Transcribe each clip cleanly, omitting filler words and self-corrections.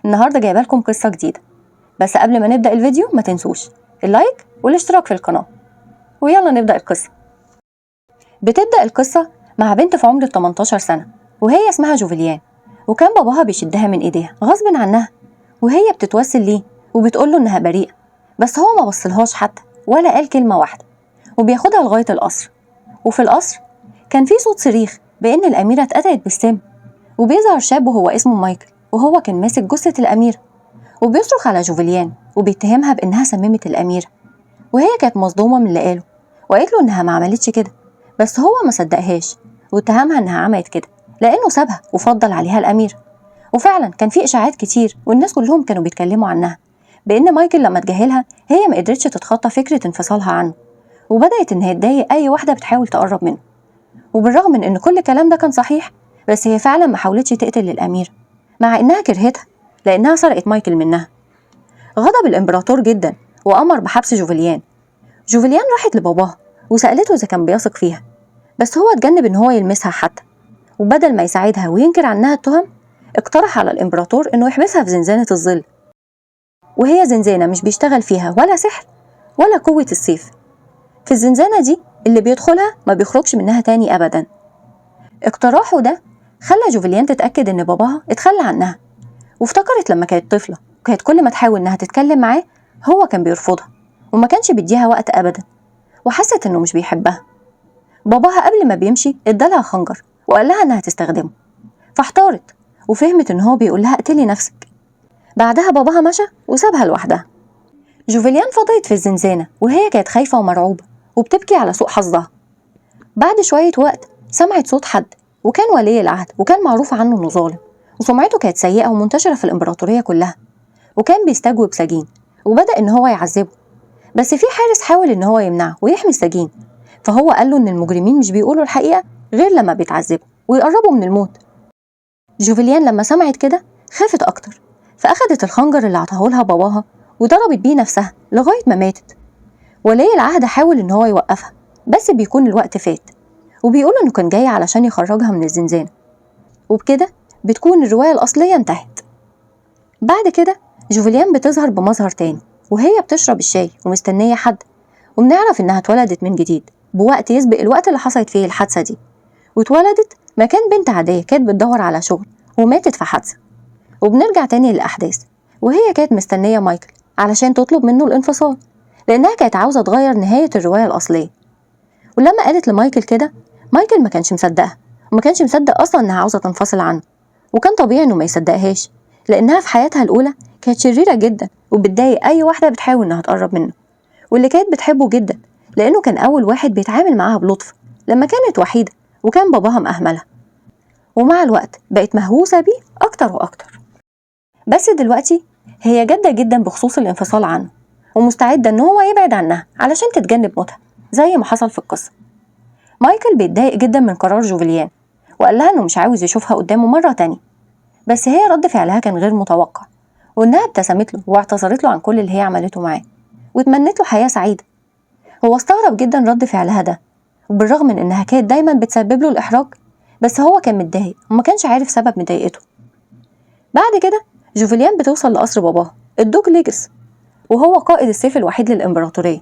النهاردة جايبه لكم قصة جديدة، بس قبل ما نبدأ الفيديو ما تنسوش ال like والاشتراك في القناة، ويلا نبدأ القصة. بتبدأ القصة مع بنت في عمر 18 سنة وهي اسمها جوفيليان، وكان باباها بيشدها من ايديها غصب عنها وهي بتتوسل ليه وبتقوله انها بريئة، بس هو ما بصلهاش حتى ولا قال كلمة واحدة، وبياخدها لغاية القصر. وفي القصر كان في صوت صريخ بإن الأميرة اتقتلت بالسم، وبيظهر شاب وهو اسمه مايكل وهو كان ماسك جثة الأميرة، وبيصرخ على جوفيليان وبيتهمها بإنها سممت الأميرة، وهي كانت مصدومة من اللي قاله وقالت له إنها ما عملتش كده، بس هو ما صدقهاش واتهمها إنها عملت كده لأنه سابها وفضل عليها الأميرة. وفعلا كان في إشاعات كتير والناس كلهم كانوا بيتكلموا عنها بإن مايكل لما تجاهلها هي ما قدرتش تتخطى فكرة انفصالها عنه، وبدأت إنها تضايق أي واحدة بتحاول تقرب منه. وبالرغم من إن كل الكلام ده كان صحيح، بس هي فعلا ما حاولتش تقتل الأميرة مع إنها كرهتها لأنها سرقت مايكل منها. غضب الإمبراطور جدا وأمر بحبس جوفيليان. جوفيليان راحت لباباها وسألته إذا كان بيثق فيها، بس هو اتجنب إن هو يلمسها حتى، وبدل ما يساعدها وينكر عنها التهم اقترح على الإمبراطور إنه يحبسها في زنزانة الظل، وهي زنزانة مش بيشتغل فيها ولا سحر ولا قوة السيف. في الزنزانة دي اللي بيدخلها ما بيخرجش منها تاني أبدا. اقتراحه ده خلى جوفيليان تتأكد إن باباها اتخلى عنها، وافتكرت لما كانت طفلة وكانت كل ما تحاول إنها تتكلم معاه هو كان بيرفضها وما كانش بيديها وقت أبدا، وحست إنه مش بيحبها. باباها قبل ما بيمشي ادالها خنجر وقال لها إنها تستخدمه، فاحتارت وفهمت إن هو بيقول لها اقتلي نفسك. بعدها باباها مشى وسابها لوحدها. جوفيليان فضلت في الزنزانة وهي كانت خايفة ومرعوبة وبتبكي على سوء حظها. بعد شوية وقت سمعت صوت حد، وكان ولي العهد وكان معروف عنه إنه ظالم وسمعته كانت سيئة ومنتشرة في الإمبراطورية كلها، وكان بيستجوب سجين وبدأ إن هو يعذبه، بس في حارس حاول إن هو يمنعه ويحمي السجين، فهو قال له إن المجرمين مش بيقولوا الحقيقة غير لما بيتعذبوا ويقربوا من الموت. جوفيليان لما سمعت كده خافت أكتر، فأخدت الخنجر اللي عطاهولها باباها وضربت بيه نفسها لغاية ما ماتت. ولي العهد حاول إن هو يوقفها بس بيكون الوقت فات، وبيقول إنه كان جاي علشان يخرجها من الزنزانة، وبكده بتكون الرواية الأصلية انتهت. بعد كده جوفيليان بتظهر بمظهر تاني وهي بتشرب الشاي ومستنية حد، وبنعرف إنها اتولدت من جديد بوقت يسبق الوقت اللي حصلت فيه الحادثة دي، واتولدت مكان بنت عادية كانت بتدور على شغل وماتت في حادثة. وبنرجع تاني للأحداث وهي كانت مستنية مايكل علشان تطلب منه الانفصال لأنها كانت عاوزة تغير نهاية الرواية الأصلية. ولما قالت لمايكل كده مايكل ما كانش مصدقها وما كانش مصدق أصلا إنها عاوزة تنفصل عنه، وكان طبيعي إنه ما يصدقهاش لأنها في حياتها الأولى كانت شريرة جدا وبتضايق أي واحدة بتحاول إنها تقرب منه، واللي كانت بتحبه جدا لأنه كان أول واحد بيتعامل معاها بلطف لما كانت وحيدة وكان باباها مأهملها، ومع الوقت بقت مهووسة بيه أكتر وأكتر. بس دلوقتي هي جادة جدا بخصوص الانفصال عنه ومستعدة إن هو يبعد عنها علشان تتجنب موتها زي ما حصل في القصة. مايكل بيتضايق جدا من قرار جوفيليان وقال لها إنه مش عاوز يشوفها قدامه مرة تانية، بس هي رد فعلها كان غير متوقع، وإنها ابتسمت له واعتذرت له عن كل اللي هي عملته معاه وتمنت له حياة سعيدة. هو استغرب جدا رد فعلها ده، وبالرغم من إنها كانت دايما بتسبب له الإحراج بس هو كان متضايق وما كانش عارف سبب مضايقته. بعد كده جوفيليان بتوصل لقصر باباها الدوق ليجس، وهو قائد السيف الوحيد للإمبراطورية.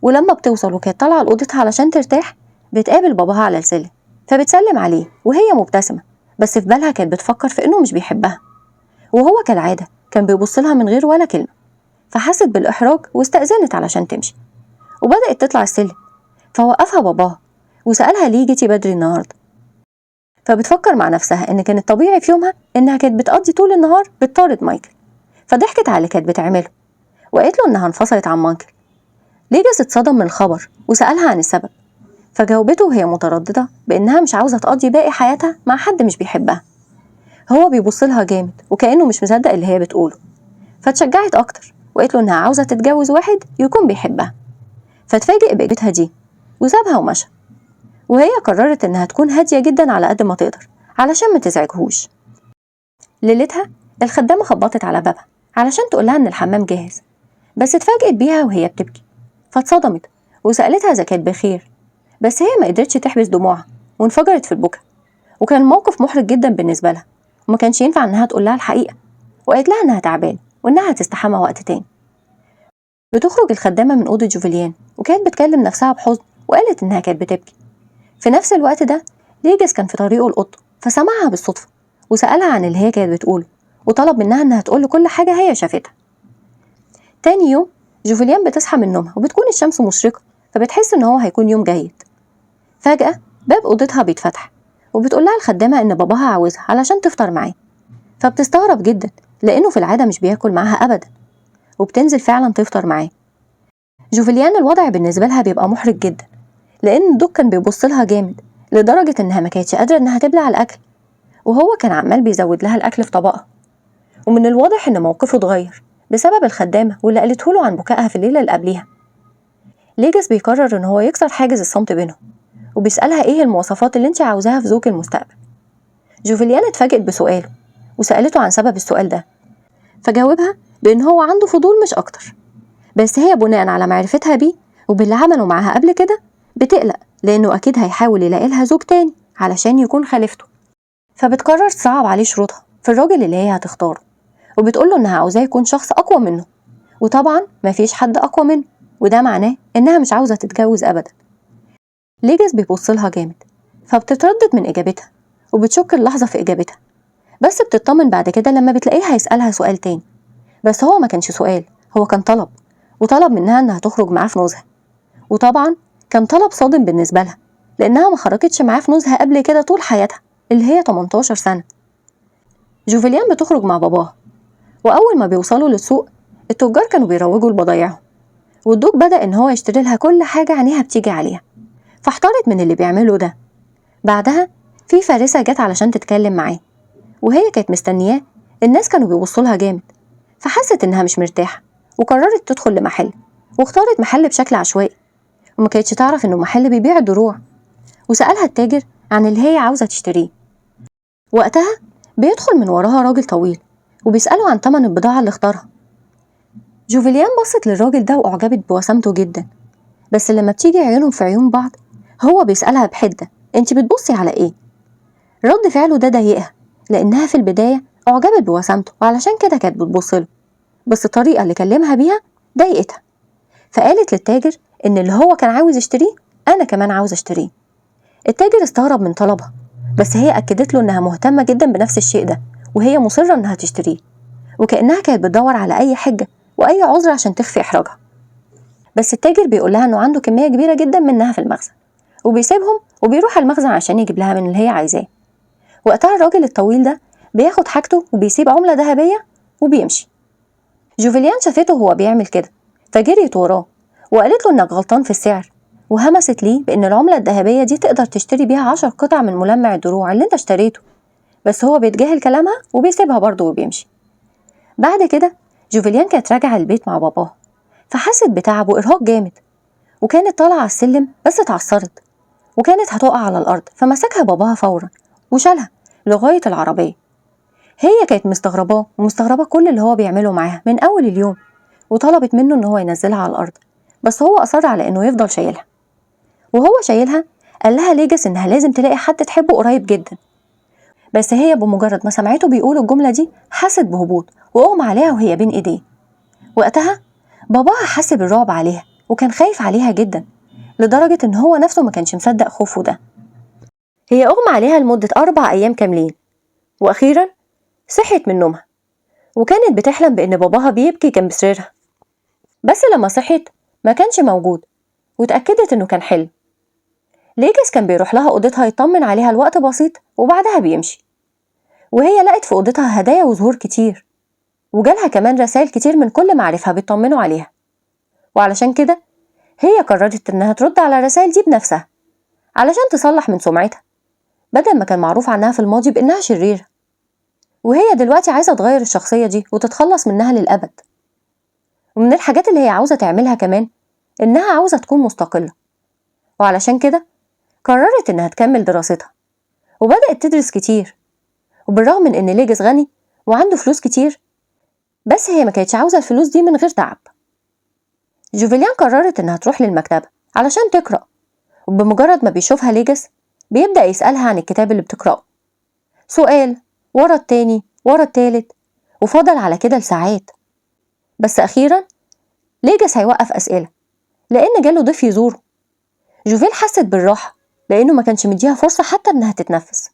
ولما بتوصل وكانت طالعة لأوضتها علشان ترتاح بتقابل باباها على السلم، فبتسلم عليه وهي مبتسمة، بس في بالها كانت بتفكر في إنه مش بيحبها، وهو كالعادة كان بيبص لها من غير ولا كلمة، فحست بالإحراج واستأذنت علشان تمشي، وبدأت تطلع السلم، فوقفها باباها وسألها ليه جيتي بدري النهاردة. فبتفكر مع نفسها إن كان الطبيعي في يومها إنها كانت بتقضي طول النهار بتطارد مايكل، فضحكت على اللي كانت بتعمله وقالت له إنها انفصلت عن مايكل. ليجاس اتصدم من الخبر وسألها عن السبب، فجاوبته وهي مترددة بإنها مش عاوزة تقضي باقي حياتها مع حد مش بيحبها. هو بيبص لها جامد وكأنه مش مصدق اللي هي بتقوله، فتشجعت أكتر وقالت له إنها عاوزة تتجوز واحد يكون بيحبها، فاتفاجئ بإجابتها دي وسابها ومشى. وهي قررت إنها تكون هادية جدا على قد ما تقدر علشان ما تزعجهوش. ليلتها الخدامة خبطت على بابها علشان تقولها إن الحمام جاهز، بس اتفاجئت بيها وهي بتبكي، فاتصدمت وسألتها إذا كانت بخير، بس هي ما قدرتش تحبس دموعها وانفجرت في البكا، وكان الموقف محرج جدا بالنسبة لها وما كانش ينفع إنها تقول لها الحقيقة، وقالت لها إنها تعبانة وإنها هتستحمى وقت تاني. بتخرج الخدامة من أوضة جوفيليان وكانت بتكلم نفسها بحزن وقالت إنها كانت بتبكي. في نفس الوقت ده ليجس كان في طريقه لأوضته فسمعها بالصدفة وسألها عن اللي هي كانت بتقوله وطلب منها إنها تقول كل حاجة هي شافتها. تاني يوم جوفيليان بتصحى من نومها وبتكون الشمس مشرقة، فبتحس إن هو هيكون يوم جيد. فجأة باب أوضتها بيتفتح وبتقول لها الخدامة إن باباها عاوزها علشان تفطر معاه، فبتستغرب جدا لأنه في العادة مش بياكل معاها أبدا، وبتنزل فعلا تفطر معاه. جوفيليان الوضع بالنسبة لها بيبقى محرج جدا لأن الدوق كان بيبص لها جامد لدرجة إنها ما كانتش قادرة إنها تبلع الأكل، وهو كان عمال بيزود لها الأكل في طبقها. ومن الواضح إن موقفه اتغير بسبب الخدامة واللي قالته له عن بكائها في الليلة اللي قبليها. ليجس بيقرر إن هو يكسر حاجز الصمت بينهم وبيسألها إيه المواصفات اللي انت عاوزاها في زوج المستقبل. جوفيليان اتفاجئت بسؤاله وسألته عن سبب السؤال ده، فجاوبها بإن هو عنده فضول مش أكتر، بس هي بناء على معرفتها بيه وباللي عمله معاها قبل كده بتقلق لأنه أكيد هيحاول يلاقي لها زوج تاني علشان يكون خليفته. فبتقرر تصعب عليه شروطها في الراجل اللي هي هتختاره، وبتقوله إنها عاوزاه يكون شخص أقوى منه، وطبعا مفيش حد أقوى منه، وده معناه إنها مش عاوزة تتجوز أبدا. ليجس بيبص لها جامد فبتتردد من إجابتها وبتشك اللحظة في إجابتها، بس بتطمن بعد كده لما بتلاقيه هيسألها سؤال تاني، بس هو ما كانش سؤال، هو كان طلب، وطلب منها إنها تخرج معاه في نزهة. وطبعا كان طلب صادم بالنسبة لها لأنها ما خرجتش معاه في نزهة قبل كده طول حياتها اللي هي 18 سنة. جوفيليان بتخرج مع باباها، وأول ما بيوصلوا للسوق التجار كانوا بيروجوا لبضايعهم، والدوق بدأ إن هو يشتري لها كل حاجة عينيها بتيجي عليها، فاحتارت من اللي بيعمله ده. بعدها في فارسة جت علشان تتكلم معاه، وهي كانت مستنياه. الناس كانوا بيبصوا لها جامد، فحست إنها مش مرتاحة وقررت تدخل لمحل، واختارت محل بشكل عشوائي وما كانتش تعرف إنه محل بيبيع دروع. وسألها التاجر عن اللي هي عاوزة تشتريه. وقتها بيدخل من وراها راجل طويل وبيسأله عن تمن البضاعة اللي اختارها. جوفيليان بصت للراجل ده وأعجبت بوسامته جدا، بس لما بتيجي عيونهم في عيون بعض هو بيسألها بحدة انت بتبصي على ايه؟ رد فعله ده ضايقها لأنها في البداية أعجبت بوسامته وعلشان كده كانت بتبصله، بس الطريقة اللي كلمها بيها ضايقتها، فقالت للتاجر إن اللي هو كان عاوز يشتريه أنا كمان عاوز أشتريه. التاجر استغرب من طلبها، بس هي أكدت له إنها مهتمة جدا بنفس الشيء ده وهي مصرة إنها تشتريه، وكأنها كانت بتدور على أي حجة وأي عذر عشان تخفي إحراجها. بس التاجر بيقول لها إنه عنده كمية كبيرة جدا منها في المخزن، وبيسيبهم وبيروح المخزن عشان يجيب لها من اللي هي عايزاه. وقتها الراجل الطويل ده بياخد حاجته وبيسيب عملة ذهبية وبيمشي. جوفيليان شافته وهو بيعمل كده فجريت وراه وقالت له إنك غلطان في السعر، وهمست ليه بإن العملة الذهبية دي تقدر تشتري بيها 10 قطع من ملمع الدروع اللي انت اشتريته، بس هو بيتجاهل كلامها وبيسيبها برضه وبيمشي. بعد كده جوفيليان كانت راجعة البيت مع باباها، فحست بتعب وإرهاق جامد، وكانت طالعة على السلم بس اتعثرت وكانت هتقع على الأرض، فمسكها باباها فورا وشالها لغاية العربية. هي كانت مستغرباه ومستغربة كل اللي هو بيعمله معاها من أول اليوم، وطلبت منه إن هو ينزلها على الأرض، بس هو أصر على إنه يفضل شايلها. وهو شايلها قال لها ليجس إنها لازم تلاقي حد تحبه قريب جدا، بس هي بمجرد ما سمعته بيقول الجملة دي حست بهبوط وأغمى عليها وهي بين إيديه. وقتها باباها حس بالرعب عليها وكان خايف عليها جدا لدرجة إن هو نفسه ما كانش مصدق خوفه ده. هي أغمى عليها لمدة 4 أيام كاملين، وأخيرا صحيت من نومها وكانت بتحلم بإن باباها بيبكي جنب سريرها، بس لما صحيت ما كانش موجود وتأكدت إنه كان حلم. ليجس كان بيروح لها أوضتها يطمن عليها لوقت بسيط وبعدها بيمشي، وهي لقت في أوضتها هدايا وزهور كتير، وجالها كمان رسائل كتير من كل معارفها بيطمنوا عليها، وعلشان كده هي قررت إنها ترد على الرسائل دي بنفسها علشان تصلح من سمعتها بدل ما كان معروف عنها في الماضي بإنها شريرة، وهي دلوقتي عايزة تغير الشخصية دي وتتخلص منها للأبد. ومن الحاجات اللي هي عاوزة تعملها كمان إنها عاوزة تكون مستقلة، وعلشان كده قررت إنها تكمل دراستها وبدأت تدرس كتير. وبالرغم من إن ليجس غني وعنده فلوس كتير، بس هي ما كانتش عاوزة الفلوس دي من غير تعب. جوفيليان قررت إنها تروح للمكتبة علشان تقرأ، وبمجرد ما بيشوفها ليجس بيبدأ يسألها عن الكتاب اللي بتقرأه، سؤال ورا التاني ورا التالت، وفضل على كده لساعات. بس أخيرا ليجاس هيوقف أسئلة لأن جاله ضيف يزوره. جوفيل حست بالراحة لأنه ما كانش مديها فرصة حتى إنها تتنفس،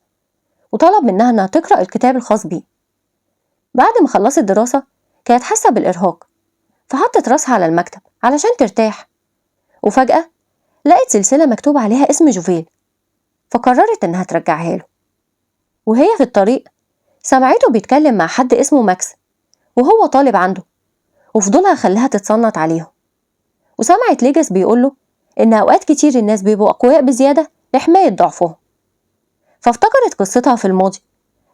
وطلب منها إنها تقرأ الكتاب الخاص بيه. بعد ما خلصت دراسة كانت حاسة بالإرهاق، فحطت راسها على المكتب علشان ترتاح، وفجأة لقت سلسلة مكتوب عليها اسم جوفيل، فقررت إنها ترجعها له. وهي في الطريق سمعته بيتكلم مع حد اسمه ماكس وهو طالب عنده، وفضولها خلاها تتصنت عليهم. وسمعت ليجاس بيقوله إن أوقات كتير الناس بيبقوا أقوياء بزيادة لحماية ضعفهم، فافتكرت قصتها في الماضي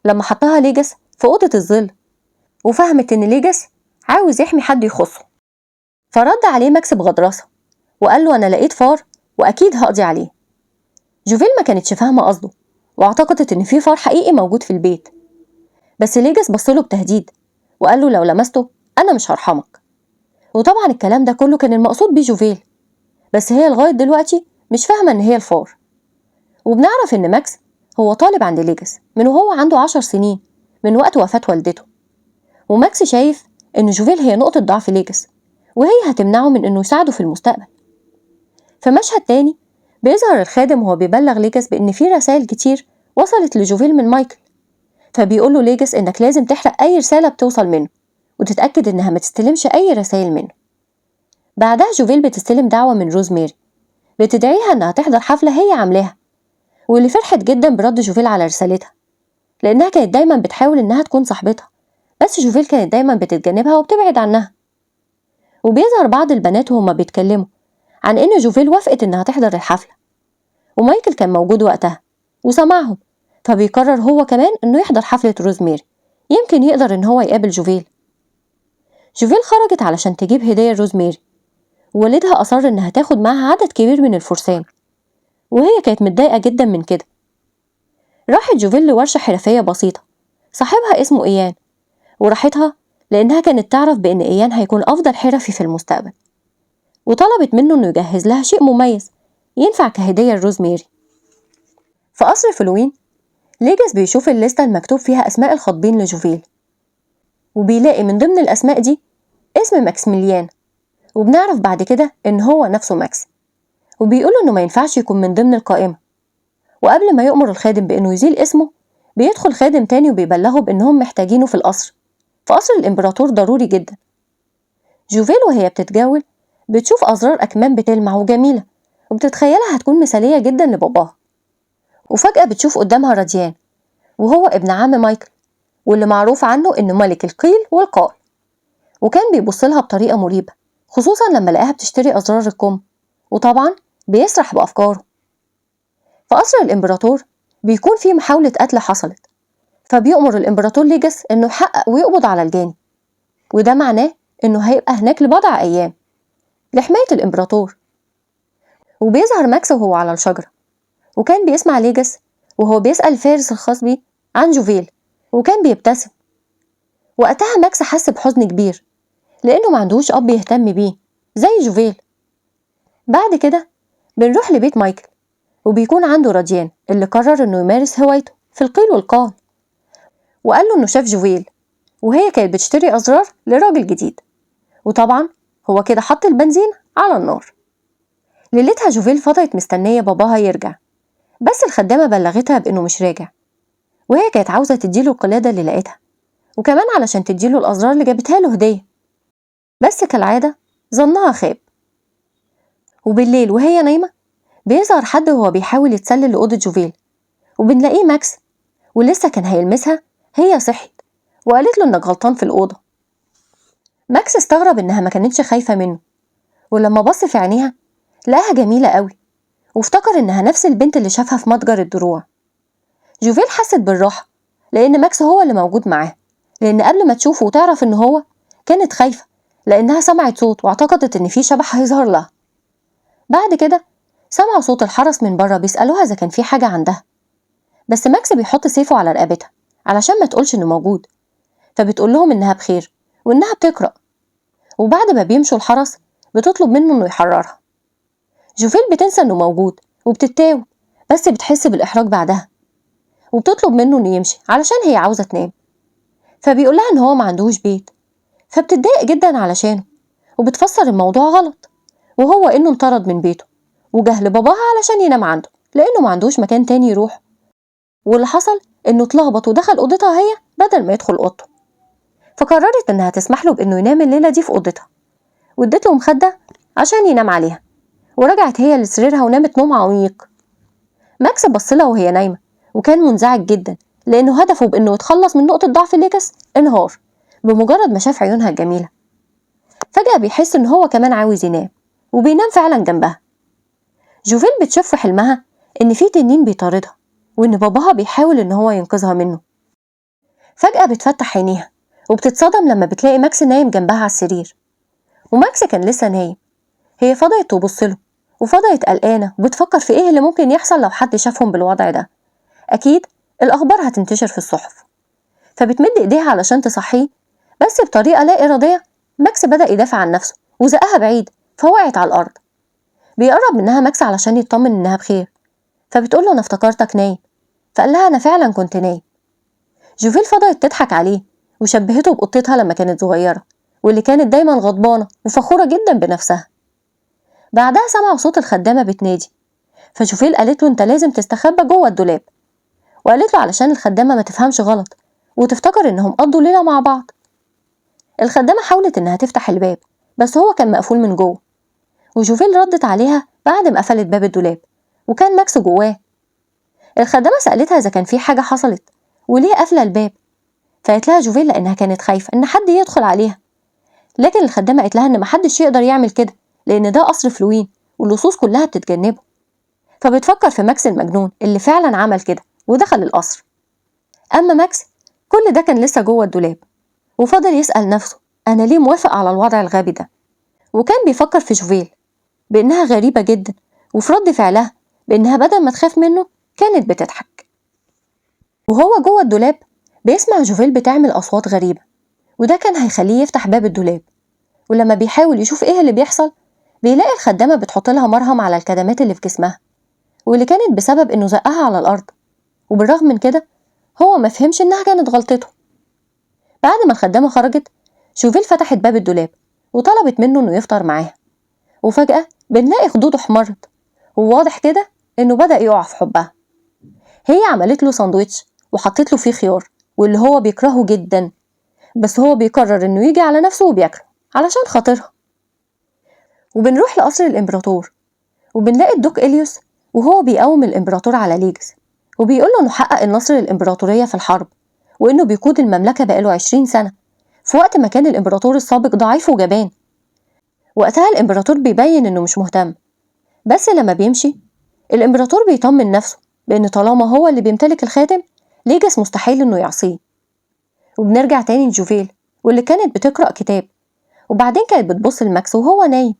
لما حطها ليجاس في أوضة الظل، وفهمت إن ليجاس عاوز يحمي حد يخصه. فرد عليه ماكس بغطرسة وقال له أنا لقيت فار وأكيد هقضي عليه. جوفيل ما كانتش فاهمة قصده واعتقدت إن في فار حقيقي موجود في البيت، بس ليجاس بصله بتهديد وقال له لو لمسته أنا مش هرحمك. وطبعا الكلام ده كله كان المقصود بيه جوفيل، بس هي لغاية دلوقتي مش فاهمة إن هي الفار. وبنعرف إن ماكس هو طالب عند ليجاس من وهو عنده 10 سنين من وقت وفاة والدته، وماكس شايف إن جوفيل هي نقطة ضعف ليجاس وهي هتمنعه من إنه يساعده في المستقبل. في مشهد تاني بيظهر الخادم وهو بيبلغ ليجاس بإن في رسائل كتير وصلت لجوفيل من مايكل، فبيقول له ليجاس إنك لازم تحرق أي رسالة بتوصل منه وتتأكد إنها ما تستلمش أي رسائل منه. بعدها جوفيل بتستلم دعوة من روزماري بتدعيها إنها تحضر حفلة هي عاملاها، واللي فرحت جدا برد جوفيل على رسالتها لأنها كانت دايما بتحاول إنها تكون صاحبتها، بس جوفيل كانت دايما بتتجنبها وبتبعد عنها. وبيظهر بعض البنات وهما بيتكلموا عن إن جوفيل وافقت إنها تحضر الحفلة، ومايكل كان موجود وقتها وسمعهم، فبيقرر هو كمان إنه يحضر حفلة روزماري يمكن يقدر إن هو يقابل جوفيل. جوفيل خرجت علشان تجيب هدية لروزماري، ووالدها أصر إنها تاخد معاها عدد كبير من الفرسان، وهي كانت متضايقة جدا من كده. راحت جوفيل لورشة حرفية بسيطة صاحبها اسمه إيان، وراحتها لأنها كانت تعرف بأن إيان هيكون أفضل حرفي في المستقبل، وطلبت منه إنه يجهز لها شيء مميز ينفع كهدية لروزماري. في قصر فلوين ليجاس بيشوف الليستة المكتوب فيها أسماء الخاطبين لجوفيل، وبيلاقي من ضمن الأسماء دي اسم ماكسيميليان، وبنعرف بعد كده إن هو نفسه ماكس، وبيقوله إنه ما ينفعش يكون من ضمن القائمة. وقبل ما يؤمر الخادم بإنه يزيل اسمه بيدخل خادم تاني وبيبلغه بإنهم محتاجينه في القصر، في قصر الإمبراطور ضروري جدا. جوفيل وهي بتتجول بتشوف أزرار أكمام بتلمع وجميلة، وبتتخيلها هتكون مثالية جدا لباباها. وفجأة بتشوف قدامها راديان، وهو ابن عم مايكل واللي معروف عنه إنه ملك القيل والقال، وكان بيبص لها بطريقة مريبة خصوصا لما لقاها بتشتري أزرار الكم، وطبعا بيسرح بأفكاره. في قصر الإمبراطور بيكون في محاولة قتل حصلت، فبيؤمر الإمبراطور ليجاس إنه يحقق ويقبض على الجاني، وده معناه إنه هيبقى هناك لبضع أيام لحماية الإمبراطور. وبيظهر ماكس وهو على الشجرة، وكان بيسمع ليجاس وهو بيسأل الفارس الخاص بيه عن جوفيل، وكان بيبتسم. وقتها ماكس حس بحزن كبير لأنه ما عندهوش أب يهتم بيه زي جوفيل. بعد كده بنروح لبيت مايكل، وبيكون عنده راديان اللي قرر إنه يمارس هوايته في القيل والقال، وقال له إنه شاف جوفيل وهي كانت بتشتري أزرار لراجل جديد، وطبعا هو كده حط البنزين على النار. ليلتها جوفيل فضلت مستنية باباها يرجع، بس الخدامة بلغتها بإنه مش راجع، وهي كانت عاوزة تديله القلادة اللي لقيتها، وكمان علشان تديله الأزرار اللي جابتها له هدية، بس كالعادة ظنها خاب. وبالليل وهي نايمة بيظهر حد وهو بيحاول يتسلل لأوضة جوفيل، وبنلاقيه ماكس، ولسه كان هيلمسها هي صحيت وقالت له إنك غلطان في الأوضة. ماكس استغرب إنها ما كانتش خايفة منه، ولما بص في عينيها لقاها جميلة قوي، وافتكر إنها نفس البنت اللي شافها في متجر الدروع. جوفيل حست بالراحة لأن ماكس هو اللي موجود معاها، لأن قبل ما تشوفه وتعرف إن هو كانت خايفة لأنها سمعت صوت واعتقدت إن في شبح هيظهر لها. بعد كده سمعوا صوت الحرس من بره بيسألوها إذا كان في حاجة عندها، بس ماكس بيحط سيفه على رقبتها علشان ما تقولش إنه موجود، فبتقول لهم إنها بخير وإنها بتقرأ. وبعد ما بيمشوا الحرس بتطلب منه إنه يحررها. جوفيل بتنسى إنه موجود وبتتاوب، بس بتحس بالإحراج بعدها، وبتطلب منه إنه يمشي علشان هي عاوزة تنام. فبيقول لها إن هو ما عندهوش بيت، فبتتضايق جدا علشانه وبتفسر الموضوع غلط، وهو إنه انطرد من بيته وجه لباباها علشان ينام عنده لأنه ما عندوش مكان تاني يروح. واللي حصل إنه اتلخبط ودخل أوضتها هي بدل ما يدخل أوضته، فقررت إنها تسمح له بإنه ينام الليلة دي في أوضتها، وادت له مخدة عشان ينام عليها، ورجعت هي لسريرها ونامت نوم عميق. ماكس بص لها وهي نايمة وكان منزعج جدا، لأنه هدفه بإنه يتخلص من نقطة ضعف ليجاس انهار بمجرد ما شاف عيونها الجميلة. فجأة بيحس إن هو كمان عاوز ينام، وبينام فعلا جنبها. جوفيل بتشوف في حلمها إن في تنين بيطاردها، وإن باباها بيحاول إن هو ينقذها منه. فجأة بتفتح عينيها وبتتصدم لما بتلاقي ماكس نايم جنبها على السرير، وماكس كان لسه نايم. هي فضلت تبص له وفضلت قلقانة وبتفكر في إيه اللي ممكن يحصل لو حد شافهم بالوضع ده، أكيد الأخبار هتنتشر في الصحف. فبتمد إيديها علشان تصحيه، بس بطريقة لا إرادية ماكس بدأ يدافع عن نفسه وزقها بعيد فوقعت على الأرض. بيقرب منها ماكس علشان يطمن إنها بخير، فبتقول له أنا افتكرتك نايم، فقال لها أنا فعلا كنت نايم. جوفيل فضلت تضحك عليه وشبهته بقطتها لما كانت صغيرة، واللي كانت دايما غضبانة وفخورة جدا بنفسها. بعدها سمعوا صوت الخدامة بتنادي، فجوفيل قالت له أنت لازم تستخبى جوه الدولاب، وقالت له علشان الخدامة ما تفهمش غلط وتفتكر إنهم قضوا ليلة مع بعض. الخدامة حاولت إنها تفتح الباب بس هو كان مقفول من جوه، وجوفيل ردت عليها بعد ما قفلت باب الدولاب وكان ماكس جواه. الخدامة سألتها إذا كان في حاجة حصلت وليه قافلة الباب، فقالت لها جوفيل لأنها كانت خايفة إن حد يدخل عليها، لكن الخدامة قالت لها إن محدش يقدر يعمل كده لأن ده قصر فلوين واللصوص كلها بتتجنبه. فبتفكر في ماكس المجنون اللي فعلا عمل كده ودخل القصر. أما ماكس كل ده كان لسه جوه الدولاب، وفضل يسأل نفسه أنا ليه موافق على الوضع الغبي ده، وكان بيفكر في جوفيل بأنها غريبة جدا، وفي رد فعلها بأنها بدل ما تخاف منه كانت بتضحك. وهو جوه الدولاب بيسمع جوفيل بتعمل أصوات غريبة، وده كان هيخليه يفتح باب الدولاب، ولما بيحاول يشوف إيه اللي بيحصل بيلاقي الخدامة بتحط لها مرهم على الكدمات اللي في جسمها، واللي كانت بسبب إنه زقها على الأرض، وبالرغم من كده هو ما فهمش إنها كانت غلطته. بعد ما الخدامة خرجت جوفيل فتحت باب الدولاب وطلبت منه إنه يفطر معاها، وفجأة بنلاقي خدوده احمرت وواضح كده إنه بدأ يقع في حبها. هي عملت له ساندويتش وحطت له فيه خيار واللي هو بيكرهه جدا، بس هو بيقرر إنه يجي على نفسه وبياكله علشان خاطرها. وبنروح لقصر الإمبراطور وبنلاقي الدوك إليوس وهو بيقوم الإمبراطور على ليجس وبيقول له إنه حقق النصر للإمبراطورية في الحرب، وإنه بيقود المملكة بقاله 20 سنة في وقت ما كان الإمبراطور السابق ضعيف وجبان. وقتها الإمبراطور بيبين إنه مش مهتم، بس لما بيمشي الإمبراطور بيطمن نفسه بإن طالما هو اللي بيمتلك الخاتم ليجاس مستحيل إنه يعصيه. وبنرجع تاني لجوفيل واللي كانت بتقرأ كتاب، وبعدين كانت بتبص لماكس وهو نايم.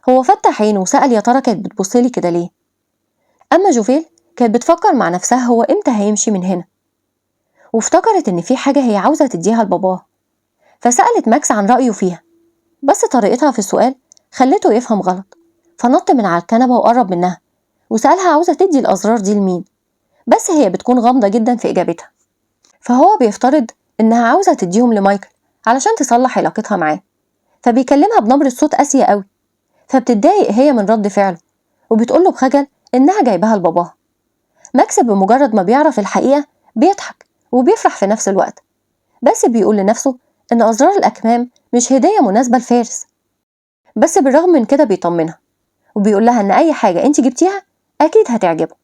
هو فتح عينه وسأل يا ترى كانت بتبصلي كده ليه؟ أما جوفيل كانت بتفكر مع نفسها هو إمتى هيمشي من هنا، وافتكرت إن في حاجة هي عاوزة تديها لباباها، فسألت ماكس عن رأيه فيها، بس طريقتها في السؤال خلته يفهم غلط، فنط من على الكنبة وقرب منها وسألها عاوزة تدي الأزرار دي لمين، بس هي بتكون غامضة جدا في إجابتها، فهو بيفترض إنها عاوزة تديهم لمايكل علشان تصلح علاقتها معاه، فبيكلمها بنبرة صوت قاسية قوي، فبتتضايق هي من رد فعله وبتقوله بخجل إنها جايباها لباباها. ماكس بمجرد ما بيعرف الحقيقة بيضحك وبيفرح في نفس الوقت، بس بيقول لنفسه إن أزرار الأكمام مش هدية مناسبة لفارس، بس بالرغم من كده بيطمنها وبيقول لها إن أي حاجة أنت جبتيها أكيد هتعجبه.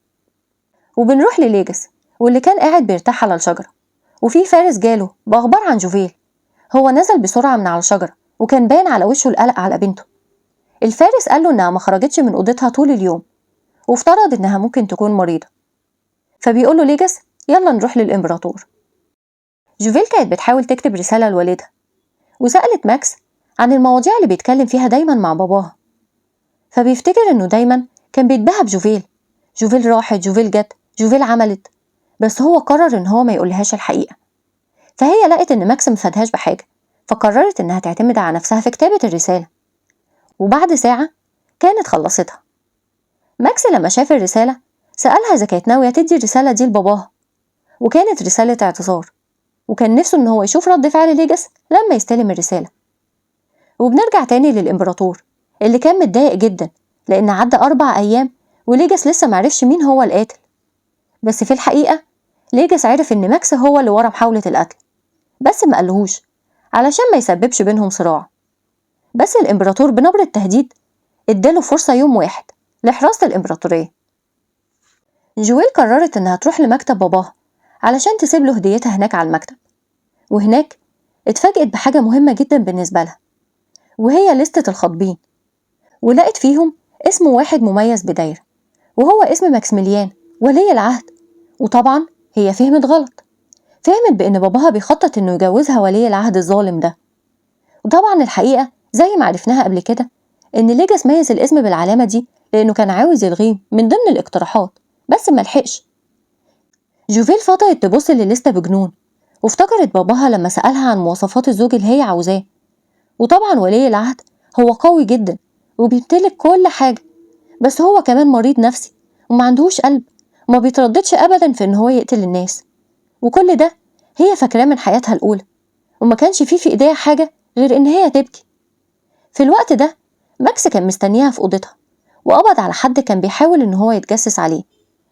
وبنروح لليجاس واللي كان قاعد بيرتاح على الشجرة، وفي فارس جاله بأخبار عن جوفيل. هو نزل بسرعة من على الشجرة وكان باين على وشه القلق على بنته. الفارس قال له إنها ما خرجتش من أوضتها طول اليوم، وافترض إنها ممكن تكون مريضة، فبيقول له ليجاس يلا نروح للإمبراطور. جوفيل كانت بتحاول تكتب رسالة لوالدها، وسألت ماكس عن المواضيع اللي بيتكلم فيها دايما مع باباها، فبيفتكر إنه دايما كان بيتباهى بجوفيل، جوفيل راحت، جوفيل جت، جوفيل عملت، بس هو قرر إن هو ما يقولهاش الحقيقة. فهي لقت إن ماكس مفادهاش بحاجة، فقررت إنها تعتمد على نفسها في كتابة الرسالة، وبعد ساعة كانت خلصتها. ماكس لما شاف الرسالة سألها إذا كانت ناوية تدي الرسالة دي لباباها، وكانت رسالة اعتذار، وكان نفسه إن هو يشوف رد فعل ليجاس لما يستلم الرسالة. وبنرجع تاني للإمبراطور اللي كان متضايق جدا لأن عدى 4 أيام وليجاس لسه معرفش مين هو القاتل. بس في الحقيقة ليجاس عرف إن ماكس هو اللي ورا محاولة القتل، بس ما قالهوش علشان ما يسببش بينهم صراع. بس الإمبراطور بنبرة تهديد اداله فرصة يوم واحد لحراسة الإمبراطورية. جويل قررت إنها تروح لمكتب باباها علشان تسيب له هديتها هناك على المكتب، وهناك اتفاجئت بحاجة مهمة جدا بالنسبة لها، وهي لستة الخاطبين، ولقت فيهم اسم واحد مميز بدايرة، وهو اسم ماكسيميليان ولي العهد. وطبعا هي فهمت غلط، فهمت بأن باباها بيخطط إنه يجوزها ولي العهد الظالم ده. وطبعا الحقيقة زي ما عرفناها قبل كده إن ليجاس ميز الاسم بالعلامة دي لأنه كان عاوز يلغيه من ضمن الاقتراحات، بس ملحقش. جوفيل فضلت تبص للستة بجنون، وافتكرت باباها لما سألها عن مواصفات الزوج اللي هي عاوزاه. وطبعا ولي العهد هو قوي جدا وبيمتلك كل حاجة، بس هو كمان مريض نفسي وما عندهوش قلب وما بيترددش أبدا في إن هو يقتل الناس، وكل ده هي فاكراه من حياتها الأولى، وما كانش فيه في إيديها حاجة غير إن هي تبكي. في الوقت ده ماكس كان مستنيها في أوضتها، وقبض على حد كان بيحاول إن هو يتجسس عليه،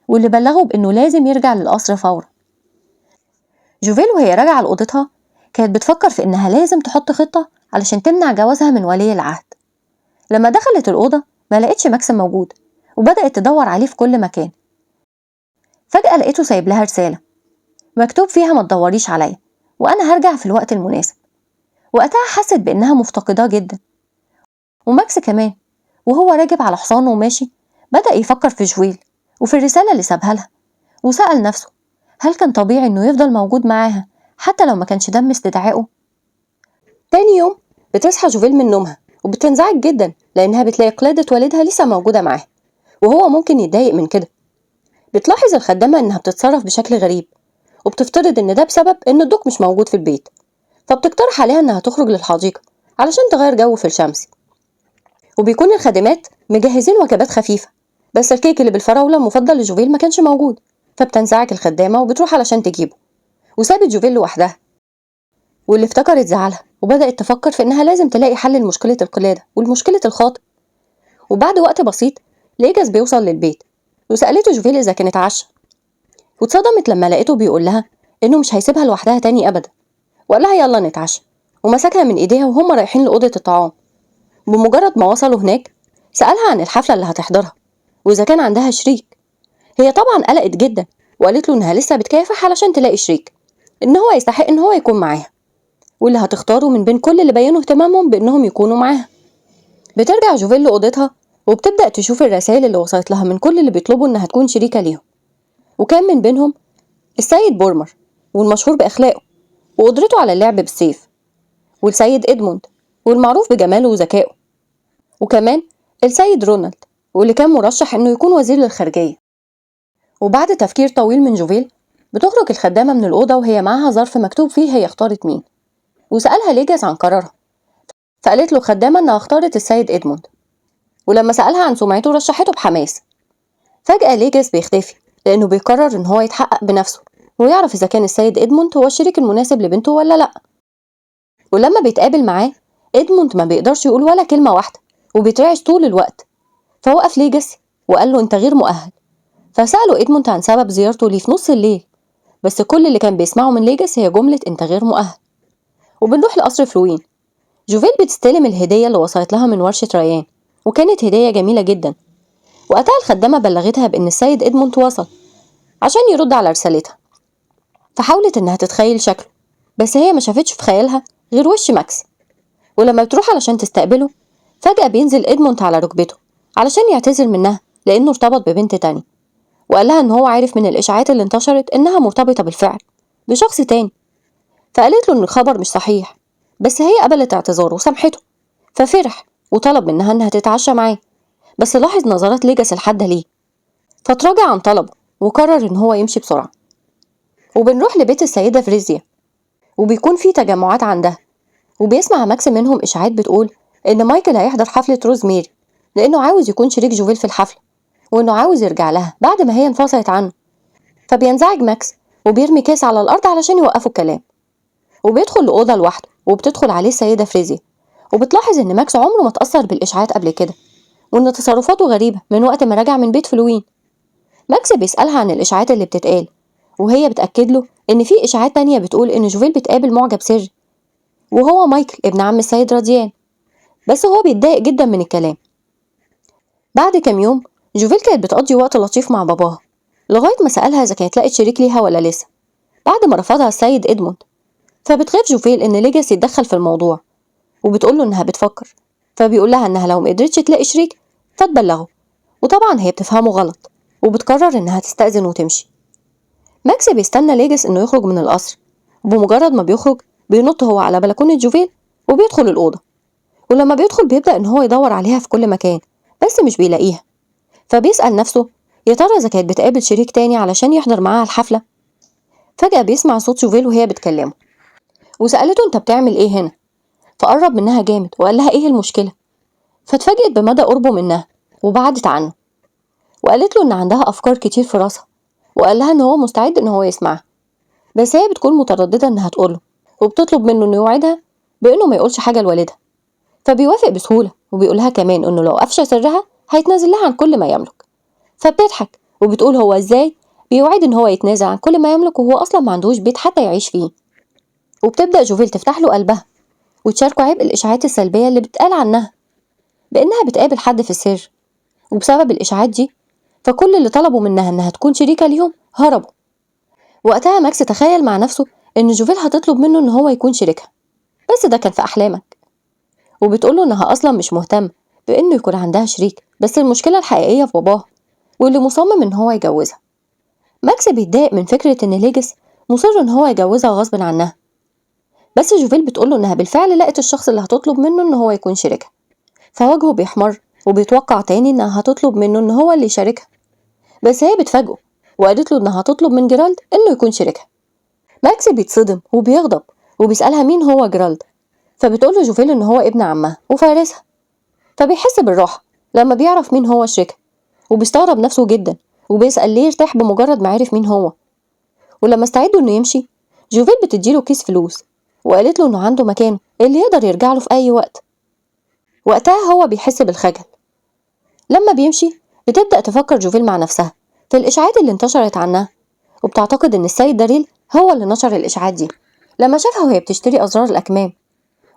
واللي بلغه بإنه لازم يرجع للقصر فورا. جوفيل وهي راجعة لأوضتها كانت بتفكر في إنها لازم تحط خطة علشان تمنع جوازها من ولي العهد. لما دخلت الأوضة ما لقتش ماكس موجود، وبدأت تدور عليه في كل مكان. فجأة لقيته سايب لها رسالة مكتوب فيها ما تدوريش عليا وأنا هرجع في الوقت المناسب. وقتها حست بإنها مفتقداه جدا، وماكس كمان وهو راكب على حصانه وماشي بدأ يفكر في جويل وفي الرسالة اللي سابها لها، وسأل نفسه هل كان طبيعي إنه يفضل موجود معاها حتى لو ما كانش دم استدعائه؟ تاني يوم بتصحى جوفيل من نومها وبتنزعج جدا لأنها بتلاقي قلادة والدها لسه موجودة معاها، وهو ممكن يتضايق من كده. بتلاحظ الخدامة إنها بتتصرف بشكل غريب، وبتفترض إن ده بسبب إن الدوق مش موجود في البيت، فبتقترح عليها إنها تخرج للحديقة علشان تغير جو في الشمس. وبيكون الخادمات مجهزين وجبات خفيفة، بس الكيك اللي بالفراولة المفضل لجوفيل ما كانش موجود، فبتنزعج الخدامة وبتروح علشان تجيبه، وسابت جوفيل لوحدها، واللي افتكرت زعلها وبدأت تفكر في إنها لازم تلاقي حل لمشكلة القلادة والمشكلة الخاطئ. وبعد وقت بسيط ليجاس بيوصل للبيت، وسألته جوفيل إذا كانت عشا، واتصدمت لما لقيته بيقول لها إنه مش هيسيبها لوحدها تاني أبدا، وقال لها يلا نتعشى، ومسكها من إيديها وهم رايحين لأوضة الطعام. بمجرد ما وصلوا هناك سألها عن الحفلة اللي هتحضرها وإذا كان عندها شريك. هي طبعا قلقت جدا وقالت له إنها لسه بتكافح علشان تلاقي شريك، إن هو يستحق إن هو يكون معاها، واللي هتختاره من بين كل اللي بينوا اهتمامهم بإنهم يكونوا معاها. بترجع جوفيل لأوضتها وبتبدأ تشوف الرسائل اللي وصلت لها من كل اللي بيطلبوا إنها تكون شريكة ليهم، وكان من بينهم السيد بورمر والمشهور بأخلاقه وقدرته على اللعب بالسيف، والسيد إدموند والمعروف بجماله وذكائه، وكمان السيد رونالد واللي كان مرشح إنه يكون وزير للخارجية. وبعد تفكير طويل من جوفيل بتخرج الخدامة من الأوضة وهي معاها ظرف مكتوب فيه هي اختارت مين، وسألها ليجاس عن قرارها، فقالت له الخدامة إنها اختارت السيد إدموند، ولما سألها عن سمعته رشحته بحماس. فجأة ليجاس بيختفي لأنه بيقرر إن هو يتحقق بنفسه ويعرف إذا كان السيد إدموند هو الشريك المناسب لبنته ولا لأ. ولما بيتقابل معاه إدموند ما بيقدرش يقول ولا كلمة واحدة وبيترعش طول الوقت، فوقف ليجاس وقال له أنت غير مؤهل. فسأله إدموند عن سبب زيارته ليه في نص الليل، بس كل اللي كان بيسمعه من ليجاس هي جملة أنت غير مؤهل. وبنروح لقصر فلوين. جوفيل بتستلم الهدية اللي وصلت لها من ورشة ريان، وكانت هدية جميلة جدا. وقتها الخدامة بلغتها بأن السيد إدموند وصل عشان يرد على رسالتها، فحاولت إنها تتخيل شكله، بس هي ما شافتش في خيالها غير وش ماكس. ولما بتروح علشان تستقبله فجأة بينزل إدموند على ركبته علشان يعتذر منها لأنه ارتبط ببنت تانية، وقال لها إن هو عارف من الإشاعات اللي انتشرت إنها مرتبطة بالفعل بشخص تاني. فقالت له إن الخبر مش صحيح، بس هي قبلت اعتذاره وسامحته، ففرح وطلب منها إنها تتعشى معاه، بس لاحظ نظرات ليجاس الحادة ليه فتراجع عن طلبه وقرر إن هو يمشي بسرعة. وبنروح لبيت السيدة فريزيا، وبيكون في تجمعات عندها، وبيسمع ماكس منهم إشاعات بتقول إن مايكل هيحضر حفلة روزميري لأنه عاوز يكون شريك جوفيل في الحفلة، وإنه عاوز يرجع لها بعد ما هي انفصلت عنه. فبينزعج ماكس وبيرمي كاس على الأرض علشان يوقفوا الكلام. وبيدخل لأوضة لوحده وبتدخل عليه السيدة فريزيا، وبتلاحظ إن ماكس عمره ما اتأثر بالإشاعات قبل كده، وإن تصرفاته غريبة من وقت ما رجع من بيت فلوين. ماكس بيسألها عن الإشاعات اللي بتتقال، وهي بتأكد له إن في إشاعات تانية بتقول إن جوفيل بتقابل معجب سري وهو مايكل ابن عم السيد راديان، بس هو بيتضايق جدا من الكلام. بعد كام يوم جوفيل كانت بتقضي وقت لطيف مع باباها لغاية ما سألها إذا كانت لقت شريك ليها ولا لسه، بعد ما رفضها السيد إدموند. فبتخاف جوفيل إن ليجاس يتدخل في الموضوع، وبتقول له إنها بتفكر، فبيقول لها إنها لو مقدرتش تلاقي شريك فتبلغه، وطبعا هي بتفهمه غلط وبتقرر إنها تستأذن وتمشي. ماكس بيستنى ليجاس إنه يخرج من القصر، وبمجرد ما بيخرج بينط هو على بلكونة جوفيل وبيدخل الأوضة، ولما بيدخل بيبدأ إن هو يدور عليها في كل مكان بس مش بيلاقيها. فبيسأل نفسه يا ترى إذا كانت بتقابل شريك تاني علشان يحضر معاها الحفلة. فجأة بيسمع صوت جوفيل وهي بتكلمه، وسألته أنت بتعمل إيه هنا؟ فقرب منها جامد وقال لها إيه المشكلة؟ فاتفاجئت بمدى قربه منها وبعدت عنه، وقالت له إن عندها أفكار كتير في راسها، وقال لها إن هو مستعد إن هو يسمعها، بس هي بتكون مترددة إنها تقوله، وبتطلب منه إنه يوعدها بإنه ما يقولش حاجة لوالدها. فبيوافق بسهولة، وبيقولها كمان إنه لو أفشى سرها هيتنازل لها عن كل ما يملك. فبتضحك وبتقول هو إزاي بيوعد إن هو يتنازل عن كل ما يملك وهو أصلا ما عندهوش بيت حتى يعيش فيه. وبتبدأ جوفيل تفتح له قلبها وتشاركه عبء الإشاعات السلبية اللي بتقال عنها بإنها بتقابل حد في السر، وبسبب الإشاعات دي فكل اللي طلبوا منها إنها تكون شريكة ليهم هربوا. وقتها ماكس تخيل مع نفسه إن جوفيل هتطلب منه إن هو يكون شريكها، بس ده كان في أحلامك. وبتقوله إنها أصلا مش مهتمة بإنه يكون عندها شريك، بس المشكلة الحقيقية في باباها واللي مصمم إن هو يجوزها. ماكس بيتضايق من فكرة إن ليجس مصر إن هو يجوزها غصب عنها، بس جوفيل بتقوله إنها بالفعل لقت الشخص اللي هتطلب منه إن هو يكون شريكها. فوجهه بيحمر وبيتوقع تاني إنها هتطلب منه إن هو اللي يشاركها، بس هي بتفاجئه وقالت له إنها هتطلب من جيرالد إنه يكون شريكها. ماكس بيتصدم وبيغضب وبيسألها مين هو جيرالد، فبتقول له جوفيل إن هو ابن عمها وفارسها. فبيحس بالراحة لما بيعرف مين هو شريكها، وبيستغرب نفسه جدا وبيسأل ليه ارتاح بمجرد ما عرف مين هو. ولما استعدوا إنه يمشي جوفيل بتديله كيس فلوس وقالت له إنه عنده مكانه اللي يقدر يرجع له في أي وقت. وقتها هو بيحس بالخجل. لما بيمشي بتبدأ تفكر جوفيل مع نفسها في الإشاعات اللي انتشرت عنها، وبتعتقد إن السيد داريل هو اللي نشر الإشاعات دي لما شافها وهي بتشتري أزرار الأكمام،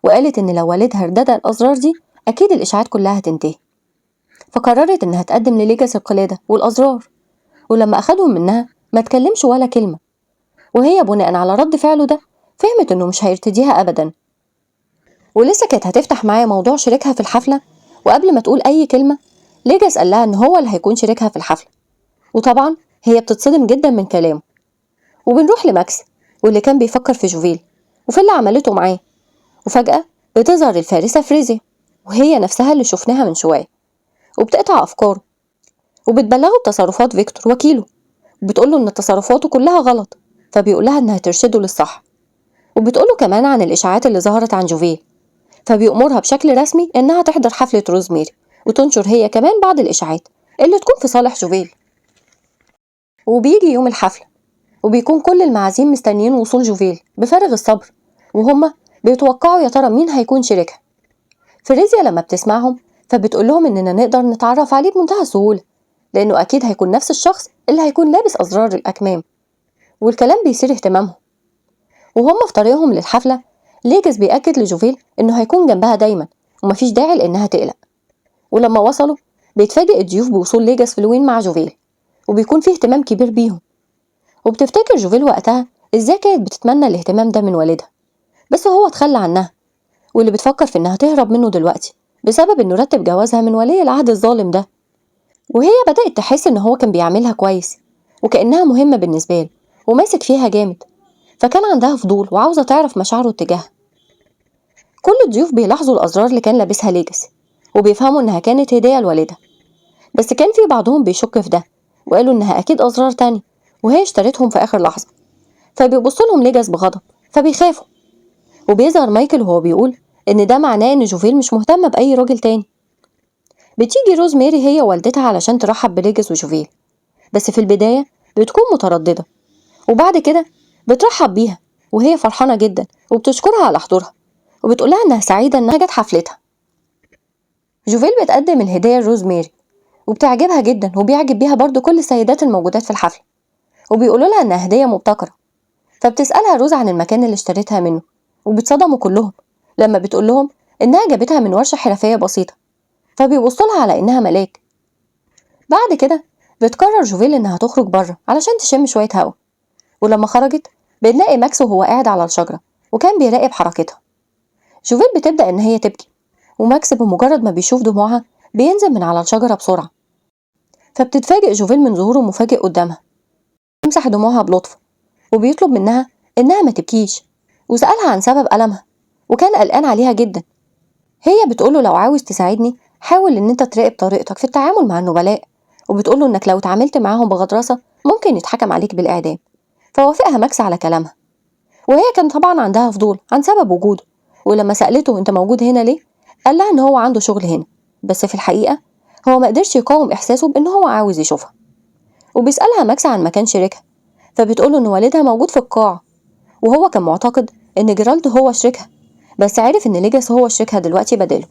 وقالت إن لو والدها ارتدى الأزرار دي أكيد الإشاعات كلها هتنتهي. فقررت إنها تقدم لليجاس القلادة والأزرار، ولما أخدهم منها ما تكلمش ولا كلمة، وهي بناء على رد فعله ده فهمت إنه مش هيرتديها أبدا. ولسه كانت هتفتح معايا موضوع شريكها في الحفلة، وقبل ما تقول أي كلمة ليجاس قال لها إن هو اللي هيكون شريكها في الحفلة، وطبعا هي بتتصدم جدا من كلامه. وبنروح لماكس واللي كان بيفكر في جوفيل وفي اللي عملته معاه، وفجأة بتظهر الفارسة فريزيا وهي نفسها اللي شفناها من شوية، وبتقطع أفكاره وبتبلغه بتصرفات فيكتور وكيله، وبتقوله إن تصرفاته كلها غلط، فبيقولها إنها ترشده للصح، وبتقوله كمان عن الإشاعات اللي ظهرت عن جوفيل، فبيأمرها بشكل رسمي إنها تحضر حفلة روزميري وتنشر هي كمان بعض الإشاعات اللي تكون في صالح جوفيل. وبيجي يوم الحفلة وبيكون كل المعازيم مستنيين وصول جوفيل بفارغ الصبر، وهما بيتوقعوا يا ترى مين هيكون شريكها. فريزيا لما بتسمعهم فبتقول لهم إننا نقدر نتعرف عليه بمنتهى السهولة، لأنه أكيد هيكون نفس الشخص اللي هيكون لابس أزرار الأكمام، والكلام بيثير اهتمامهم. وهم في طريقهم للحفلة ليجاس بيأكد لجوفيل إنه هيكون جنبها دايما ومفيش داعي لإنها تقلق. ولما وصلوا بيتفاجئ الضيوف بوصول ليجاس فلوين مع جوفيل، وبيكون فيه اهتمام كبير بيهم. وبتفتكر جوفيل وقتها إزاي كانت بتتمنى الاهتمام ده من والدها، بس هو اتخلى عنها، واللي بتفكر في إنها تهرب منه دلوقتي بسبب إنه رتب جوازها من ولي العهد الظالم ده. وهي بدأت تحس إن هو كان بيعملها كويس وكأنها مهمة بالنسبة له وماسك فيها جامد، فكان عندها فضول وعاوزة تعرف مشاعره اتجاهها. كل الضيوف بيلاحظوا الأزرار اللي كان لابسها ليجاس وبيفهموا إنها كانت هدية لوالدها، بس كان في بعضهم بيشك في ده وقالوا إنها أكيد أزرار تانية وهي اشترتهم في آخر لحظة. فبيبصوا لهم ليجاس بغضب فبيخافوا. وبيظهر مايكل وهو بيقول إن ده معناه إن جوفيل مش مهتمة بأي راجل تاني. بتيجي روز ماري هي ووالدتها علشان ترحب بليجاس وجوفيل، بس في البداية بتكون مترددة، وبعد كده بترحب بيها وهي فرحانة جدا وبتشكرها على حضورها وبتقولها إنها سعيدة إنها جت حفلتها. جوفيل بتقدم الهدية لروزماري وبتعجبها جدا، وبيعجب بيها برضو كل السيدات الموجودات في الحفلة، وبيقولوا لها إنها هدية مبتكرة. فبتسألها روز عن المكان اللي اشتريتها منه، وبيتصدموا كلهم لما بتقول لهم إنها جابتها من ورشة حرفية بسيطة، فبيبصوا لها على إنها ملاك. بعد كده بتقرر جوفيل إنها تخرج بره علشان تشم شوية هوا، ولما خرجت بنلاقي ماكس وهو قاعد على الشجرة وكان بيراقب حركتها. جوفيل بتبدأ إن هي تبكي، وماكس بمجرد ما بيشوف دموعها بينزل من على الشجرة بسرعة. فبتتفاجئ جوفيل من ظهوره مفاجئ قدامها، بيمسح دموعها بلطف وبيطلب منها إنها ما تبكيش، وسألها عن سبب ألمها وكان قلقان عليها جدا. هي بتقوله لو عاوز تساعدني حاول إن أنت تراقب طريقتك في التعامل مع النبلاء، وبتقوله إنك لو اتعاملت معاهم بغطرسة ممكن يتحكم عليك بالإعدام. فوافقها ماكس على كلامها، وهي كان طبعا عندها فضول عن سبب وجوده، ولما سألته أنت موجود هنا ليه؟ قال لها إن هو عنده شغل هنا، بس في الحقيقة هو ما قدرش يقاوم إحساسه بإن هو عاوز يشوفها. وبيسألها ماكس عن مكان شريكها، فبتقوله إن والدها موجود في القاعة، وهو كان معتقد إن جيرالد هو شريكها، بس عرف إن ليجاس هو شريكها دلوقتي بداله.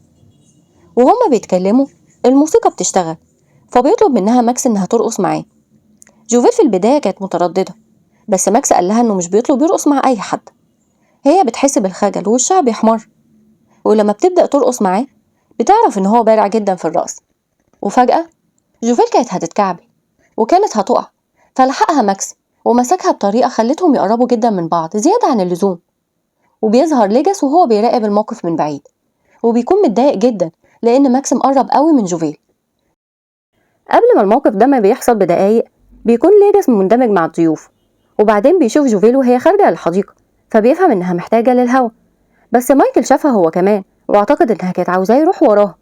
وهما بيتكلموا الموسيقى بتشتغل، فبيطلب منها ماكس إنها ترقص معاه. جوفيل في البداية كانت مترددة، بس ماكس قال لها إنه مش بيطلب يرقص مع أي حد. هي بتحس بالخجل ووشها بيحمر، ولما بتبدأ ترقص معاه بتعرف إن هو بارع جدا في الرقص. وفجأة جوفيل كانت هتتكعبل وكانت هتقع، فلحقها ماكس ومسكها بطريقة خلتهم يقربوا جدا من بعض زيادة عن اللزوم. وبيظهر ليجاس وهو بيراقب الموقف من بعيد، وبيكون متضايق جدا لأن ماكس مقرب قوي من جوفيل. قبل ما الموقف ده ما بيحصل بدقايق بيكون ليجاس مندمج مع الضيوف، وبعدين بيشوف جوفيل وهي خارجة للحديقة، فبيفهم إنها محتاجة للهوا. بس مايكل شافها هو كمان واعتقد إنها كانت عاوزاه يروح وراها،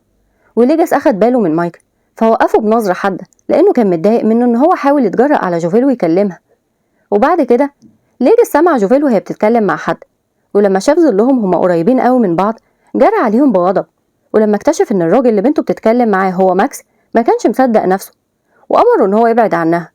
وليجاس أخد باله من مايكل فوقفه بنظرة حادة لأنه كان متضايق منه إن هو حاول يتجرأ على جوفيل ويكلمها. وبعد كده ليجاس سمع جوفيل وهي بتتكلم مع حد، ولما شاف ظلهم هما قريبين قوي من بعض جرى عليهم بغضب. ولما اكتشف إن الراجل اللي بنته بتتكلم معاه هو ماكس ما كانش مصدق نفسه، وأمره إن هو يبعد عنها.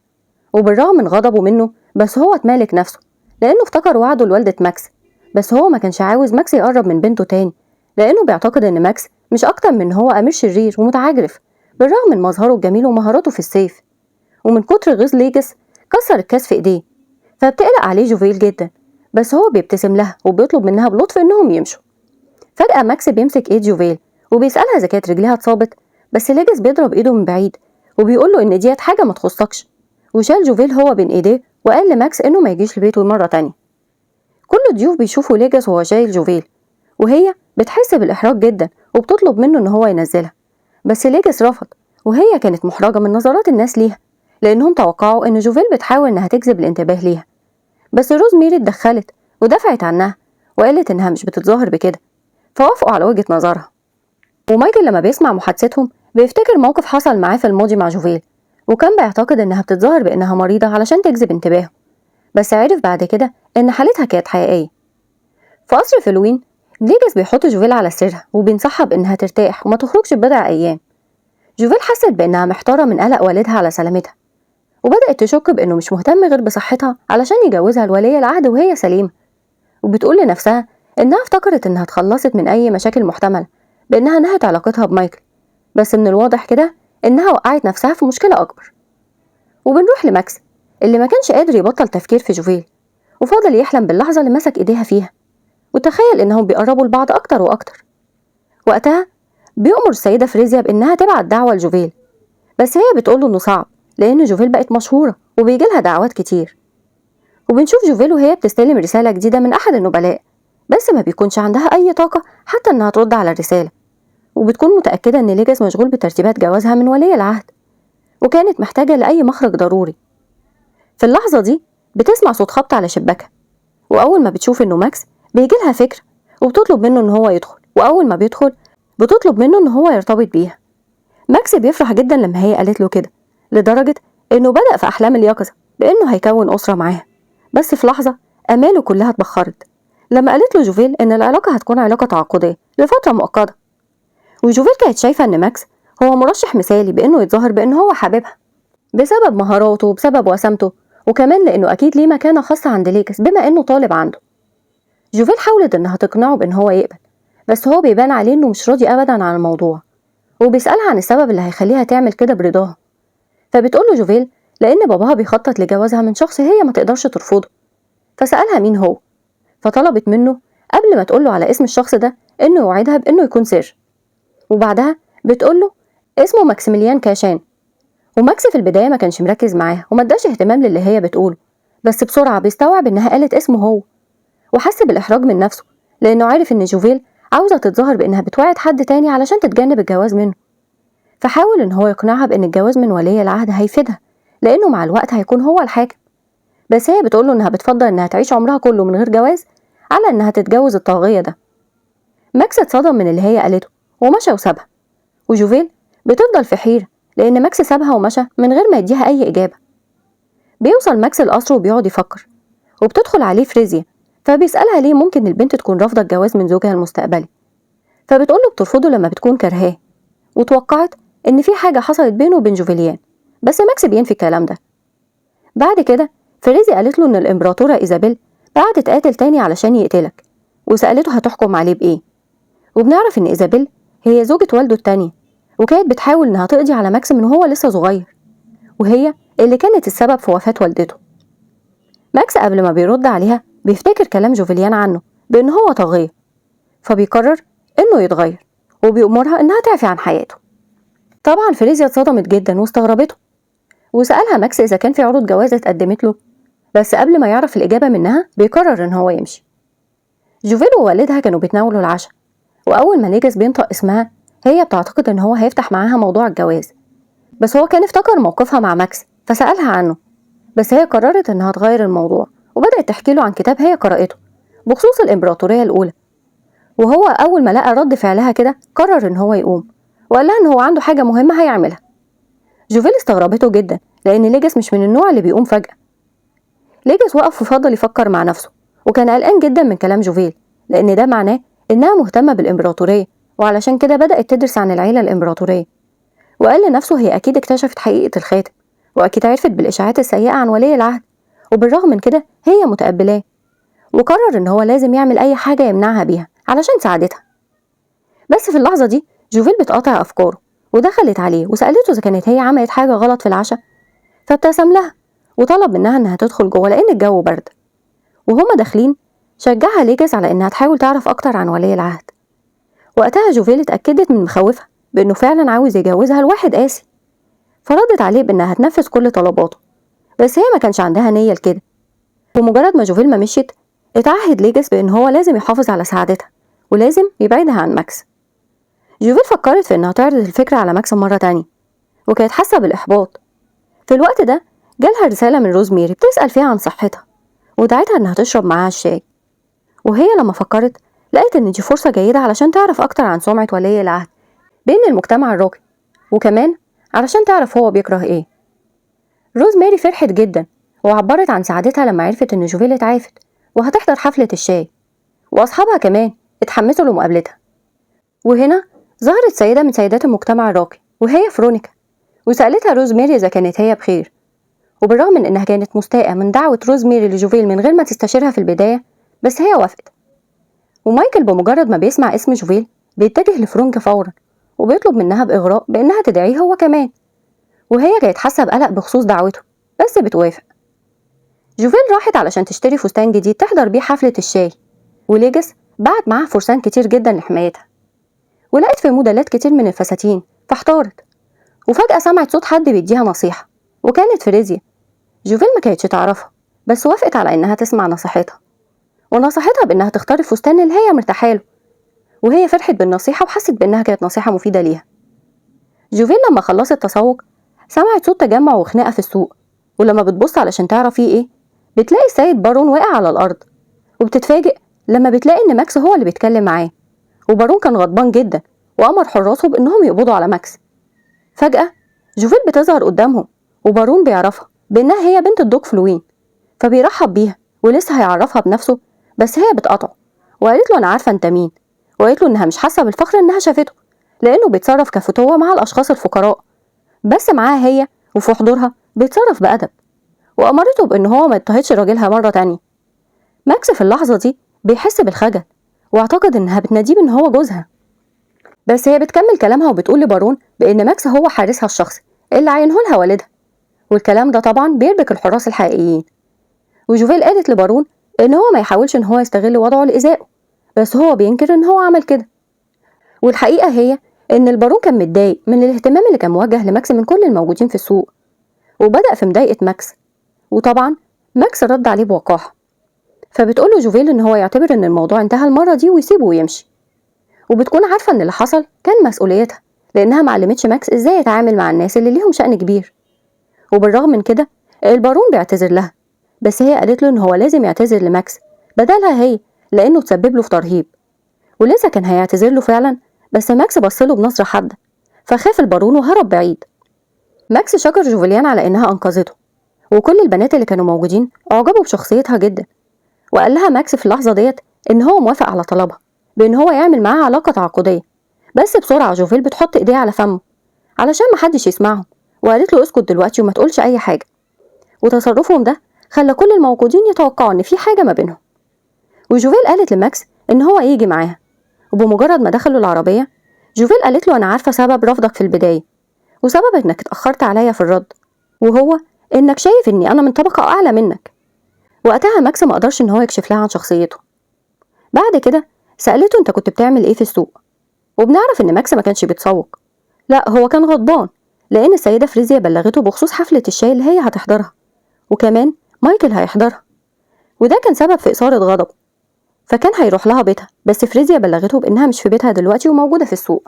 وبالرغم من غضبه منه بس هو اتمالك نفسه لأنه افتكر وعده لوالدة ماكس، بس هو ما كانش عاوز ماكس يقرب من بنته تاني لأنه بيعتقد إن ماكس مش أكتر من هو أمير شرير ومتعجرف بالرغم من مظهره الجميل ومهاراته في السيف. ومن كتر غيظ ليجاس كسر الكاس في إيديه، فبتقلق عليه جوفيل جدا، بس هو بيبتسم لها وبيطلب منها بلطف إنهم يمشوا. فجأة ماكس بيمسك إيد جوفيل وبيسألها إذا كانت رجليها اتصابت، بس ليجاس بيضرب إيده من بعيد وبيقول له إن ديت حاجة ما تخصكش، وشال جوفيل هو بين إيديه وقال لماكس إنه ما يجيش لبيته مرة تانية. كل الضيوف بيشوفوا ليجاس وهو شايل جوفيل، وهي بتحس بالإحراج جدا وبتطلب منه إن هو ينزلها، بس ليجاس رفض، وهي كانت محرجة من نظرات الناس ليها لأنهم توقعوا إن جوفيل بتحاول إنها تجذب الانتباه ليها. بس روز ميري اتدخلت ودفعت عنها وقالت إنها مش بتتظاهر بكده، فوافقوا على وجهة نظرها. ومايكل لما بيسمع محادثتهم بيفتكر موقف حصل معاه في الماضي مع جوفيل، وكان بيعتقد إنها بتتظاهر بإنها مريضة علشان تجذب انتباهه، بس عرف بعد كده إن حالتها كانت حقيقية. في قصر فلوين ليجاس بيحط جوفيل على سريرها وبينصحها بإنها ترتاح وما تخرجش بضع أيام. جوفيل حست بإنها محتارة من قلق والدها على سلامتها، وبدأت تشك بإنه مش مهتم غير بصحتها علشان يجوزها لولي العهد وهي سليمة، وبتقول لنفسها إنها افتكرت إنها اتخلصت من أي مشاكل محتملة بإنها نهت علاقتها بمايكل، بس من الواضح كده إنها وقعت نفسها في مشكلة أكبر. وبنروح لماكس اللي ما كانش قادر يبطل تفكير في جوفيل، وفضل يحلم باللحظة اللي مسك إيديها فيها، وتخيل إنهم بيقربوا لبعض أكتر وأكتر. وقتها بيأمر السيدة فريزيا بإنها تبعت دعوة لجوفيل، بس هي بتقوله إنه صعب لأن جوفيل بقت مشهورة وبيجيلها دعوات كتير. وبنشوف جوفيل وهي بتستلم رسالة جديدة من أحد النبلاء، بس ما بيكونش عندها أي طاقة حتى إنها ترد على الرسالة، وبتكون متأكدة إن ليجاس مشغول بترتيبات جوازها من ولي العهد، وكانت محتاجة لأي مخرج ضروري. في اللحظة دي بتسمع صوت خبط على شباكها، وأول ما بتشوف إنه ماكس بيجيلها فكرة وبتطلب منه إن هو يدخل، وأول ما بيدخل بتطلب منه إن هو يرتبط بيها. ماكس بيفرح جدا لما هي قالت له كده، لدرجة إنه بدأ في أحلام اليقظة بإنه هيكون أسرة معاها، بس في لحظة آماله كلها اتبخرت لما قالت له جوفيل إن العلاقة هتكون علاقة تعاقدية لفترة مؤقتة. وجوفيل كانت شايفة إن ماكس هو مرشح مثالي بإنه يتظاهر بإن هو حبيبها بسبب مهاراته وبسبب وسامته، وكمان لأنه أكيد ليه مكانة خاصة عند ليجاس بما إنه طالب عنده. جوفيل حاولت إنها تقنعه بإن هو يقبل، بس هو بيبان عليه إنه مش راضي أبدا عن الموضوع، وبيسألها عن السبب اللي هيخليها تعمل كده برضاها. فبتقوله جوفيل لأن باباها بيخطط لجوازها من شخص هي ما تقدرش ترفضه. فسألها مين هو، فطلبت منه قبل ما تقوله على اسم الشخص ده إنه يوعدها بإنه يكون سر. وبعدها بتقوله اسمه ماكسيميليان كاشان. وماكس في البداية ما كانش مركز معاها وما اداش اهتمام للي هي بتقوله، بس بسرعة بيستوعب إنها قالت اسمه هو، وحس بالإحراج من نفسه لأنه عارف إن جوفيل عاوزة تتظاهر بإنها بتوعد حد تاني علشان تتجنب الجواز منه. فحاول إن هو يقنعها بإن الجواز من ولي العهد هيفيدها لأنه مع الوقت هيكون هو الحاكم، بس هي بتقوله إنها بتفضل إنها تعيش عمرها كله من غير جواز على إنها تتجوز الطاغية ده. ماكس اتصدم من اللي هي قالته ومشى وسابها، وجوفيل بتفضل في حيرة لأن ماكس سابها ومشى من غير ما يديها أي إجابة. بيوصل ماكس القصر وبيقعد يفكر، وبتدخل عليه فريزيا فبيسألها ليه ممكن البنت تكون رافضة الجواز من زوجها المستقبلي، فبتقوله بترفضه لما بتكون كرهاه، وتوقعت إن في حاجة حصلت بينه وبين جوفيليان، بس ماكس بينفي الكلام ده. بعد كده فريزيا قالت له إن الإمبراطورة إيزابيل بعتت قاتل تاني علشان يقتلك، وسألته هتحكم عليه بإيه. وبنعرف إن إيزابيل هي زوجة والده التانية، وكانت بتحاول إنها تقضي على ماكس من وهو لسه صغير، وهي اللي كانت السبب في وفاة والدته. ماكس قبل ما بيرد عليها بيفتكر كلام جوفيليان عنه بإن هو طاغية، فبيقرر إنه يتغير وبيأمرها إنها تعفي عن حياته. طبعا فريزيا اتصدمت جدا واستغربته، وسألها ماكس إذا كان في عروض جواز اتقدمت له، بس قبل ما يعرف الإجابة منها بيقرر إن هو يمشي. جوفيل ووالدها كانوا بيتناولوا العشاء، وأول ما ليجاس بينطق اسمها هي بتعتقد إن هو هيفتح معاها موضوع الجواز، بس هو كان افتكر موقفها مع ماكس فسألها عنه، بس هي قررت إنها تغير الموضوع وبدأت تحكي له عن كتاب هي قرأته بخصوص الإمبراطورية الأولى. وهو أول ما لقى رد فعلها كده قرر إن هو يقوم، وقال لها إن هو عنده حاجة مهمة هيعملها. جوفيل استغربته جدا لأن ليجاس مش من النوع اللي بيقوم فجأة. ليجاس وقف وفضل يفكر مع نفسه، وكان قلقان جدا من كلام جوفيل لأن ده معناه إنها مهتمة بالإمبراطورية، وعلشان كده بدأت تدرس عن العيلة الإمبراطورية. وقال لنفسه هي أكيد اكتشفت حقيقة الخاتم، وأكيد عرفت بالإشاعات السيئة عن ولي العهد، وبالرغم من كده هي متقبلاه. وقرر إن هو لازم يعمل أي حاجة يمنعها بيها علشان سعادتها. بس في اللحظة دي جوفيل بتقاطع أفكاره ودخلت عليه وسألته إذا كانت هي عملت حاجة غلط في العشاء، فابتسم لها وطلب منها إنها تدخل جوه لأن الجو برد. وهما داخلين شجعها ليجاس على إنها تحاول تعرف أكتر عن ولي العهد. وقتها جوفيل اتأكدت من مخاوفها بإنه فعلا عاوز يجوزها لواحد قاسي، فردت عليه بإنها هتنفذ كل طلباته، بس هي ما كانش عندها نية لكده. بمجرد ما جوفيل ما مشيت اتعهد ليجاس بإن هو لازم يحافظ على سعادتها ولازم يبعدها عن ماكس. جوفيل فكرت في إنها تعرض الفكرة على ماكس مرة تانية، وكانت حاسة بالإحباط. في الوقت ده جالها رسالة من روزميري بتسأل فيها عن صحتها ودعتها إنها تشرب معاها الشاي، وهي لما فكرت لقيت إن دي فرصة جيدة علشان تعرف أكتر عن سمعة ولي العهد بين المجتمع الراقي، وكمان علشان تعرف هو بيكره إيه. روزماري فرحت جدا وعبرت عن سعادتها لما عرفت إن جوفيل اتعافت وهتحضر حفلة الشاي، وأصحابها كمان اتحمسوا لمقابلتها. وهنا ظهرت سيدة من سيدات المجتمع الراقي وهي فرونيكا، وسألتها روزماري إذا كانت هي بخير. وبالرغم من إنها كانت مستاءة من دعوة روزماري لجوفيل من غير ما تستشيرها في البداية، بس هي وافقت. ومايكل بمجرد ما بيسمع اسم جوفيل بيتجه لفرونكا فورا وبيطلب منها بإغراء بإنها تدعيه هو كمان، وهي كانت حاسة بقلق بخصوص دعوته بس بتوافق. جوفيل راحت علشان تشتري فستان جديد تحضر بيه حفلة الشاي، وليجاس بعت معاها فرسان كتير جدا لحمايتها، ولقت في موديلات كتير من الفساتين فاحتارت. وفجأة سمعت صوت حد بيديها نصيحة، وكانت فريزيا. جوفيل ما كانتش تعرفها بس وافقت على إنها تسمع نصيحتها، ونصحتها بإنها تختار الفستان اللي هي مرتاحة له، وهي فرحت بالنصيحة وحست بإنها كانت نصيحة مفيدة ليها. جوفيل لما خلصت تسوق سمعت صوت تجمع وخناقة في السوق، ولما بتبص علشان تعرف فيه إيه بتلاقي السيد بارون واقع على الأرض، وبتتفاجئ لما بتلاقي إن ماكس هو اللي بيتكلم معاه. وبارون كان غضبان جدا وأمر حراسه بإنهم يقبضوا على ماكس. فجأة جوفيل بتظهر قدامهم وبارون بيعرفها بإنها هي بنت الدوق فلوين، فبيرحب بيها ولسه هيعرفها بنفسه، بس هي بتقاطعه وقالت له أنا عارفة أنت مين، وقالت له إنها مش حاسة بالفخر إنها شافته لأنه بيتصرف كفتوة مع الأشخاص الفقراء، بس معاها هي وفي حضورها بيتصرف بأدب، وأمرته بإن هو ما يضطهدش راجلها مرة تانية. ماكس في اللحظة دي بيحس بالخجل واعتقد إنها بتناديه إن هو جوزها، بس هي بتكمل كلامها وبتقول لبارون بإن ماكس هو حارسها الشخصي اللي عينه لها والدها، والكلام ده طبعا بيربك الحراس الحقيقيين. وجوفيل قالت لبارون إن هو ما يحاولش إن هو يستغل وضعه لإيذائه، بس هو بينكر إن هو عمل كده. والحقيقة هي إن البارون كان متضايق من الاهتمام اللي كان موجه لماكس من كل الموجودين في السوق، وبدأ في مضايقة ماكس، وطبعا ماكس رد عليه بوقاحة. فبتقوله جوفيل إن هو يعتبر إن الموضوع انتهى المرة دي ويسيبه ويمشي، وبتكون عارفة إن اللي حصل كان مسؤوليتها لأنها معلمتش ماكس إزاي يتعامل مع الناس اللي ليهم شأن كبير. وبالرغم من كده البارون بيعتذر لها، بس هي قالت له إن هو لازم يعتذر لماكس بدلها هي لأنه تسبب له في ترهيب، ولسه كان هيعتذر له فعلا، بس ماكس بصله بنظرة حادة فخاف البارون وهرب بعيد. ماكس شكر جوفيليان على إنها أنقذته، وكل البنات اللي كانوا موجودين أعجبوا بشخصيتها جدا، وقال لها ماكس في اللحظة ديت إن هو موافق على طلبها بإن هو يعمل معاها علاقة تعاقدية، بس بسرعة جوفيل بتحط إيديها على فمه علشان محدش يسمعهم، وقالت له اسكت دلوقتي وما تقولش أي حاجة. وتصرفهم ده خلى كل الموجودين يتوقعوا إن في حاجة ما بينهم. وجوفيل قالت لماكس إن هو يجي معاها، وبمجرد ما دخلوا العربية جوفيل قالت له أنا عارفة سبب رفضك في البداية وسبب إنك اتأخرت عليا في الرد، وهو إنك شايف إني أنا من طبقة أعلى منك. وقتها ماكس ما قدرش إن هو يكشف لها عن شخصيته. بعد كده سألته أنت كنت بتعمل إيه في السوق، وبنعرف إن ماكس ما كانش بيتسوق، لا هو كان غضبان لأن السيدة فريزيا بلغته بخصوص حفلة الشاي اللي هي هتحضرها، وكمان مايكل هيحضرها، وده كان سبب في إثارة غضبه، فكان هيروح لها بيتها، بس فريزيا بلغته بإنها مش في بيتها دلوقتي وموجودة في السوق،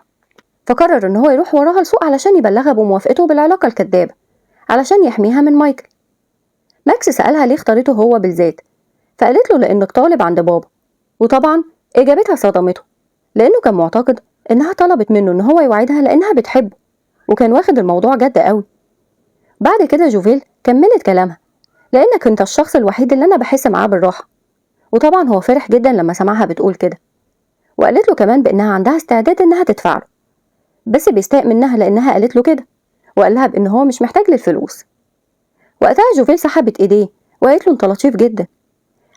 فقرر إن هو يروح وراها السوق علشان يبلغها بموافقته بالعلاقة الكدابة علشان يحميها من مايكل. ماكس سألها ليه اختارته هو بالذات، فقالت له لأنك طالب عند بابا، وطبعا إجابتها صدمته لأنه كان معتقد إنها طلبت منه إن هو يوعدها لأنها بتحبه، وكان واخد الموضوع جد قوي. بعد كده جوفيل كملت كلامها لأنك أنت الشخص الوحيد اللي أنا بحس معاه بالراحة، وطبعا هو فرح جدا لما سمعها بتقول كده، وقالت له كمان بأنها عندها استعداد إنها تدفع له، بس بيستاء منها لأنها قالت له كده، وقال لها بأن هو مش محتاج للفلوس. وقتها جوفيل سحبت إيديه وقالت له أنت لطيف جدا.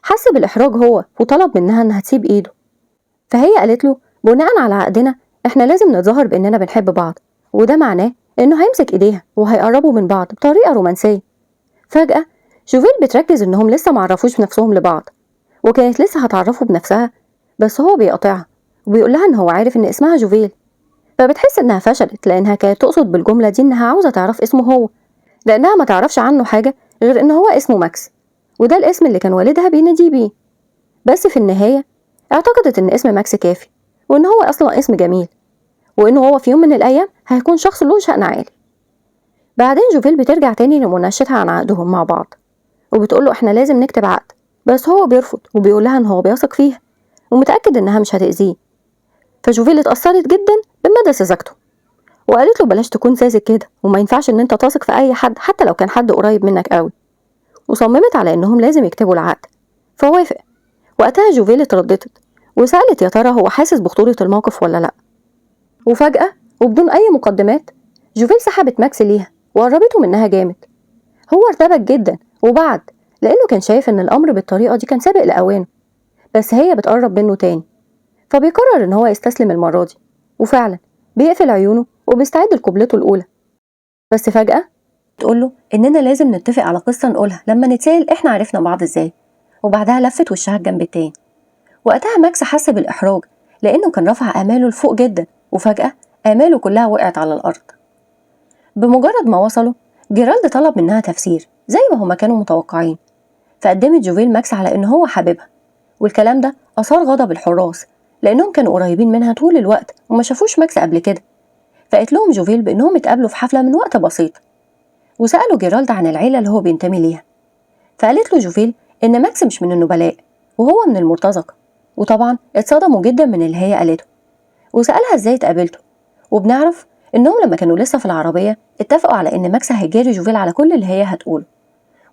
حس بالإحراج هو وطلب منها إنها تسيب إيده، فهي قالت له بناء على عقدنا إحنا لازم نتظاهر بإننا بنحب بعض، وده معناه إنه هيمسك إيديها وهيقربوا من بعض بطريقة رومانسية. فجأة جوفيل بتركز إنهم لسه معرفوش بنفسهم لبعض، وكانت لسه هتعرفه بنفسها، بس هو بيقاطعها وبيقول لها إن هو عارف إن اسمها جوفيل، فبتحس إنها فشلت لأنها كانت تقصد بالجملة دي إنها عاوزة تعرف اسمه هو، لأنها ما تعرفش عنه حاجة غير إن هو اسمه ماكس، وده الاسم اللي كان والدها بيناديه بيه. بس في النهاية اعتقدت إن اسم ماكس كافي، وإن هو أصلا اسم جميل، وإنه هو في يوم من الأيام هيكون شخص له شأن عالي. بعدين جوفيل بترجع تاني لمناقشتها عن عقدهم مع بعض، وبتقوله إحنا لازم نكتب عقد، بس هو بيرفض وبيقول لها إن هو بيثق فيها ومتأكد إنها مش هتأذيه. فجوفيل اتأثرت جدا بمدى سذاجته، وقالت له بلاش تكون ساذج كده، وما ينفعش إن أنت تثق في أي حد حتى لو كان حد قريب منك قوي، وصممت على إنهم لازم يكتبوا العقد، فوافق. وقتها جوفيل اترددت وسألت يا ترى هو حاسس بخطورة الموقف ولا لأ. وفجأة وبدون أي مقدمات جوفيل سحبت ماكس ليها وقربته منها جامد. هو ارتبك جدا وبعد لأنه كان شايف إن الأمر بالطريقة دي كان سابق لأوانه، بس هي بتقرب منه تاني، فبيقرر إن هو يستسلم المرة دي، وفعلا بيقفل عيونه وبيستعد لقبلته الأولى. بس فجأة تقوله إننا لازم نتفق على قصة نقولها لما نتسأل إحنا عرفنا بعض إزاي، وبعدها لفت وشها الجنب التاني. وقتها ماكس حس بالإحراج لأنه كان رفع آماله لفوق جدا، وفجأة آماله كلها وقعت على الأرض. بمجرد ما وصلوا جيرالد طلب منها تفسير زي ما هما كانوا متوقعين، فقدمت جوفيل ماكس على إن هو حبيبها، والكلام ده أثار غضب الحراس لأنهم كانوا قريبين منها طول الوقت وما شافوش ماكس قبل كده. فقالت لهم جوفيل بإنهم اتقابلوا في حفلة من وقت بسيط، وسألوا جيرالد عن العيلة اللي هو بينتمي ليها، فقالت له جوفيل إن ماكس مش من النبلاء وهو من المرتزقة، وطبعا اتصدموا جدا من اللي هي قالته، وسألها ازاي اتقابلته. وبنعرف إنهم لما كانوا لسه في العربية اتفقوا على إن ماكس هيجاري جوفيل على كل اللي هي هتقوله،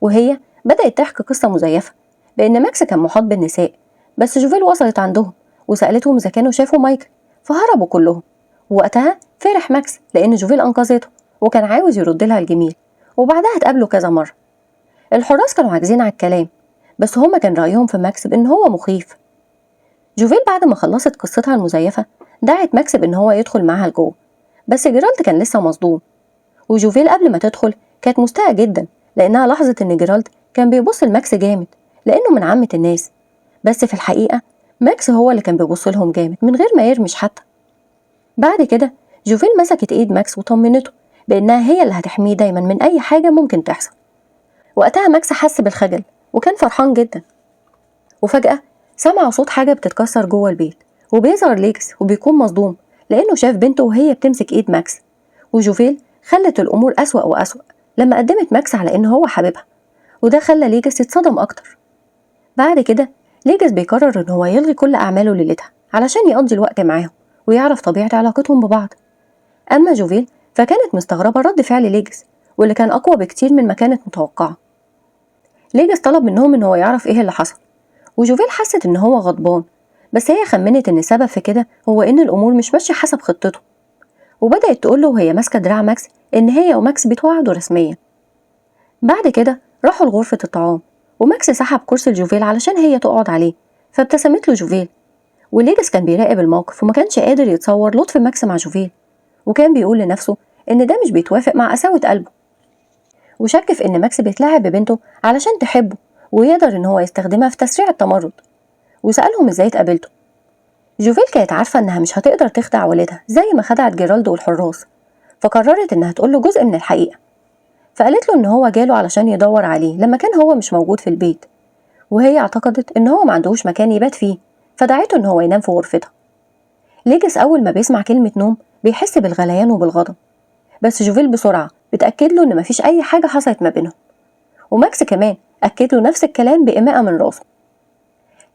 وهي بدأت تحكي قصة مزيفة بإن ماكس كان محاط بالنساء، بس جوفيل وصلت عندهم وسألتهم إذا كانوا شافوا مايكل فهربوا كلهم. ووقتها فرح ماكس لأن جوفيل أنقذته وكان عاوز يرد لها الجميل، وبعدها اتقابلوا كذا مرة. الحراس كانوا عاجزين على الكلام، بس هما كان رأيهم في ماكس بإن هو مخيف. جوفيل بعد ما خلصت قصتها المزيفة دعت ماكس بإن هو يدخل معاها لجوه، بس جيرالد كان لسه مصدوم. وجوفيل قبل ما تدخل كانت مستاءة جدا لأنها لاحظت إن جيرالد كان بيبص لماكس جامد لأنه من عامة الناس، بس في الحقيقة ماكس هو اللي كان بيبص لهم جامد من غير ما يرمش حتى. بعد كده جوفيل مسكت ايد ماكس وطمنته بانها هي اللي هتحميه دايما من اي حاجة ممكن تحصل. وقتها ماكس حس بالخجل وكان فرحان جدا. وفجأة سمعوا صوت حاجة بتتكسر جوه البيت، وبيظهر ليجس وبيكون مصدوم لأنه شاف بنته وهي بتمسك ايد ماكس. وجوفيل خلت الأمور أسوأ وأسوأ لما قدمت ماكس على إن هو حبيبها، وده خلى ليجس يتصدم أكتر. بعد كده ليجس بيقرر إن هو يلغي كل أعماله ليلتها علشان يقضي الوقت معاهم ويعرف طبيعة علاقتهم ببعض. أما جوفيل فكانت مستغربة رد فعل ليجس واللي كان أقوى بكتير من ما كانت متوقعة. ليجس طلب منهم إن هو يعرف إيه اللي حصل، وجوفيل حست إن هو غضبان، بس هي خمنت إن السبب في كده هو إن الأمور مش ماشية حسب خطته. وبدأت تقوله وهي ماسكة دراع ماكس إن هي وماكس بيتوعدوا رسميا. بعد كده راحوا لغرفة الطعام، وماكس سحب كرسي لجوفيل علشان هي تقعد عليه، فابتسمت له جوفيل. وليجس كان بيراقب الموقف وما كانش قادر يتصور لطف ماكس مع جوفيل، وكان بيقول لنفسه إن ده مش بيتوافق مع قساوة قلبه، وشك في إن ماكس بيتلاعب ببنته علشان تحبه ويقدر إن هو يستخدمها في تسريع التمرد. وسألهم إزاي اتقابلتوا. جوفيل كانت عارفة إنها مش هتقدر تخدع والدها زي ما خدعت جيرالد والحراس، فقررت إنها تقوله جزء من الحقيقة. فقالت له إن هو جاله علشان يدور عليه لما كان هو مش موجود في البيت، وهي اعتقدت إن هو ما عندهوش مكان يبات فيه، فدعته إن هو ينام في غرفتها. ليجس أول ما بيسمع كلمة نوم بيحس بالغليان وبالغضب، بس جوفيل بسرعة بتأكد له إن مفيش أي حاجة حصلت ما بينهم، وماكس كمان أكد له نفس الكلام بإيماءة من راسه.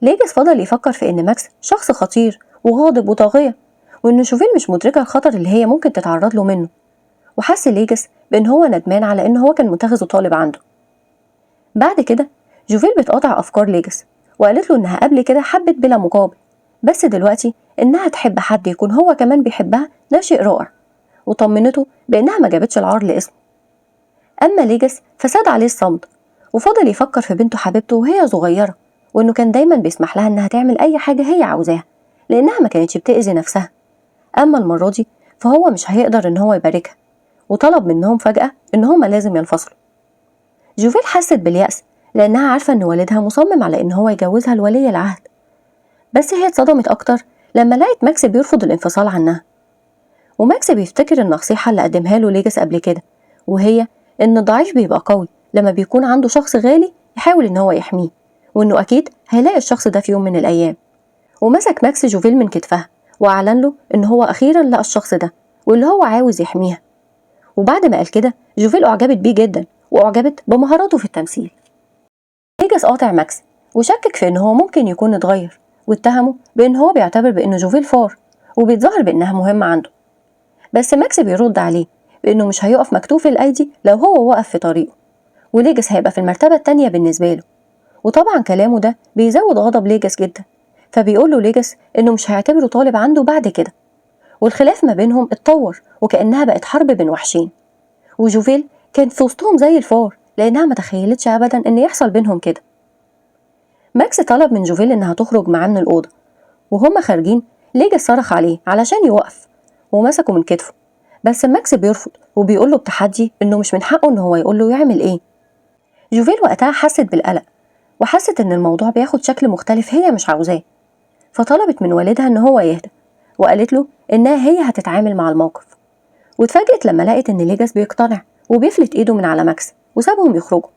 ليجس فضل يفكر في إن ماكس شخص خطير وغاضب وطاغية، وإن جوفيل مش مدركة الخطر اللي هي ممكن تتعرض له منه. وحس ليجس بإن هو ندمان على إن هو كان متخذه طالب عنده. بعد كده جوفيل بتقاطع أفكار ليجس وقالت له إنها قبل كده حبت بلا مقابل، بس دلوقتي إنها تحب حد يكون هو كمان بيحبها ده شيء رائع، وطمنته بإنها ما جابتش العار لاسمه. أما ليجس فساد عليه الصمت، وفضل يفكر في بنته حبيبته وهي صغيرة، وإنه كان دايما بيسمح لها إنها تعمل أي حاجة هي عاوزاها لأنها ما كانتش بتأذي نفسها. أما المرة دي فهو مش هيقدر إن هو يباركها، وطلب منهم فجأة إن هما لازم ينفصلوا. جوفيل حست باليأس لأنها عارفة إن والدها مصمم على إن هو يجوزها لولي العهد، بس هي اتصدمت أكتر لما لقت ماكس بيرفض الانفصال عنها. وماكس بيفتكر النصيحة اللي قدمها له ليجس قبل كده، وهي إن الضعيف بيبقى قوي لما بيكون عنده شخص غالي يحاول إن هو يحميه، وإنه أكيد هيلاقي الشخص ده في يوم من الأيام. ومسك ماكس جوفيل من كتفها وأعلن له إن هو أخيرا لقى الشخص ده واللي هو عاوز يحميها. وبعد ما قال كده جوفيل أعجبت بيه جدا وأعجبت بمهاراته في التمثيل. ليجس قاطع ماكس وشكك في إن هو ممكن يكون اتغير، واتهمه بإن هو بيعتبر بإن جوفيل فار وبيتظاهر بإنها مهمة عنده. بس ماكس بيرد عليه بإنه مش هيقف مكتوف الأيدي لو هو وقف في طريقه، وليجس هيبقى في المرتبة التانية بالنسبة له. وطبعا كلامه ده بيزود غضب ليجس جدا، فبيقول له ليجس إنه مش هيعتبره طالب عنده بعد كده. والخلاف ما بينهم اتطور وكأنها بقت حرب بين وحشين، وجوفيل كانت في وسطهم زي الفار لأنها ما تخيلتش أبدا إن يحصل بينهم كده. ماكس طلب من جوفيل إنها تخرج معاه من الأوضة، وهما خارجين ليجس صرخ عليه علشان يوقف ومسكه من كتفه، بس ماكس بيرفض وبيقول له بتحدي إنه مش من حقه إن هو يقول له يعمل إيه. جوفيل وقتها حست بالقلق وحست إن الموضوع بياخد شكل مختلف هي مش عاوزاه، فطلبت من والدها إن هو يهدى وقالت له إنها هي هتتعامل مع الموقف. واتفاجئت لما لقت إن ليجس بيقتنع وبيفلت إيده من على ماكس وسابهم يخرجوا.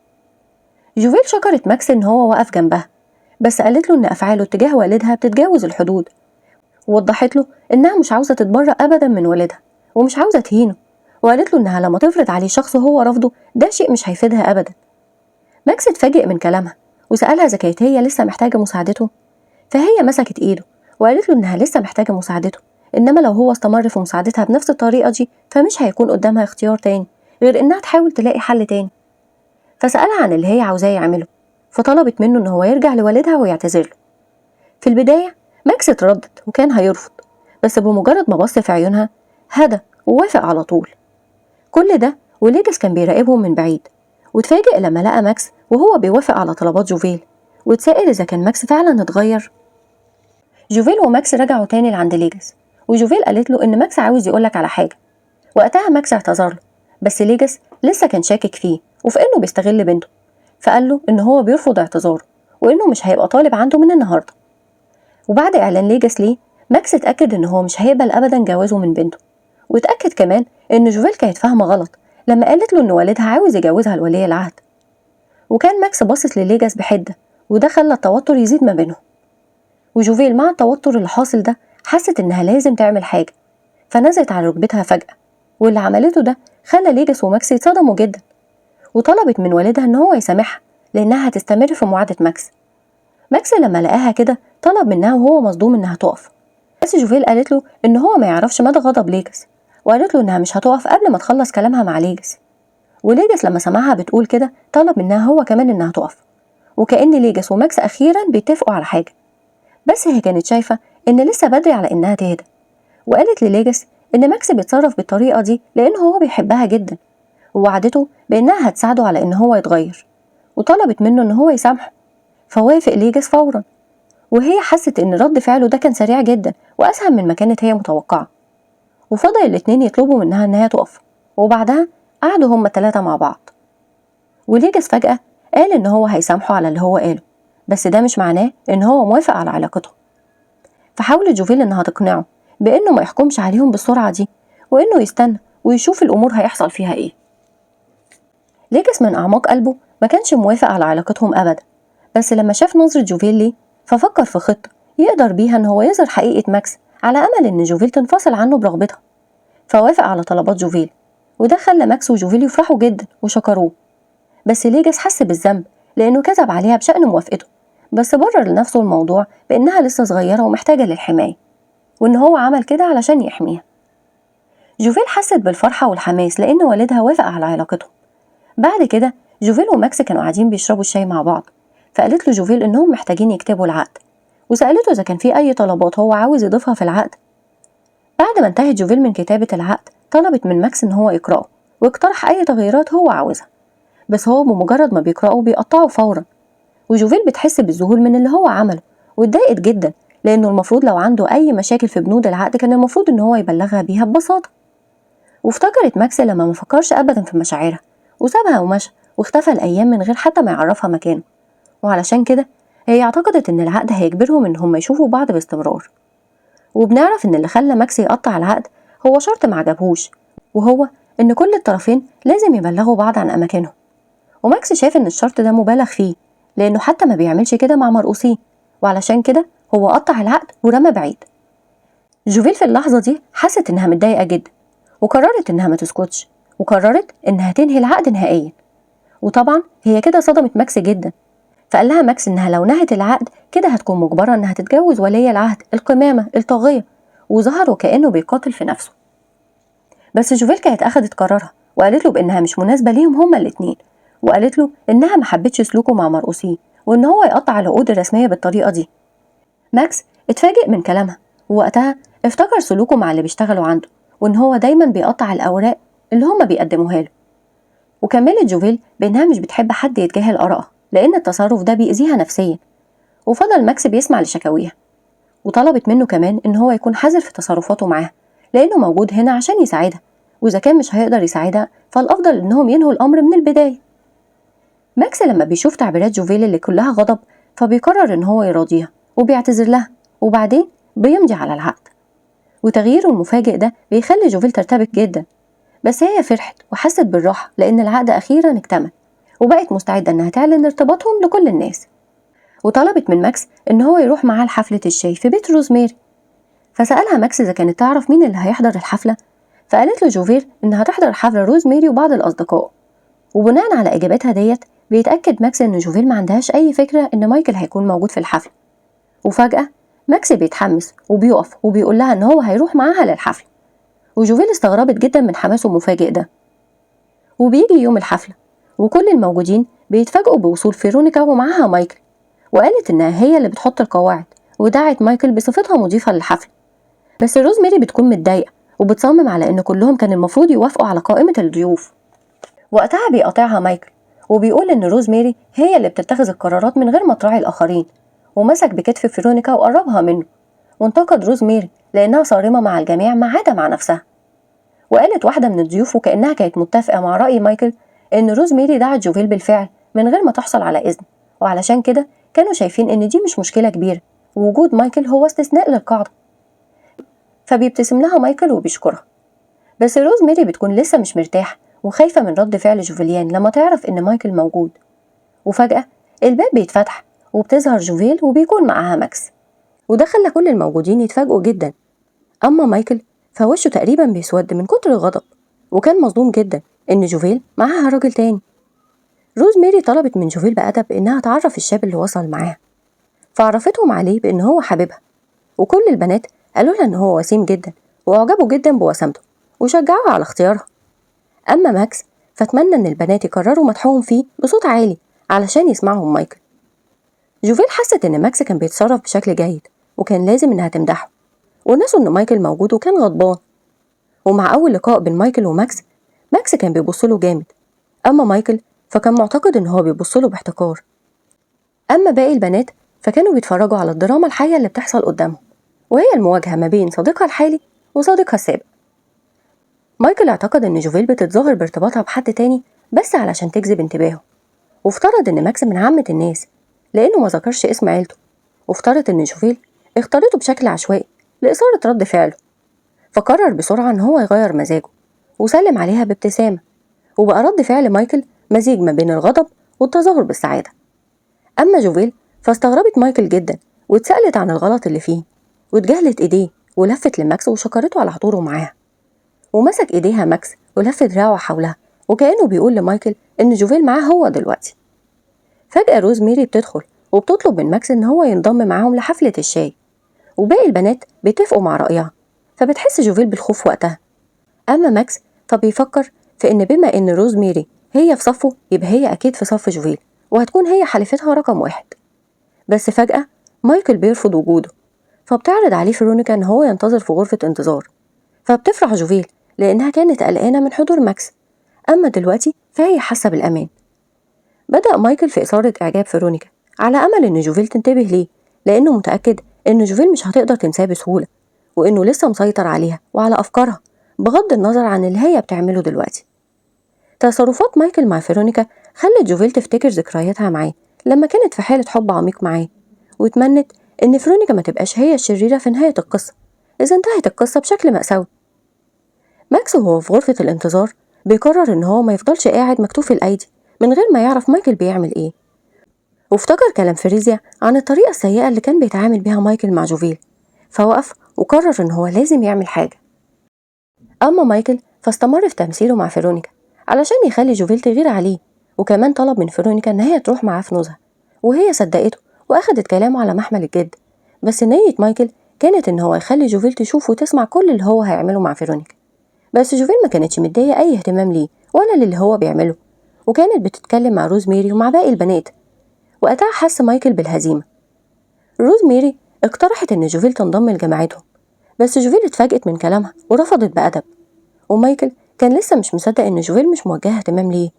جوفيل شكرت ماكس إن هو وقف جنبها، بس قالت له إن أفعاله تجاه والدها بتتجاوز الحدود، ووضحت له إنها مش عاوزة تتبرأ أبدا من والدها ومش عاوزة تهينه، وقالت له إنها لما تفرض عليه شخص هو رفضه ده شيء مش هيفيدها أبدا. ماكس اتفاجئ من كلامها وسألها إذا كانت هي لسه محتاجة مساعدته، فهي مسكت إيده وقالت له إنها لسه محتاجة مساعدته، إنما لو هو استمر في مساعدتها بنفس الطريقة دي فمش هيكون قدامها اختيار تاني غير إنها تحاول تلاقي حل تاني. فسألها عن اللي هي عاوزاه يعمله، فطلبت منه إن هو يرجع لوالدها ويعتذر له. في البداية ماكس اتردد وكان هيرفض، بس بمجرد ما بص في عيونها هدى ووافق على طول. كل ده وليجس كان بيراقبهم من بعيد، واتفاجئ لما لقى ماكس وهو بيوافق على طلبات جوفيل، واتسائل إذا كان ماكس فعلا اتغير. جوفيل وماكس رجعوا تاني لعند ليجاس، وجوفيل قالت له إن ماكس عاوز يقولك على حاجة. وقتها ماكس اعتذر له، بس ليجاس لسه كان شاكك فيه وفي إنه بيستغل بنته، فقال له إن هو بيرفض اعتذاره وإنه مش هيبقى طالب عنده من النهاردة. وبعد إعلان ليجاس ليه، ماكس اتأكد إن هو مش هيقبل أبدا جوازه من بنته، واتأكد كمان إن جوفيل كانت فاهمة غلط لما قالت له إن والدها عاوز يجوزها لولي العهد. وكان ماكس باصص لليجاس بحدة، وده خلى التوتر يزيد ما بينهم. وجوفيل مع التوتر اللي حاصل ده حست إنها لازم تعمل حاجة، فنزلت على ركبتها فجأة، واللي عملته ده خلى ليجاس وماكس يتصدموا جدا، وطلبت من والدها إن هو يسامحها لأنها هتستمر في معادة ماكس. ماكس لما لقاها كده طلب منها وهو مصدوم إنها تقف، بس جوفيل قالت له إن هو ما يعرفش مدى غضب ليجاس، وقالت له إنها مش هتقف قبل ما تخلص كلامها مع ليجاس. وليجاس لما سمعها بتقول كده طلب منها هو كمان إنها تقف، وكأن ليجاس وماكس أخيرا بيتفقوا على حاجة، بس هي كانت شايفة إن لسه بدري على إنها تهدى. وقالت لليجاس إن ماكس بيتصرف بالطريقة دي لأن هو بيحبها جدا، ووعدته بإنها هتساعده على إن هو يتغير، وطلبت منه إن هو يسامحه، فوافق ليجاس فورا. وهي حست إن رد فعله ده كان سريع جدا وأسهل من ما كانت هي متوقعة، وفضل الاتنين يطلبوا منها إنها تقف، وبعدها قعدوا هما التلاتة مع بعض. وليجاس فجأة قال إن هو هيسامحه على اللي هو قاله، بس ده مش معناه إن هو موافق على علاقته. فحاولت جوفيل إنها تقنعه بإنه ما يحكمش عليهم بالسرعة دي، وإنه يستنى ويشوف الأمور هيحصل فيها إيه. ليجاس من أعماق قلبه ما كانش موافق على علاقتهم أبدا، بس لما شاف نظرة جوفيل ليه ففكر في خطة يقدر بيها إن هو يظهر حقيقة ماكس على أمل إن جوفيل تنفصل عنه برغبتها، فوافق على طلبات جوفيل، وده خلى ماكس وجوفيل يفرحوا جدا وشكروه. بس ليجاس حس بالذنب لأنه كذب عليها بشأن موافقته، بس برر لنفسه الموضوع بإنها لسه صغيرة ومحتاجة للحماية، وإن هو عمل كده علشان يحميها. جوفيل حست بالفرحة والحماس لأن والدها وافق على علاقتهم. بعد كده جوفيل وماكس كانوا قاعدين بيشربوا الشاي مع بعض، فقالت له جوفيل إنهم محتاجين يكتبوا العقد، وسألته إذا كان في أي طلبات هو عاوز يضيفها في العقد. بعد ما انتهت جوفيل من كتابة العقد طلبت من ماكس إن هو يقرأه ويقترح أي تغييرات هو عاوزها، بس هو بمجرد ما بيقرأه بيقطعه فورا. وجوفيل بتحس بالذهول من اللي هو عمله واتضايقت جدا، لأنه المفروض لو عنده أي مشاكل في بنود العقد كان المفروض إن هو يبلغها بيها ببساطة. وافتكرت ماكس لما ما فكرش أبدا في مشاعرها وسابها ومشى واختفى الأيام من غير حتى ما يعرفها مكانه، وعلشان كده هي اعتقدت إن العقد هيجبرهم إن هم يشوفوا بعض باستمرار. وبنعرف إن اللي خلى ماكس يقطع العقد هو شرط ما عجبهوش، وهو إن كل الطرفين لازم يبلغوا بعض عن أماكنهم. وماكس شاف إن الشرط ده مبالغ فيه لأنه حتى ما بيعملش كده مع مرؤوسيه، وعلشان كده هو قطع العقد ورمى بعيد. جوفيل في اللحظة دي حست إنها متضايقة جدا، وقررت إنها ما تسكتش، وقررت إنها تنهي العقد نهائيا. وطبعا هي كده صدمت ماكس جدا، فقال لها ماكس إنها لو نهت العقد كده هتكون مجبرة إنها تتجوز ولي العهد القمامة الطاغية، وظهر وكأنه بيقاتل في نفسه. بس جوفيل كانت أخدت قرارها وقالت له بإنها مش مناسبة ليهم هما الاتنين، وقالت له إنها ما حبتش سلوكه مع مرؤوسيه وإن هو يقطع العقود الرسمية بالطريقة دي. ماكس اتفاجئ من كلامها، ووقتها افتكر سلوكه مع اللي بيشتغلوا عنده وإن هو دايما بيقطع الأوراق اللي هما بيقدموها له. وكملت جوفيل بإنها مش بتحب حد يتجاهل آرائها لأن التصرف ده بيأذيها نفسيا، وفضل ماكس بيسمع لشكاويها. وطلبت منه كمان إن هو يكون حذر في تصرفاته معاها لأنه موجود هنا عشان يساعدها، وإذا كان مش هيقدر يساعدها فالأفضل إنهم ينهوا الأمر من البداية. ماكس لما بيشوف تعبيرات جوفيل اللي كلها غضب فبيقرر إن هو يراضيها وبيعتذر لها، وبعدين بيمضي على العقد. وتغييره المفاجئ ده بيخلي جوفيل ترتبك جدا، بس هي فرحت وحست بالراحة لأن العقد أخيرا اكتمل، وبقت مستعدة إنها تعلن ارتباطهم لكل الناس. وطلبت من ماكس إن هو يروح معاها لحفلة الشاي في بيت روزماري. فسألها ماكس إذا كانت تعرف مين اللي هيحضر الحفلة، فقالت له جوفيل إنها هتحضر حفلة روزماري وبعض الأصدقاء. وبناء على إجابتها ديت بيتأكد ماكس إن جوفيل ما عندهاش أي فكرة إن مايكل هيكون موجود في الحفلة. وفجأة ماكس بيتحمس وبيقف وبيقول لها إن هو هيروح معاها للحفلة، وجوفيل استغربت جدا من حماسه المفاجئ ده. وبيجي يوم الحفلة وكل الموجودين بيتفاجئوا بوصول فيرونيكا ومعاها مايكل، وقالت إنها هي اللي بتحط القواعد ودعت مايكل بصفتها مضيفة للحفلة. بس روزماري بتكون متضايقة وبتصمم على إن كلهم كان المفروض يوافقوا على قائمة الضيوف. وقتها بيقاطعها مايكل وبيقول إن روزماري هي اللي بتتخذ القرارات من غير ما تراعي الآخرين، ومسك بكتف فيرونيكا وقربها منه، وانتقد روز ميري لأنها صارمة مع الجميع ما عدا مع نفسها. وقالت واحدة من الضيوف وكأنها كانت متفقة مع رأي مايكل إن روز ميري دعت جوفيل بالفعل من غير ما تحصل على إذن، وعلشان كده كانوا شايفين إن دي مش مشكلة كبيرة ووجود مايكل هو استثناء للقاعدة. فبيبتسم لها مايكل وبيشكرها، بس روز ميري بتكون لسه مش مرتاحة وخايفة من رد فعل جوفيليان لما تعرف إن مايكل موجود. وفجأة الباب بيتفتح وبتظهر جوفيل وبيكون معاها ماكس، وده خلى كل الموجودين يتفاجئوا جدا. أما مايكل فوشه تقريبا بيسود من كتر الغضب، وكان مصدوم جدا إن جوفيل معاها راجل تاني. روز ميري طلبت من جوفيل بأدب إنها تعرف الشاب اللي وصل معاها، فعرفتهم عليه بإن هو حبيبها، وكل البنات قالوا لها إن هو وسيم جدا وأعجبوا جدا بوسامته وشجعوها على اختيارها. أما ماكس فاتمنى إن البنات يكرروا مدحهم فيه بصوت عالي علشان يسمعهم مايكل. جوفيل حست إن ماكس كان بيتصرف بشكل جيد وكان لازم إنها تمدحه، ونسوا إن مايكل موجود وكان غضبان. ومع أول لقاء بين مايكل وماكس، ماكس كان بيبصله جامد، أما مايكل فكان معتقد إن هو بيبصله باحتقار. أما باقي البنات فكانوا بيتفرجوا على الدراما الحية اللي بتحصل قدامهم، وهي المواجهة ما بين صديقها الحالي وصديقها السابق. مايكل اعتقد إن جوفيل بتتظاهر بارتباطها بحد تاني بس علشان تجذب انتباهه، وافترض إن ماكس من عامة الناس لأنه ما ذكرش اسم عيلته، وافترض إن جوفيل اختارته بشكل عشوائي لإثارة رد فعله. فقرر بسرعة إن هو يغير مزاجه وسلم عليها بابتسامة، وبقى رد فعل مايكل مزيج ما بين الغضب والتظاهر بالسعادة. أما جوفيل فاستغربت مايكل جدا واتسألت عن الغلط اللي فيه، واتجاهلت إيديه ولفت لماكس وشكرته على حضوره معاها. ومسك إيديها ماكس ولف دراعه حولها وكأنه بيقول لمايكل إن جوفيل معاه هو دلوقتي. فجأة روز ميري بتدخل وبتطلب من ماكس إن هو ينضم معاهم لحفلة الشاي، وباقي البنات بيتفقوا مع رأيها، فبتحس جوفيل بالخوف وقتها. أما ماكس فبيفكر في إن بما إن روز ميري هي في صفه يبقى هي أكيد في صف جوفيل وهتكون هي حليفتها رقم 1. بس فجأة مايكل بيرفض وجوده، فبتعرض عليه فيرونيكا إن هو ينتظر في غرفة انتظار. فبتفرح جوفيل لأنها كانت قلقانة من حضور ماكس، أما دلوقتي فهي حاسة بالأمان. بدأ مايكل في إثارة إعجاب فيرونيكا على أمل إن جوفيل تنتبه ليه، لأنه متأكد إن جوفيل مش هتقدر تنساه بسهولة، وإنه لسه مسيطر عليها وعلى أفكارها بغض النظر عن اللي هي بتعمله دلوقتي. تصرفات مايكل مع فيرونيكا خلت جوفيل تفتكر ذكرياتها معاه لما كانت في حالة حب عميق معاه، واتمنت إن فيرونيكا ما تبقاش هي الشريرة في نهاية القصة إذا انتهت القصة بشكل مأساوي. ماكس وهو في غرفة الانتظار بيقرر إن هو ما يفضلش قاعد مكتوف الأيدي من غير ما يعرف مايكل بيعمل إيه، وافتكر كلام فريزيا عن الطريقة السيئة اللي كان بيتعامل بيها مايكل مع جوفيل، فوقف وقرر إن هو لازم يعمل حاجة. أما مايكل فاستمر في تمثيله مع فيرونيكا علشان يخلي جوفيل تغير عليه، وكمان طلب من فيرونيكا إن هي تروح معاه في نزهة، وهي صدقته وأخدت كلامه على محمل الجد. بس نية مايكل كانت إن هو يخلي جوفيل تشوف وتسمع كل اللي هو هيعمله مع فيرونيكا، بس جوفيل ما كانتش مدية أي اهتمام ليه ولا للي هو بيعمله، وكانت بتتكلم مع روز ميري ومع باقي البنات. وقتها حس مايكل بالهزيمة. روز ميري اقترحت إن جوفيل تنضم لجماعتهم، بس جوفيل اتفاجئت من كلامها ورفضت بأدب، ومايكل كان لسه مش مصدق إن جوفيل مش موجهة اهتمام ليه.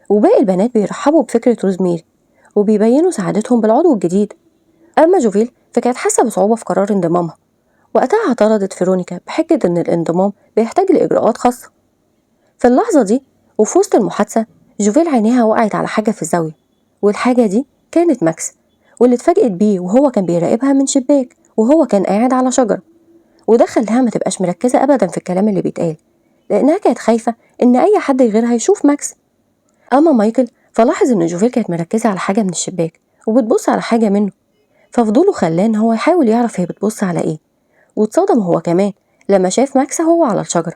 وباقي البنات بيرحبوا بفكرة روز ميري وبيبينوا سعادتهم بالعضو الجديد. أما جوفيل فكانت حاسة بصعوبة في قرار انضمامها. وقتها اعترضت فيرونيكا بحجة إن الانضمام بيحتاج لإجراءات خاصة. في اللحظة دي وفي وسط المحادثة جوفيل عينيها وقعت على حاجة في الزاوية، والحاجة دي كانت ماكس، واللي اتفاجئت بيه وهو كان بيراقبها من شباك وهو كان قاعد على شجرة، وده خلاها ما تبقاش مركزة أبدا في الكلام اللي بيتقال لأنها كانت خايفة إن أي حد غيرها يشوف ماكس. أما مايكل فلاحظ إن جوفيل كانت مركزة على حاجة من الشباك وبتبص على حاجة منه، ففضوله خلاه إن هو يحاول يعرف هي بتبص على إيه، واتصدم هو كمان لما شاف ماكس هو على الشجرة.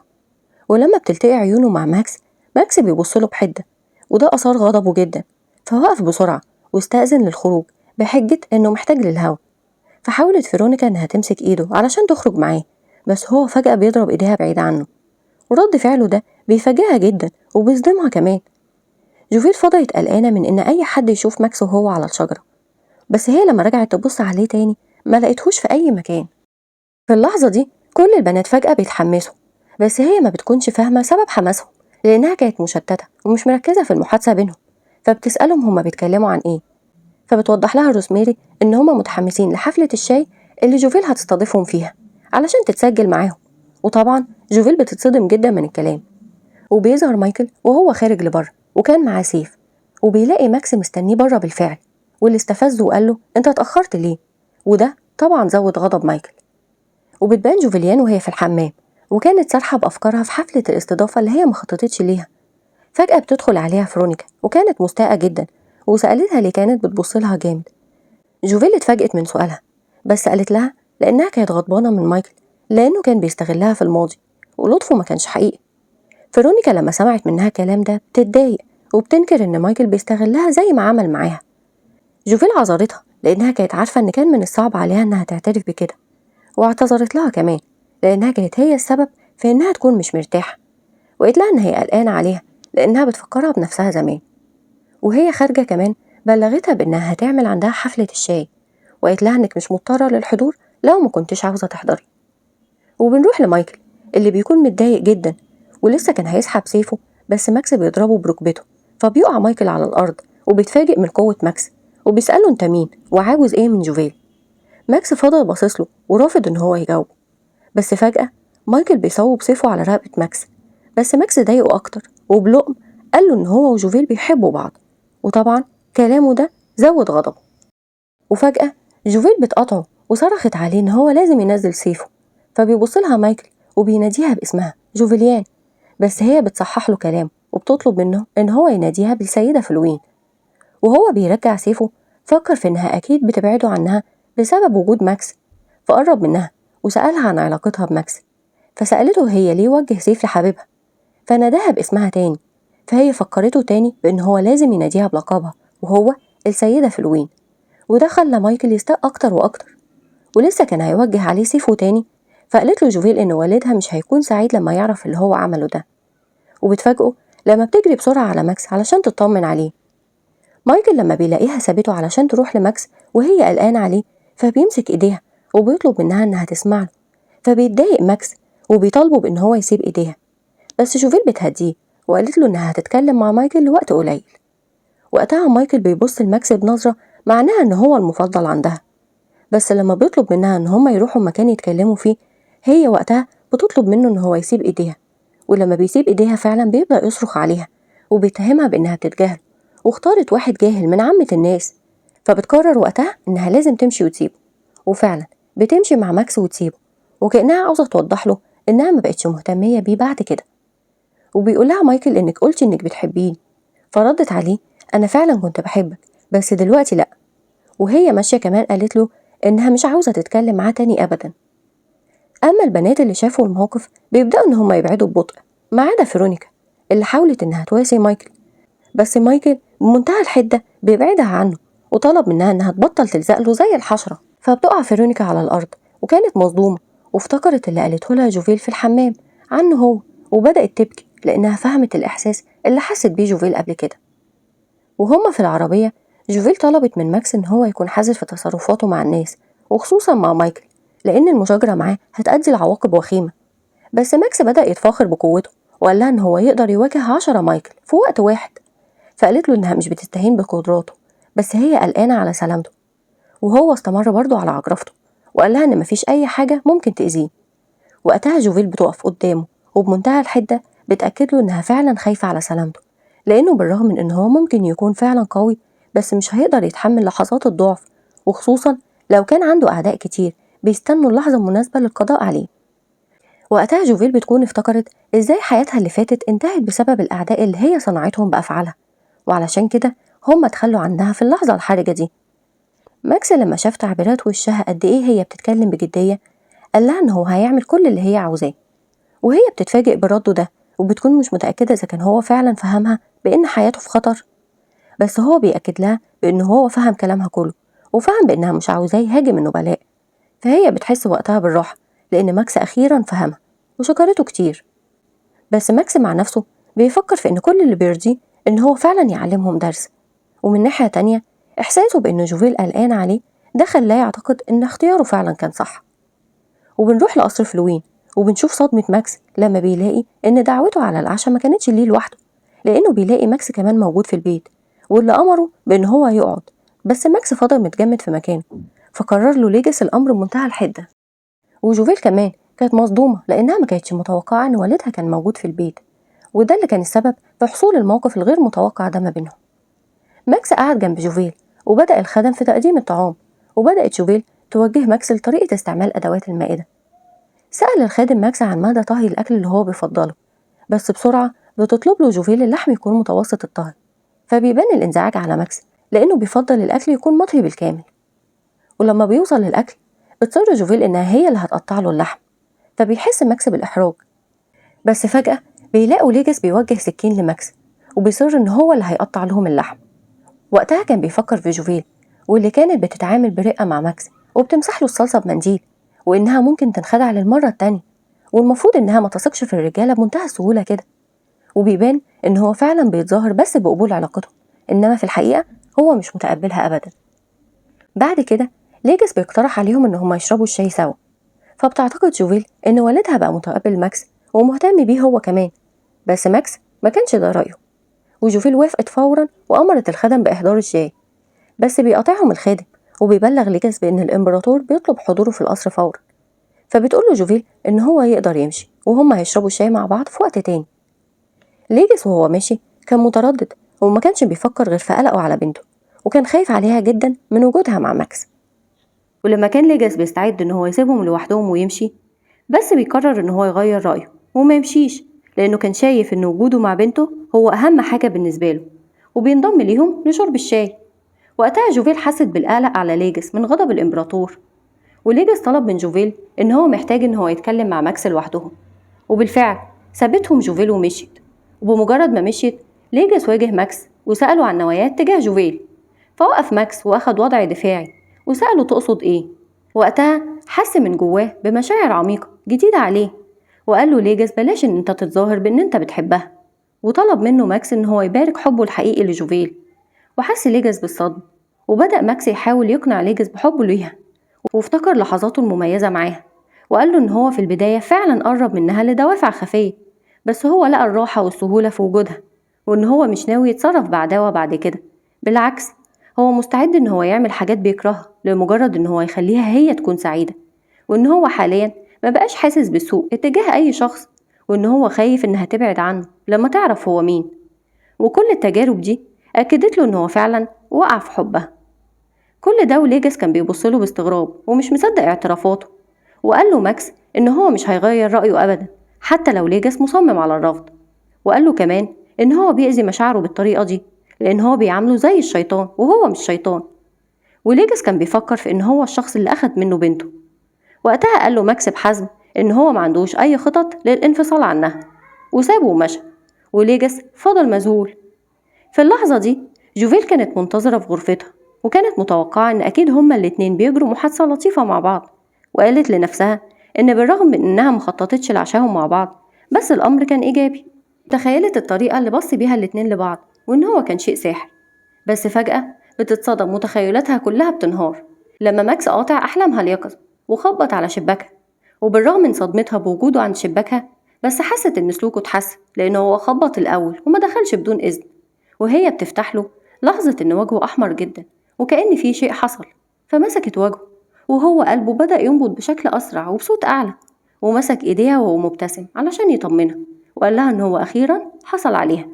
ولما بتلتقي عيونه مع ماكس، ماكس بيبص له بحدة، وده أثار غضبه جدا، فوقف بسرعة واستأذن للخروج بحجة إنه محتاج للهوا. فحاولت فيرونيكا إنها تمسك إيده علشان تخرج معاه، بس هو فجأة بيضرب إيديها بعيد عنه، ورد فعله ده بيفاجئها جدا وبيصدمها كمان. جوفيل فضلت قلقانة من إن أي حد يشوف ماكس وهو على الشجرة، بس هي لما رجعت تبص عليه تاني ما لقيتهوش في أي مكان. في اللحظة دي كل البنات فجأة بيتحمسوا، بس هي ما بتكونش فاهمة سبب حماسهم لأنها كانت مشتتة ومش مركزة في المحادثة بينهم، فبتسألهم هما بيتكلموا عن إيه. فبتوضح لها روزميري إن هما متحمسين لحفلة الشاي اللي جوفيل هتستضيفهم فيها علشان تتسجل معاهم. وطبعا جوفيل بتتصدم جدا من الكلام. وبيظهر مايكل وهو خارج لبره وكان معاه سيف، وبيلاقي ماكس مستنيه بره بالفعل، واللي استفزه وقال له انت اتأخرت ليه، وده طبعا زود غضب مايكل. وبتبان جوفيليان وهي في الحمام، وكانت سارحة بأفكارها في حفلة الاستضافة اللي هي ما خططتش ليها. فجأة بتدخل عليها فرونيكا وكانت مستاءة جدا، وسألتها ليه كانت بتبص لها جامد. جوفيل اتفاجئت من سؤالها، بس قالت لها لأنها كانت غضبانة من مايكل لأنه كان بيستغلها في الماضي ولطفه ما كانش حقيقي. فرونيكا لما سمعت منها الكلام ده بتتضايق وبتنكر إن مايكل بيستغلها زي ما عمل معاها. جوفيل عذرتها لأنها كانت عارفة إن كان من الصعب عليها إنها تعترف بكده، واعتذرت لها كمان لأنها كانت هي السبب في إنها تكون مش مرتاحة، وقالت لها إن هي قلقانة عليها لأنها بتفكرها بنفسها زمان. وهي خارجة كمان بلغتها بإنها هتعمل عندها حفلة الشاي، وقالت لها إنك مش مضطرة للحضور لو ما كنتش عاوزة تحضري. وبنروح لمايكل اللي بيكون متضايق جدا ولسه كان هيسحب سيفه، بس ماكس بيضربه بركبته، فبيقع مايكل على الأرض وبيتفاجئ من قوة ماكس، وبيسأله انت مين وعاوز ايه من جوفيل. ماكس فضل باصص له ورافض ان هو يجاوبه، بس فجأة مايكل بيصوب سيفه على رقبة ماكس، بس ماكس ضايقه أكتر وبلقم قال له إن هو وجوفيل بيحبوا بعض، وطبعا كلامه ده زود غضبه. وفجأة جوفيل بتقاطعه وصرخت عليه إن هو لازم ينزل سيفه، فبيبص لها مايكل وبيناديها باسمها جوفيليان، بس هي بتصحح له كلامه وبتطلب منه إن هو يناديها بالسيدة فلوين. وهو بيرجع سيفه فكر في إنها أكيد بتبعده عنها بسبب وجود ماكس، فقرب منها وسألها عن علاقتها بماكس، فسألته هي ليه وجه سيف لحبيبها، فناداها باسمها تاني، فهي فكرته تاني بإن هو لازم يناديها بلقبها وهو السيدة فلوين، وده خلى مايكل يستاء أكتر وأكتر، ولسه كان هيوجه عليه سيفه تاني، فقالت له جوفيل إن والدها مش هيكون سعيد لما يعرف اللي هو عمله ده. وبتفاجئه لما بتجري بسرعة على ماكس علشان تطمن عليه. مايكل لما بيلاقيها سابته علشان تروح لماكس وهي قلقانة عليه، فبيمسك ايديها وبيطلب منها انها تسمع له، فبيتضايق ماكس وبيطالبه بان هو يسيب ايديها، بس جوفيل بتهديه وقالت له انها هتتكلم مع مايكل لوقت قليل. وقتها مايكل بيبص لماكس بنظرة معناها ان هو المفضل عندها، بس لما بيطلب منها ان هما يروحوا مكان يتكلموا فيه، هي وقتها بتطلب منه ان هو يسيب ايديها، ولما بيسيب ايديها فعلا بيبدأ يصرخ عليها وبيتهمها بانها بتتجاهله واختارت واحد جاهل من عامة الناس، فبتقرر وقتها انها لازم تمشي وتسيبه، وفعلا بتمشي مع ماكس وتسيبه، وكأنها عاوزة توضح له انها ما بقتش مهتمية بيه بعد كده. وبيقولها مايكل انك قلتي انك بتحبيني، فردت عليه انا فعلا كنت بحبك بس دلوقتي لا. وهي ماشية كمان قالت له انها مش عاوزة تتكلم معاه تاني ابدا. اما البنات اللي شافوا الموقف بيبدأوا ان هما يبعدوا ببطء، ما عدا فيرونيكا اللي حاولت انها تواسي مايكل، بس مايكل بمنتهى الحدة بيبعدها عنه وطلب منها انها تبطل تلزق له زي الحشرة. فبتقع فيرونيكا على الارض وكانت مصدومة، وافتكرت اللي قالته لها جوفيل في الحمام عنه هو، وبدأت تبكي لانها فهمت الاحساس اللي حست بيه جوفيل قبل كده. وهما في العربية جوفيل طلبت من ماكس ان هو يكون حذر في تصرفاته مع الناس وخصوصا مع مايكل، لان المشاجرة معاه هتأدي لعواقب وخيمة. بس ماكس بدأ يتفاخر بقوته وقال لها ان هو يقدر يواجه 10 مايكل في وقت واحد، فقالت له انها مش بتستهين بقدراته بس هي قلقانة على سلامته. وهو استمر برضه على عجرفته وقال لها ان مفيش اي حاجة ممكن تأذيه. وقتها جوفيل بتقف قدامه وبمنتهى الحدة بتأكد له انها فعلا خايفة على سلامته، لانه بالرغم من ان هو ممكن يكون فعلا قوي بس مش هيقدر يتحمل لحظات الضعف، وخصوصا لو كان عنده اعداء كتير بيستنوا اللحظة المناسبة للقضاء عليه. وقتها جوفيل بتكون افتكرت ازاي حياتها اللي فاتت انتهت بسبب الاعداء اللي هي صنعتهم بافعالها، وعلشان كده هم اتخلوا عنها في اللحظة الحرجة دي. ماكس لما شاف تعبيرات وشها قد ايه هي بتتكلم بجدية قال لها ان هو هيعمل كل اللي هي عاوزاه، وهي بتتفاجئ برده ده وبتكون مش متأكدة اذا كان هو فعلا فهمها بان حياته في خطر، بس هو بيأكد لها بان هو فهم كلامها كله وفهم بانها مش عاوزاه يهاجم النبلاء. فهي بتحس وقتها بالراحة لان ماكس اخيرا فهمها وشكرته كتير. بس ماكس مع نفسه بيفكر في ان كل اللي بيرضيه ان هو فعلا يعلمهم درس، ومن ناحية تانية احساسه بان جوفيل قلقان عليه ده خلاه يعتقد ان اختياره فعلا كان صح. وبنروح لقصر فلوين وبنشوف صدمة ماكس لما بيلاقي ان دعوته على العشاء ما كانتش ليه لوحده، لانه بيلاقي ماكس كمان موجود في البيت واللي امره بان هو يقعد، بس ماكس فضل متجمد في مكانه. فقرر له ليجاس الأمر بمنتهى الحدة. وجوفيل كمان كانت مصدومة لأنها ما كانتش متوقعة إن والدها كان موجود في البيت، وده اللي كان السبب في حصول الموقف الغير متوقع ده ما بينهم. ماكس قعد جنب جوفيل وبدأ الخدم في تقديم الطعام، وبدأت جوفيل توجه ماكس لطريقة استعمال أدوات المائدة. سأل الخادم ماكس عن مدى طهي الأكل اللي هو بيفضله، بس بسرعة بتطلب له جوفيل اللحم يكون متوسط الطهي، فبيبان الانزعاج على ماكس لأنه بيفضل الأكل يكون مطهي بالكامل. ولما بيوصل للأكل بتصر جوفيل إنها هي اللي هتقطع له اللحم، فبيحس ماكس بالإحراج. بس فجأة بيلاقوا ليجاس بيوجه سكين لماكس وبيصر إن هو اللي هيقطع لهم اللحم. وقتها كان بيفكر في جوفيل واللي كانت بتتعامل برقة مع ماكس وبتمسح له الصلصة بمنديل، وإنها ممكن تنخدع للمرة التانية، والمفروض إنها ما تثقش في الرجالة بمنتهى السهولة كده. وبيبان إن هو فعلا بيتظاهر بس بقبول علاقته، إنما في الحقيقة هو مش متقبلها أبدا. بعد كده ليجاس بيقترح عليهم إن هما يشربوا الشاي سوا، فبتعتقد جوفيل إن والدها بقى متقبل ماكس ومهتم بيه هو كمان، بس ماكس ما كانش ده رأيه. وجوفيل وافقت فورا وأمرت الخدم بإحضار الشاي، بس بيقاطعهم الخادم وبيبلغ ليجاس بإن الإمبراطور بيطلب حضوره في القصر فورا. فبتقول له جوفيل إن هو يقدر يمشي وهم هيشربوا الشاي مع بعض في وقت تاني. ليجاس وهو ماشي كان متردد وما كانش بيفكر غير في قلقه على بنته، وكان خايف عليها جدا من وجودها مع ماكس. ولما كان ليجاس بيستعد إن هو يسيبهم لوحدهم ويمشي، بس بيقرر إن هو يغير رأيه وما يمشيش، لأنه كان شايف إن وجوده مع بنته هو أهم حاجة بالنسبة له، وبينضم ليهم لشرب الشاي. وقتها جوفيل حست بالقلق على ليجاس من غضب الإمبراطور، وليجاس طلب من جوفيل إن هو محتاج إن هو يتكلم مع ماكس لوحدهم، وبالفعل سابتهم جوفيل ومشيت. وبمجرد ما مشيت ليجاس واجه ماكس وسأله عن نواياه تجاه جوفيل، فوقف ماكس وأخد وضع دفاعي وسأله تقصد إيه. وقتها حس من جواه بمشاعر عميقة جديدة عليه، وقال له ليجاس بلاش إن أنت تتظاهر بإن أنت بتحبها، وطلب منه ماكس إن هو يبارك حبه الحقيقي لجوفيل. وحس ليجاس بالصدمة، وبدأ ماكس يحاول يقنع ليجاس بحبه ليها، وافتكر لحظاته المميزة معاها، وقال له إن هو في البداية فعلا قرب منها لدوافع خفية، بس هو لقى الراحة والسهولة في وجودها، وإن هو مش ناوي يتصرف بعداوة بعد كده، بالعكس هو مستعد إن هو يعمل حاجات بيكرهها لمجرد إن هو يخليها هي تكون سعيدة، وإن هو حاليا ما بقاش حاسس بالسوء اتجاه أي شخص، وإن هو خايف إنها تبعد عنه لما تعرف هو مين. وكل التجارب دي أكدت له إن هو فعلا وقع في حبها. كل ده وليجاس كان بيبص له باستغراب ومش مصدق اعترافاته، وقال له ماكس إن هو مش هيغير رأيه أبدا حتى لو ليجاس مصمم على الرفض، وقال له كمان إن هو بيأذي مشاعره بالطريقة دي لأن هو بيعامله زي الشيطان وهو مش شيطان. وليجاس كان بيفكر في إن هو الشخص اللي أخد منه بنته. وقتها قال له ماكس بحزم إن هو ما عندوش أي خطط للانفصال عنها، وسابه ومشى، وليجاس فضل مذهول. في اللحظة دي جوفيل كانت منتظرة في غرفتها، وكانت متوقعة إن أكيد هما الاتنين بيجروا محادثة لطيفة مع بعض، وقالت لنفسها إن بالرغم من إنها مخططتش لعشاهم مع بعض بس الأمر كان إيجابي. تخيلت الطريقة اللي بص بيها الاتنين لبعض وإن هو كان شيء ساحر، بس فجأة بتتصدم وتخيلاتها كلها بتنهار لما ماكس قاطع أحلامها اليقظة وخبط على شباكها. وبالرغم من صدمتها بوجوده عند شباكها بس حست إن سلوكه اتحسن لأنه هو خبط الأول وما دخلش بدون إذن. وهي بتفتح له لاحظت إن وجهه أحمر جدا وكأن في شيء حصل، فمسكت وجهه وهو قلبه بدأ ينبض بشكل أسرع وبصوت أعلى، ومسك إيديها وهو مبتسم علشان يطمنها، وقال لها إن هو أخيرا حصل عليها،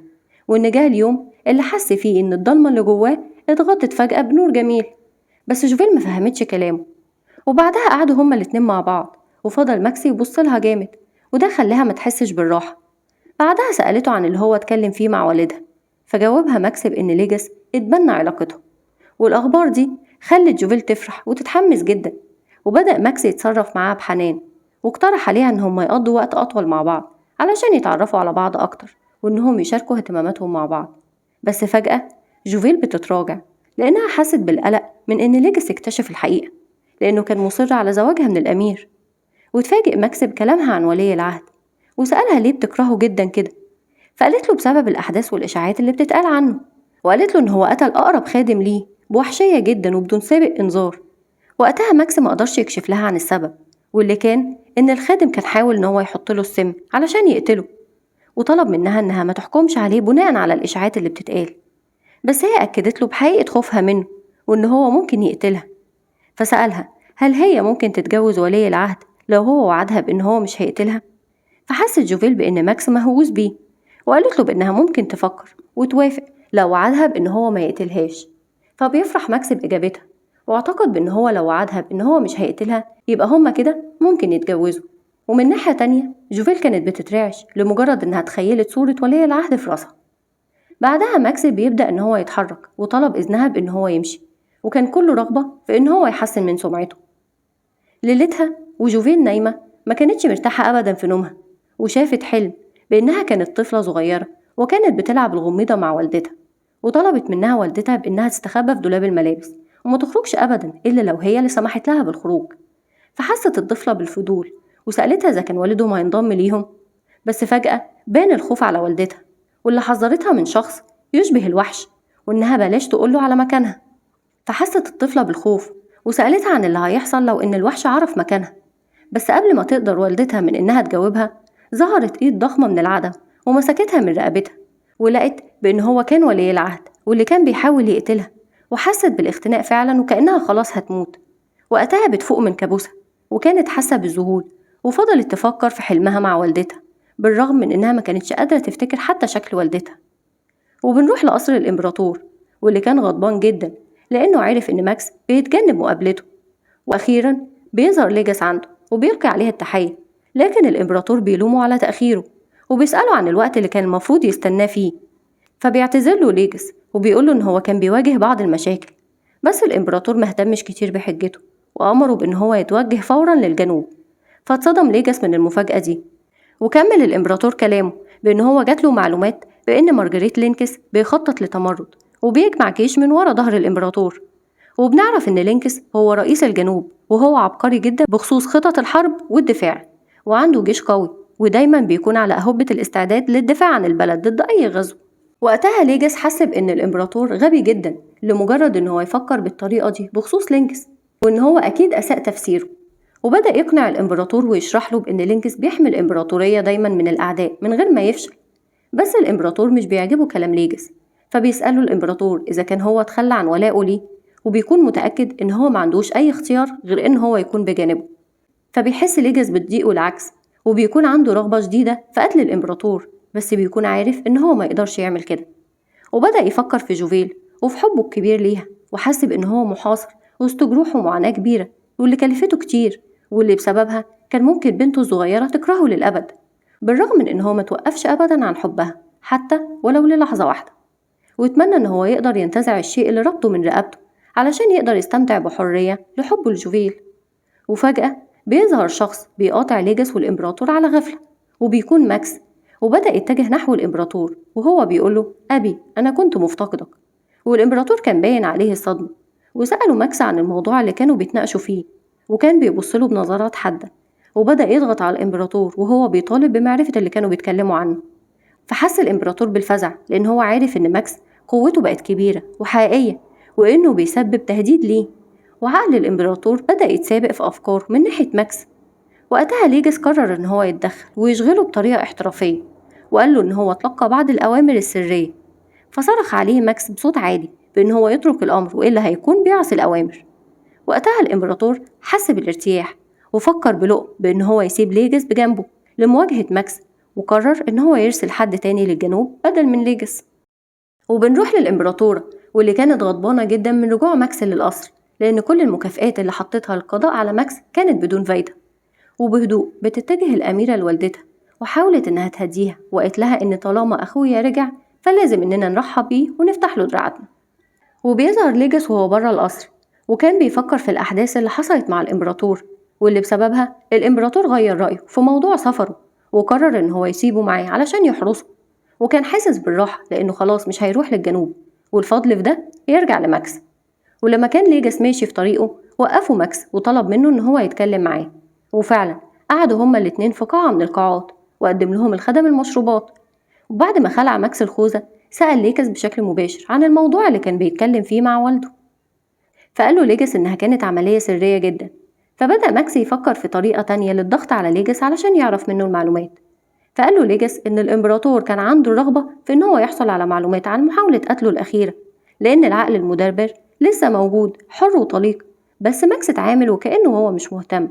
وإن جه اليوم اللي حس فيه إن الضلمة اللي جواه اتغطت فجأة بنور جميل. بس جوفيل ما فهمتش كلامه. وبعدها قعدوا هما الاتنين مع بعض، وفضل ماكس يبص لها جامد، وده خلاها ما تحسش بالراحة. بعدها سألته عن اللي هو اتكلم فيه مع والدها، فجاوبها ماكس بإن ليجاس اتبنى علاقته. والأخبار دي خلت جوفيل تفرح وتتحمس جدا، وبدأ ماكس يتصرف معاها بحنان، واقترح عليها إن هما يقضوا وقت أطول مع بعض علشان يتعرفوا على بعض أكتر، وإنهم يشاركوا اهتماماتهم مع بعض. بس فجأة جوفيل بتتراجع لأنها حست بالقلق من إن ليجاس اكتشف الحقيقة، لأنه كان مصر على زواجها من الأمير. وتفاجئ ماكس بكلامها عن ولي العهد، وسألها ليه بتكرهه جدا كده، فقالت له بسبب الأحداث والإشاعات اللي بتتقال عنه، وقالت له إن هو قتل أقرب خادم ليه بوحشية جدا وبدون سابق إنذار. وقتها ماكس ما قدرش يكشف لها عن السبب، واللي كان إن الخادم كان حاول إن هو يحط له السم علشان يقتله، وطلب منها إنها ما تحكمش عليه بناء على الإشاعات اللي بتتقال، بس هي أكدت له بحقيقة خوفها منه وإن هو ممكن يقتلها. فسألها هل هي ممكن تتجوز ولي العهد لو هو وعدها بإن هو مش هيقتلها. فحست جوفيل بإن ماكس مهووس بيه، وقالت له بإنها ممكن تفكر وتوافق لو وعدها بإن هو ما يقتلهاش. فبيفرح ماكس بإجابتها، واعتقد بإن هو لو وعدها بإن هو مش هيقتلها يبقى هما كده ممكن يتجوزوا. ومن ناحية تانية جوفيل كانت بتترعش لمجرد إنها تخيلت صورة ولي العهد في راسها. بعدها ماكس بيبدأ إن هو يتحرك وطلب إذنها بإن هو يمشي، وكان كله رغبة في إن هو يحسن من سمعته. ليلتها وجوفيل نايمة ما كانتش مرتاحة أبدا في نومها، وشافت حلم بإنها كانت طفلة صغيرة وكانت بتلعب الغميضة مع والدتها، وطلبت منها والدتها بإنها تستخبى في دولاب الملابس وما تخرجش أبدا إلا لو هي اللي سمحت لها بالخروج. فحست الطفلة بالفضول وسألتها إذا كان والدهم هينضم ليهم، بس فجأة بان الخوف على والدتها واللي حذرتها من شخص يشبه الوحش وإنها بلاش تقوله على مكانها. فحست الطفلة بالخوف وسألتها عن اللي هيحصل لو إن الوحش عرف مكانها، بس قبل ما تقدر والدتها من إنها تجاوبها ظهرت إيد ضخمة من العدم ومسكتها من رقبتها، ولقت بإن هو كان ولي العهد واللي كان بيحاول يقتلها، وحست بالاختناق فعلا وكأنها خلاص هتموت. وقتها بتفوق من كابوسها وكانت حاسة بالذهول، وفضلت تفكر في حلمها مع والدتها بالرغم من إنها ما كانتش قادرة تفتكر حتى شكل والدتها. وبنروح لقصر الإمبراطور واللي كان غضبان جدا لأنه عرف إن ماكس بيتجنب مقابلته. وأخيرا بيظهر ليجاس عنده وبيلقي عليها التحية، لكن الإمبراطور بيلومه على تأخيره وبيسأله عن الوقت اللي كان المفروض يستناه فيه. فبيعتذر له ليجاس وبيقوله إن هو كان بيواجه بعض المشاكل، بس الإمبراطور مهتمش كتير بحجته وأمره بإن هو يتوجه فورا للجنوب. فاتصدم ليجاس من المفاجأة دي، وكمل الإمبراطور كلامه بإن هو جات له معلومات بإن مارجريت لينكس بيخطط لتمرد وبيجمع جيش من ورا ظهر الإمبراطور. وبنعرف إن لينكس هو رئيس الجنوب وهو عبقري جدا بخصوص خطط الحرب والدفاع، وعنده جيش قوي ودايما بيكون على أهبة الاستعداد للدفاع عن البلد ضد أي غزو. وقتها ليجاس حس بإن الإمبراطور غبي جدا لمجرد إن هو يفكر بالطريقة دي بخصوص لينكس، وإن هو أكيد أساء تفسيره. وبدأ يقنع الإمبراطور ويشرح له بإن لينكس بيحمي الإمبراطورية دايما من الأعداء من غير ما يفشل، بس الإمبراطور مش بيعجبه كلام ليجاس. فبيسأله الإمبراطور إذا كان هو اتخلى عن ولائه ليه، وبيكون متأكد إن هو ما عندوش أي اختيار غير إن هو يكون بجانبه. فبيحس ليجاس بالضيق والعكس، وبيكون عنده رغبة شديدة في قتل الإمبراطور، بس بيكون عارف إن هو ما يقدرش يعمل كده. وبدأ يفكر في جوفيل وفي حبه الكبير ليها، وحس بإن هو محاصر وسط جروح ومعاناة كبيرة واللي كلفته كتير، واللي بسببها كان ممكن بنته الصغيرة تكرهه للأبد، بالرغم من إن هو ما توقفش أبدا عن حبها حتى ولو للحظة واحدة. ويتمنى إن هو يقدر ينتزع الشيء اللي ربطه من رقبته علشان يقدر يستمتع بحرية لحبه لجوفيل. وفجأة بيظهر شخص بيقاطع ليجاس والإمبراطور على غفلة، وبيكون ماكس، وبدأ يتجه نحو الإمبراطور وهو بيقوله أبي أنا كنت مفتقدك. والإمبراطور كان باين عليه الصدمة، وسأله ماكس عن الموضوع اللي كانوا بيتناقشوا فيه، وكان بيبصله بنظرات حادة، وبدأ يضغط على الإمبراطور وهو بيطالب بمعرفة اللي كانوا بيتكلموا عنه. فحس الإمبراطور بالفزع لأن هو عارف إن ماكس قوته بقت كبيرة وحقيقية وإنه بيسبب تهديد ليه، وعقل الإمبراطور بدأ يتسابق في أفكاره من ناحية ماكس. وقتها ليجاس قرر إن هو يتدخل ويشغله بطريقة احترافية، وقال له إن هو تلقى بعض الأوامر السرية. فصرخ عليه ماكس بصوت عالي بإن هو يترك الأمر وإلا هيكون بيعصي الأوامر. وقتها الإمبراطور حس بالارتياح وفكر بلؤم بإن هو يسيب ليجاس بجنبه لمواجهة ماكس، وقرر إن هو يرسل حد تاني للجنوب بدل من ليجاس. وبنروح للإمبراطورة واللي كانت غضبانة جدا من رجوع ماكس للقصر، لأن كل المكافآت اللي حطتها للقضاء على ماكس كانت بدون فايدة. وبهدوء بتتجه الأميرة لوالدتها وحاولت إنها تهديها وقالت لها إن طالما أخويا رجع فلازم إننا نرحب بيه ونفتح له دراعاتنا. وبيظهر ليجاس وهو بره القصر، وكان بيفكر في الأحداث اللي حصلت مع الإمبراطور واللي بسببها الإمبراطور غير رأيه في موضوع سفره وقرر إن هو يسيبه معاه علشان يحرسه. وكان حاسس بالراحة لأنه خلاص مش هيروح للجنوب، والفضل في ده يرجع لماكس. ولما كان ليجاس ماشي في طريقه وقفه ماكس وطلب منه إن هو يتكلم معاه، وفعلا قعدوا هما الاتنين في قاعة من القاعات وقدم لهم الخدم المشروبات. وبعد ما خلع ماكس الخوذة سأل ليجاس بشكل مباشر عن الموضوع اللي كان بيتكلم فيه مع والده، فقال له ليجاس إنها كانت عملية سرية جدا. فبدأ ماكس يفكر في طريقة تانية للضغط على ليجاس علشان يعرف منه المعلومات. فقال له ليجاس إن الإمبراطور كان عنده الرغبة في إن هو يحصل على معلومات عن محاولة قتله الأخيرة، لأن العقل المدبر لسه موجود حر وطليق، بس ماكس اتعامل وكأنه هو مش مهتم.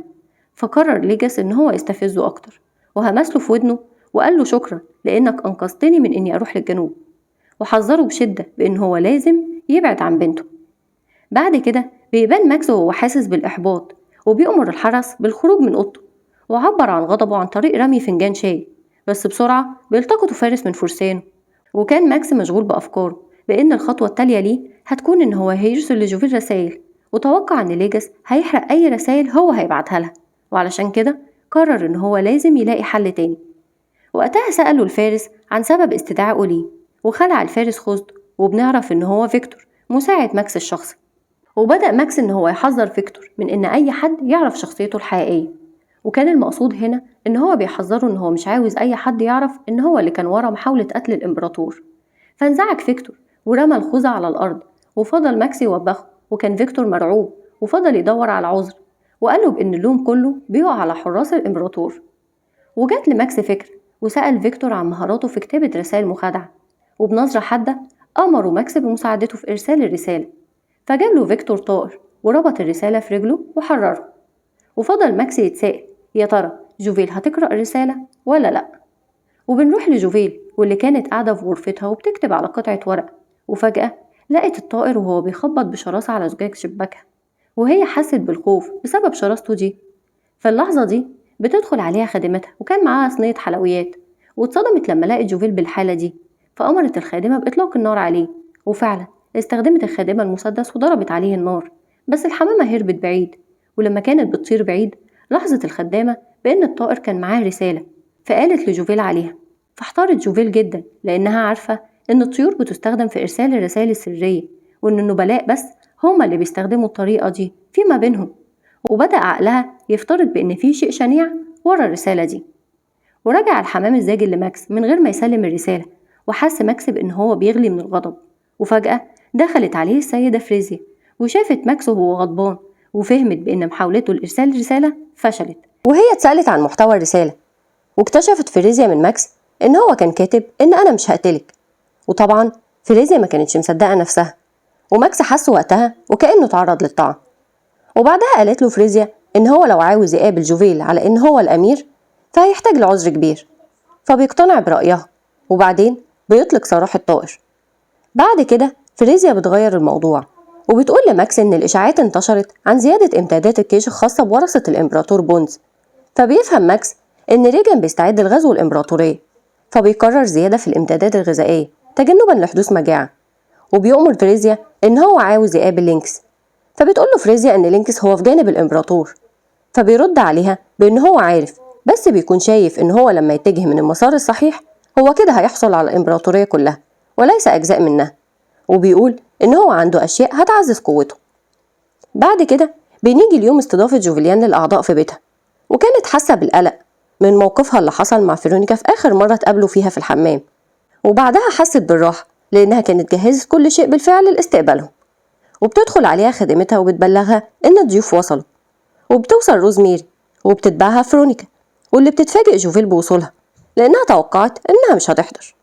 فقرر ليجاس إن هو يستفزه أكتر، وهمس له في ودنه وقال له شكرا لأنك أنقذتني من إني أروح للجنوب، وحذره بشدة بإن هو لازم يبعد عن بنته. بعد كده بيبان ماكس وهو حاسس بالإحباط، وبيأمر الحرس بالخروج من أوضته، وعبر عن غضبه عن طريق رمي فنجان شاي، بس بسرعة بيلتقطه فارس من فرسانه. وكان ماكس مشغول بأفكاره بإن الخطوة التالية ليه هتكون إن هو هيرسل لجوفيل رسائل، وتوقع إن ليجاس هيحرق أي رسائل هو هيبعتها لها، وعلشان كده قرر إن هو لازم يلاقي حل تاني. وقتها سأله الفارس عن سبب استدعائه ليه، وخلع الفارس خوذته، وبنعرف إن هو فيكتور مساعد ماكس الشخصي. وبدأ ماكس إن هو يحذر فيكتور من إن أي حد يعرف شخصيته الحقيقية، وكان المقصود هنا إن هو بيحذره إن هو مش عاوز أي حد يعرف إن هو اللي كان ورا محاولة قتل الإمبراطور. فانزعج فيكتور ورمى الخوذة على الأرض، وفضل ماكس يوبخه، وكان فيكتور مرعوب وفضل يدور على عذر، وقال له بإن اللوم كله بيقع على حراس الإمبراطور. وجات لماكس فكرة، وسأل فيكتور عن مهاراته في كتابة رسائل مخادعة، وبنظرة حادة أمره ماكس بمساعدته في إرسال الرسالة. فجاب له فيكتور طائر وربط الرسالة في رجله وحرره. وفضل ماكس يتساءل يا ترى جوفيل هتقرأ الرسالة ولا لأ. وبنروح لجوفيل واللي كانت قاعدة في غرفتها وبتكتب على قطعة ورق، وفجأة لقت الطائر وهو بيخبط بشراسة على زجاج شباكها، وهي حست بالخوف بسبب شراسته دي. فاللحظة دي بتدخل عليها خادمتها وكان معاها صينية حلويات، واتصدمت لما لقت جوفيل بالحالة دي، فأمرت الخادمة بإطلاق النار عليه. وفعلا استخدمت الخادمة المسدس وضربت عليه النار، بس الحمامة هربت بعيد. ولما كانت بتطير بعيد لاحظت الخدامة بأن الطائر كان معاه رسالة، فقالت لجوفيل عليها. فاحتارت جوفيل جدا لأنها عارفة إن الطيور بتستخدم في إرسال الرسائل السرية، وإن النبلاء بس هما اللي بيستخدموا الطريقة دي فيما بينهم. وبدأ عقلها يفترض بأن في شيء شنيع ورا الرسالة دي. ورجع الحمام الزاجل لماكس من غير ما يسلم الرسالة، وحس ماكس بأن هو بيغلي من الغضب. وفجأة دخلت عليه السيدة فريزيا وشافت ماكس وهو غضبان، وفهمت بأن محاولته لإرسال رسالة فشلت. وهي اتسألت عن محتوى الرسالة، واكتشفت فريزيا من ماكس إن هو كان كاتب إن أنا مش هقتلك. وطبعا فريزيا ما كانتش مصدقة نفسها، وماكس حس وقتها وكأنه تعرض للطعن. وبعدها قالت له فريزيا إن هو لو عاوز يقابل جوفيل على إن هو الأمير فهيحتاج لعذر كبير، فبيقتنع برأيها، وبعدين بيطلق سراح الطائر. بعد كده فريزيا بتغير الموضوع وبتقول لماكس إن الإشاعات انتشرت عن زيادة إمدادات الجيش الخاصة بورثة الإمبراطور بونز. فبيفهم ماكس إن ريجان بيستعد لغزو الإمبراطورية، فبيقرر زيادة في الإمدادات الغذائية تجنبا لحدوث مجاعة. وبيؤمر فريزيا إن هو عاوز يقابل لينكس، فبتقول له فريزيا إن لينكس هو في جانب الإمبراطور، فبيرد عليها بإن هو عارف، بس بيكون شايف إن هو لما يتجه من المسار الصحيح هو كده هيحصل على الإمبراطورية كلها وليس أجزاء منها، وبيقول إن هو عنده أشياء هتعزز قوته. بعد كده بنيجي اليوم استضافة جوفيليان للأعضاء في بيتها، وكانت حاسة بالقلق من موقفها اللي حصل مع فيرونيكا في آخر مرة اتقابلوا فيها في الحمام، وبعدها حست بالراحة لأنها كانت جهزت كل شيء بالفعل لاستقبالهم. وبتدخل عليها خادمتها وبتبلغها إن الضيوف وصلوا، وبتوصل روزميري وبتتبعها فيرونيكا، واللي بتتفاجئ جوفيل بوصولها لأنها توقعت إنها مش هتحضر.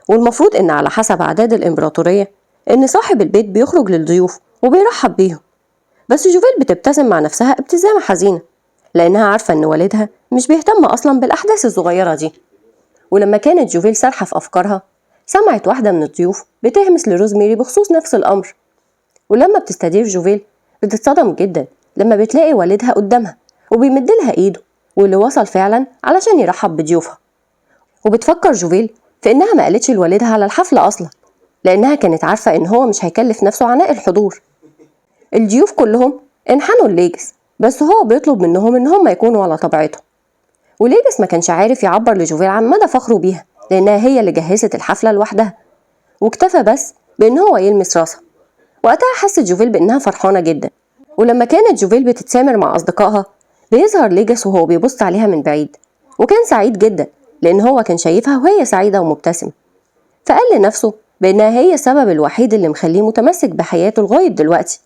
والمفروض إن على حسب عادات الإمبراطورية إن صاحب البيت بيخرج للضيوف وبيرحب بيهم، بس جوفيل بتبتسم مع نفسها ابتسامة حزينة لأنها عارفة إن والدها مش بيهتم أصلا بالأحداث الصغيرة دي. ولما كانت جوفيل سارحة في أفكارها سمعت واحدة من الضيوف بتهمس لروزميري بخصوص نفس الأمر. ولما بتستدير جوفيل بتتصدم جدا لما بتلاقي والدها قدامها وبيمد لها إيده، واللي وصل فعلا علشان يرحب بضيوفها. وبتفكر جوفيل في إنها ما قالتش لوالدها على الحفلة أصلا لأنها كانت عارفة إن هو مش هيكلف نفسه عناء الحضور. الضيوف كلهم انحنوا لليجس، بس هو بيطلب منهم إن هم يكونوا على طبيعتهم. وليجس ما كانش عارف يعبر لجوفيل عن مدى فخره بيها لأنها هي اللي جهزت الحفلة لوحدها، واكتفى بس بإن هو يلمس راسها. وقتها حست جوفيل بإنها فرحانة جدا. ولما كانت جوفيل بتتسامر مع أصدقائها بيظهر ليجس وهو بيبص عليها من بعيد، وكان سعيد جدا لأن هو كان شايفها وهي سعيدة ومبتسمة. فقال لنفسه بإنها هي السبب الوحيد اللي مخليه متمسك بحياته لغاية دلوقتي.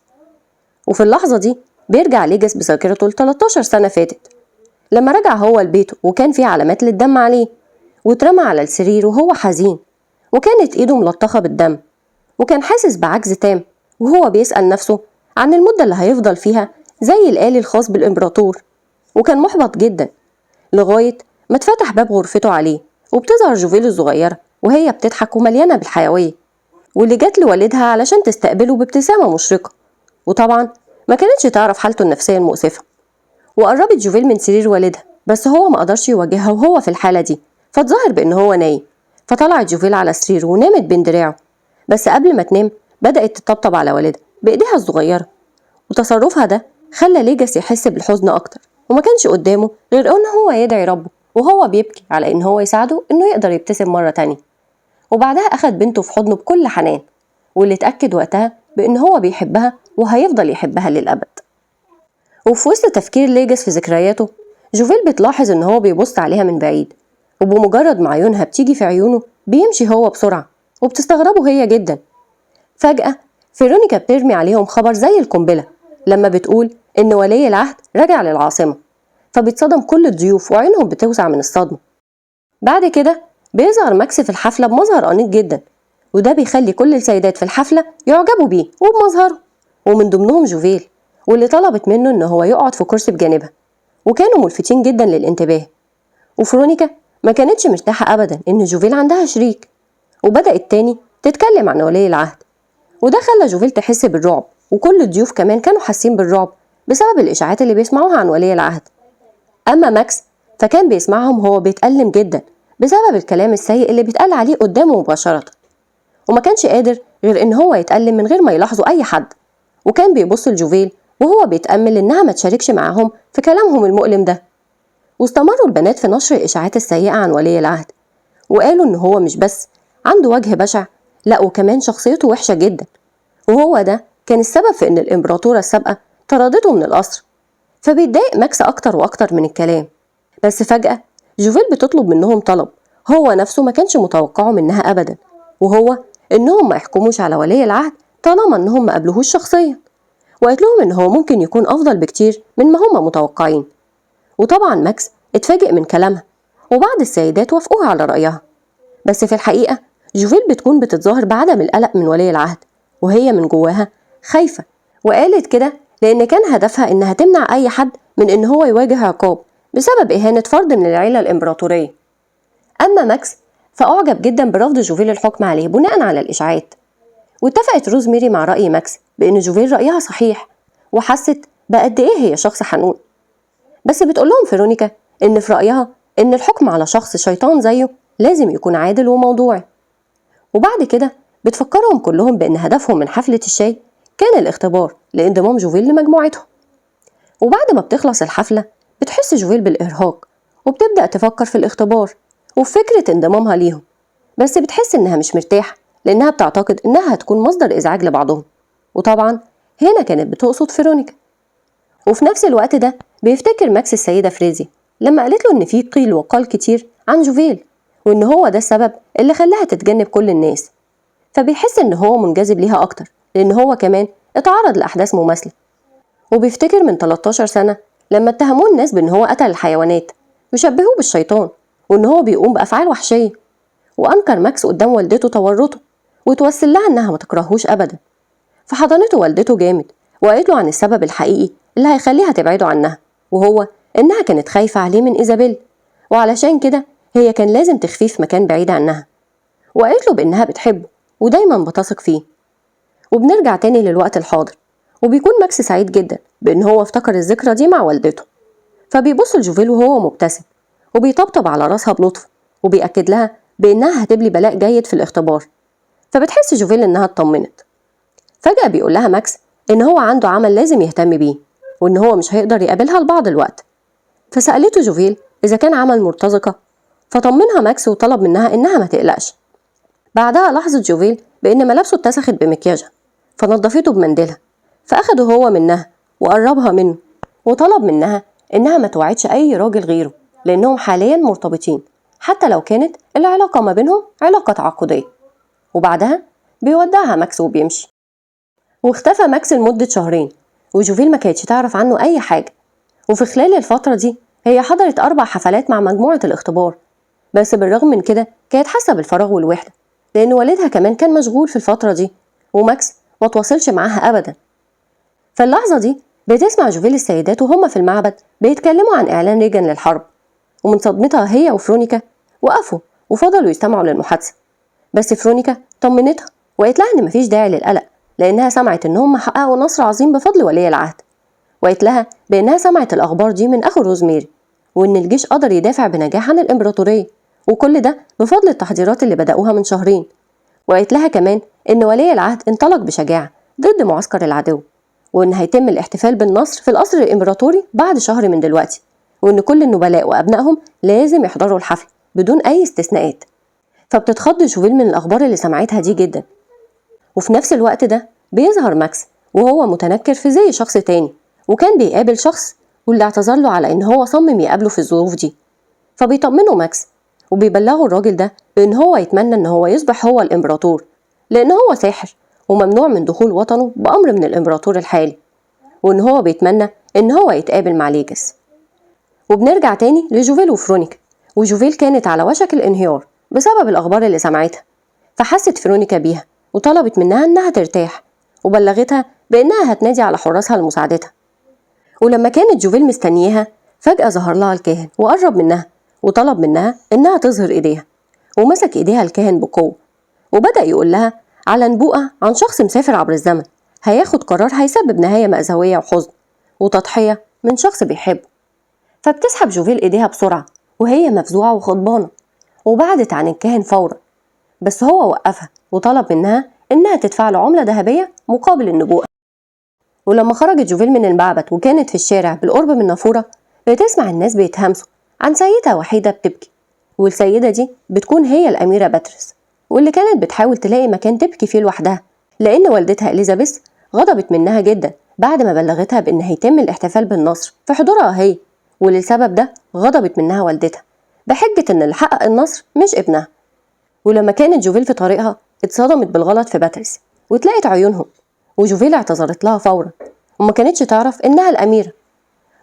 وفي اللحظة دي بيرجع ليجس بذاكرته ل 13 سنة فاتت، لما رجع هو لبيته وكان في علامات للدم عليه، واترمى على السرير وهو حزين، وكانت ايده ملطخة بالدم، وكان حاسس بعجز تام، وهو بيسأل نفسه عن المدة اللي هيفضل فيها زي الآلي الخاص بالإمبراطور، وكان محبط جدا لغاية ما اتفتح باب غرفته عليه وبتظهر جوفيل الصغيرة وهي بتضحك ومليانة بالحيوية، واللي جت لوالدها علشان تستقبله بابتسامة مشرقة، وطبعا ما كانتش تعرف حالته النفسية المؤسفة. وقربت جوفيل من سرير والدها، بس هو ما قدرش يواجهها وهو في الحالة دي، فاتظاهر بإن هو نايم. فطلعت جوفيل على السرير ونامت بين دراعه، بس قبل ما تنام بدأت تطبطب على والدها بإيديها الصغيرة، وتصرفها ده خلى ليجاس يحس بالحزن أكتر، وما كانش قدامه غير إن هو يدعي ربه وهو بيبكي على إن هو يساعده إنه يقدر يبتسم مرة تانية. وبعدها أخد بنته في حضنه بكل حنان، واللي اتأكد وقتها بإن هو بيحبها وهيفضل يحبها للأبد. وفي وسط تفكير ليجاس في ذكرياته، جوفيل بتلاحظ إن هو بيبص عليها من بعيد، وبمجرد ما عيونها بتيجي في عيونه بيمشي هو بسرعة، وبتستغربه هي جدا. فجأة فيرونيكا بترمي عليهم خبر زي القنبلة لما بتقول إن ولي العهد رجع للعاصمة، فبيتصدم كل الضيوف وعينهم بتوسع من الصدمة. بعد كده بيظهر ماكس في الحفلة بمظهر أنيق جدا، وده بيخلي كل السيدات في الحفلة يعجبوا بيه وبمظهره، ومن ضمنهم جوفيل، واللي طلبت منه إن هو يقعد في كرسي بجانبها، وكانوا ملفتين جدا للانتباه. وفرونيكا ما كانتش مرتاحة أبدا إن جوفيل عندها شريك، وبدأت تاني تتكلم عن ولي العهد، وده خلى جوفيل تحس بالرعب، وكل الضيوف كمان كانوا حاسين بالرعب بسبب الإشاعات اللي بيسمعوها عن ولي العهد. أما ماكس فكان بيسمعهم وهو بيتألم جدا بسبب الكلام السيء اللي بيتقال عليه قدامه مباشرة، وما كانش قادر غير إن هو يتألم من غير ما يلاحظه أي حد، وكان بيبص لجوفيل وهو بيتأمل إنها ما تشاركش معاهم في كلامهم المؤلم ده. واستمروا البنات في نشر الإشاعات السيئة عن ولي العهد، وقالوا إن هو مش بس عنده وجه بشع، لا وكمان شخصيته وحشة جدا، وهو ده كان السبب في إن الإمبراطورة السابقة طردته من القصر. فبيتضايق ماكس أكتر وأكتر من الكلام. بس فجأة جوفيل بتطلب منهم طلب هو نفسه ما كانش متوقعه منها أبدا، وهو إنهم ما يحكموش على ولي العهد طالما إنهم ما قابلوهوش شخصيا، وقالت لهم إن هو ممكن يكون أفضل بكتير من ما هم متوقعين. وطبعا ماكس اتفاجئ من كلامها، وبعض السيدات وافقوها على رأيها، بس في الحقيقة جوفيل بتكون بتتظاهر بعدم القلق من ولي العهد وهي من جواها خايفة، وقالت كده لأن كان هدفها إنها تمنع أي حد من إن هو يواجه عقاب بسبب إهانة فرد من العيلة الإمبراطورية. أما ماكس فأعجب جدا برفض جوفيل الحكم عليه بناء على الإشاعات، واتفقت روزميري مع رأي ماكس بإن جوفيل رأيها صحيح، وحست بقد إيه هي شخص حنون. بس بتقولهم فيرونيكا إن في رأيها إن الحكم على شخص شيطان زيه لازم يكون عادل وموضوعي. وبعد كده بتفكرهم كلهم بإن هدفهم من حفلة الشاي كان الاختبار لانضمام جوفيل لمجموعتهم. وبعد ما بتخلص الحفلة بتحس جوفيل بالإرهاق، وبتبدأ تفكر في الاختبار وفي فكرة انضمامها ليهم، بس بتحس إنها مش مرتاحة لأنها بتعتقد إنها هتكون مصدر إزعاج لبعضهم، وطبعا هنا كانت بتقصد فيرونيكا. وفي نفس الوقت ده بيفتكر ماكس السيدة فريزي لما قالت له إن في قيل وقال كتير عن جوفيل، وإن هو ده السبب اللي خلاها تتجنب كل الناس، فبيحس إن هو منجذب ليها أكتر لأن هو كمان اتعرض لأحداث مماثلة. وبيفتكر من 13 سنة لما اتهموه الناس بإن هو قتل الحيوانات وشبهوه بالشيطان وإن هو بيقوم بأفعال وحشية، وأنكر ماكس قدام والدته تورطه وتوسل لها إنها ما تكرهوش أبدا. فحضنته والدته جامد وقالت له عن السبب الحقيقي اللي هيخليها تبعده عنها، وهو إنها كانت خايفة عليه من إيزابيل، وعلشان كده هي كان لازم تخفيه في مكان بعيد عنها، وقالت له بإنها بتحبه ودايما بتثق فيه. وبنرجع تاني للوقت الحاضر، وبيكون ماكس سعيد جدا بإن هو افتكر الذكرى دي مع والدته، فبيبص لجوفيل وهو مبتسم وبيطبطب على راسها بلطف وبيأكد لها بإنها هتبلي بلاء جيد في الاختبار. فبتحس جوفيل إنها اطمنت. فجأة بيقول لها ماكس إن هو عنده عمل لازم يهتم بيه وإن هو مش هيقدر يقابلها لبعض الوقت. فسألته جوفيل إذا كان عمل مرتزقة، فطمنها ماكس وطلب منها إنها ما تقلقش. بعدها لاحظت جوفيل بإن ملابسه اتسخت بمكياجها فنظفته بمنديلها، فأخده هو منها وقربها منه وطلب منها إنها ما توعدش أي راجل غيره لأنهم حاليا مرتبطين حتى لو كانت العلاقة ما بينهم علاقة تعاقدية. وبعدها بيودعها ماكس وبيمشي. واختفى ماكس لمدة شهرين وجوفيل ما كانتش تعرف عنه أي حاجة. وفي خلال الفترة دي هي حضرت 4 حفلات مع مجموعة الاختبار، بس بالرغم من كده كانت حاسة بالفراغ والوحدة لأن والدها كمان كان مشغول في الفترة دي وماكس ما تواصلش معاها أبدا. في اللحظة دي بتسمع جوفيل السيدات وهما في المعبد بيتكلموا عن إعلان ريجان للحرب، ومن صدمتها هي وفرونيكا وقفوا وفضلوا يستمعوا للمحادثة. بس فرونيكا طمنتها وقالت لها إن مفيش داعي للقلق، لأنها سمعت إن هم حققوا نصر عظيم بفضل ولي العهد، وقالت لها بأنها سمعت الأخبار دي من أخو روزميري، وإن الجيش قدر يدافع بنجاح عن الإمبراطورية، وكل ده بفضل التحضيرات اللي بدأوها من شهرين. وقالت لها كمان إن ولي العهد انطلق بشجاعة ضد معسكر العدو، وإن هيتم الاحتفال بالنصر في القصر الإمبراطوري بعد شهر من دلوقتي، وإن كل النبلاء وأبنائهم لازم يحضروا الحفل بدون أي استثناءات. فبتتخض جوفيل من الأخبار اللي سمعتها دي جدا. وفي نفس الوقت ده بيظهر ماكس وهو متنكر في زي شخص تاني، وكان بيقابل شخص واللي اعتذر له على إن هو صمم يقابله في الظروف دي. فبيطمنه ماكس وبيبلغوا الراجل ده بإن هو يتمنى إن هو يصبح هو الإمبراطور، لأن هو ساحر وممنوع من دخول وطنه بأمر من الإمبراطور الحالي، وإن هو بيتمنى إن هو يتقابل مع ليجاس. وبنرجع تاني لجوفيل وفرونيكا، وجوفيل كانت على وشك الانهيار بسبب الأخبار اللي سمعتها، فحست فرونيكا بيها وطلبت منها إنها ترتاح، وبلغتها بإنها هتنادي على حراسها لمساعدتها. ولما كانت جوفيل مستنياها فجأة ظهر لها الكاهن وقرب منها وطلب منها إنها تظهر إيديها، ومسك إيديها الكاهن بقوة وبدأ يقول لها على نبوءة عن شخص مسافر عبر الزمن هياخد قرار هيسبب نهاية مأساوية وحزن وتضحية من شخص بيحبه. فبتسحب جوفيل إيديها بسرعة وهي مفزوعة وغضبانة، وبعدت عن الكاهن فورا، بس هو وقفها وطلب منها إنها تدفع له عملة ذهبية مقابل النبوءة. ولما خرجت جوفيل من المعبد وكانت في الشارع بالقرب من نافورة، بتسمع الناس بيتهمسوا عن سيدة وحيدة بتبكي، والسيدة دي بتكون هي الأميرة باتريس، واللي كانت بتحاول تلاقي مكان تبكي فيه لوحدها، لأن والدتها إليزابيث غضبت منها جدا بعد ما بلغتها بإن هيتم الاحتفال بالنصر في حضورها هي، وللسبب ده غضبت منها والدتها بحجة إن اللي حقق النصر مش ابنها. ولما كانت جوفيل في طريقها اتصدمت بالغلط في باتريس وتلاقت عيونهم، وجوفيل اعتذرت لها فورا وما كانتش تعرف إنها الأميرة.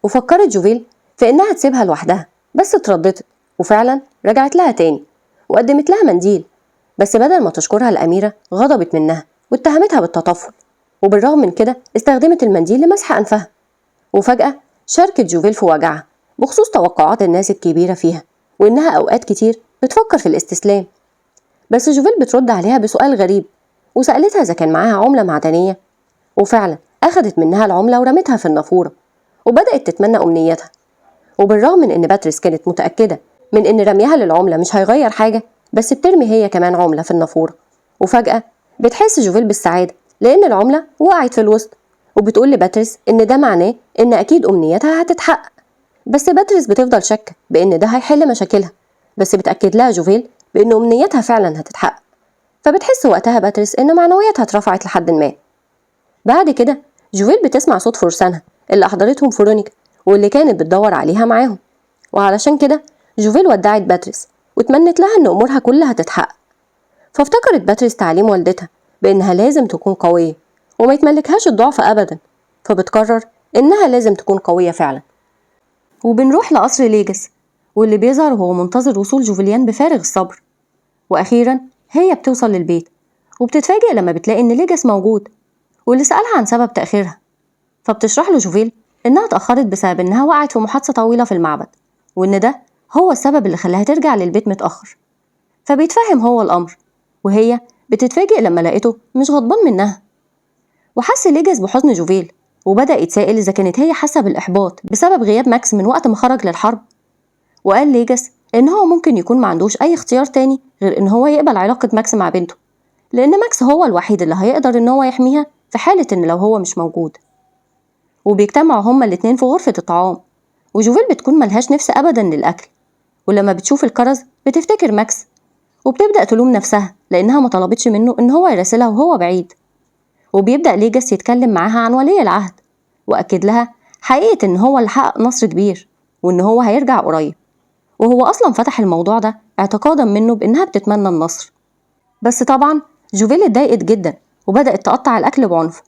وفكرت جوفيل في إنها تسيبها لوحدها، بس اترددت وفعلا رجعت لها تاني وقدمت لها منديل، بس بدل ما تشكرها الأميرة غضبت منها واتهمتها بالتطفل، وبالرغم من كده استخدمت المنديل لمسح أنفها. وفجأة شاركت جوفيل في وجعها بخصوص توقعات الناس الكبيرة فيها، وإنها أوقات كتير بتفكر في الاستسلام. بس جوفيل بترد عليها بسؤال غريب، وسألتها إذا كان معاها عملة معدنية، وفعلا أخدت منها العملة ورمتها في النافورة وبدأت تتمنى أمنيتها. وبالرغم من إن باتريس كانت متأكدة من إن رميها للعملة مش هيغير حاجة، بس بترمي هي كمان عملة في النافورة، وفجأة بتحس جوفيل بالسعادة لأن العملة وقعت في الوسط، وبتقول لباتريس إن ده معناه إن أكيد أمنيتها هتتحقق. بس باتريس بتفضل شاكة بإن ده هيحل مشاكلها، بس بتأكد لها جوفيل بإن أمنيتها فعلا هتتحقق. فبتحس وقتها باتريس إن معنوياتها اترفعت لحد ما. بعد كده جوفيل بتسمع صوت فرسانها اللي أحضرتهم فرونيكا واللي كانت بتدور عليها معاهم، وعلشان كده جوفيل ودعت باتريس وتمنت لها إن أمورها كلها تتحقق. فافتكرت باتريس تعليم والدتها بإنها لازم تكون قوية وما يتملكهاش الضعف أبدا، فبتقرر إنها لازم تكون قوية فعلا. وبنروح لقصر ليجاس واللي بيظهر وهو منتظر وصول جوفيليان بفارغ الصبر. وأخيرا هي بتوصل للبيت وبتتفاجئ لما بتلاقي إن ليجاس موجود، واللي سألها عن سبب تأخيرها، فبتشرح له جوفيل إنها اتأخرت بسبب إنها وقعت في محادثة طويلة في المعبد، وإن ده هو السبب اللي خلاها ترجع للبيت متأخر. فبيتفهم هو الأمر، وهي بتتفاجئ لما لقيته مش غضبان منها. وحس ليجاس بحزن جوفيل وبدأ يتساءل إذا كانت هي حاسة بالإحباط بسبب غياب ماكس من وقت ما خرج للحرب. وقال ليجاس إن هو ممكن يكون ما عندوش أي اختيار تاني غير إن هو يقبل علاقة ماكس مع بنته، لأن ماكس هو الوحيد اللي هيقدر إن هو يحميها في حالة إن لو هو مش موجود. وبيجتمعوا هما الاتنين في غرفة الطعام، وجوفيل بتكون ملهاش نفس أبدا للأكل، ولما بتشوف الكرز بتفتكر ماكس وبتبدأ تلوم نفسها لأنها ما طلبتش منه إن هو يراسلها وهو بعيد. وبيبدأ ليجاس يتكلم معاها عن ولي العهد وأكد لها حقيقة إن هو اللي حقق نصر كبير وإن هو هيرجع قريب، وهو أصلا فتح الموضوع ده اعتقادا منه بإنها بتتمنى النصر. بس طبعا جوفيل اتضايقت جدا وبدأت تقطع الأكل بعنف،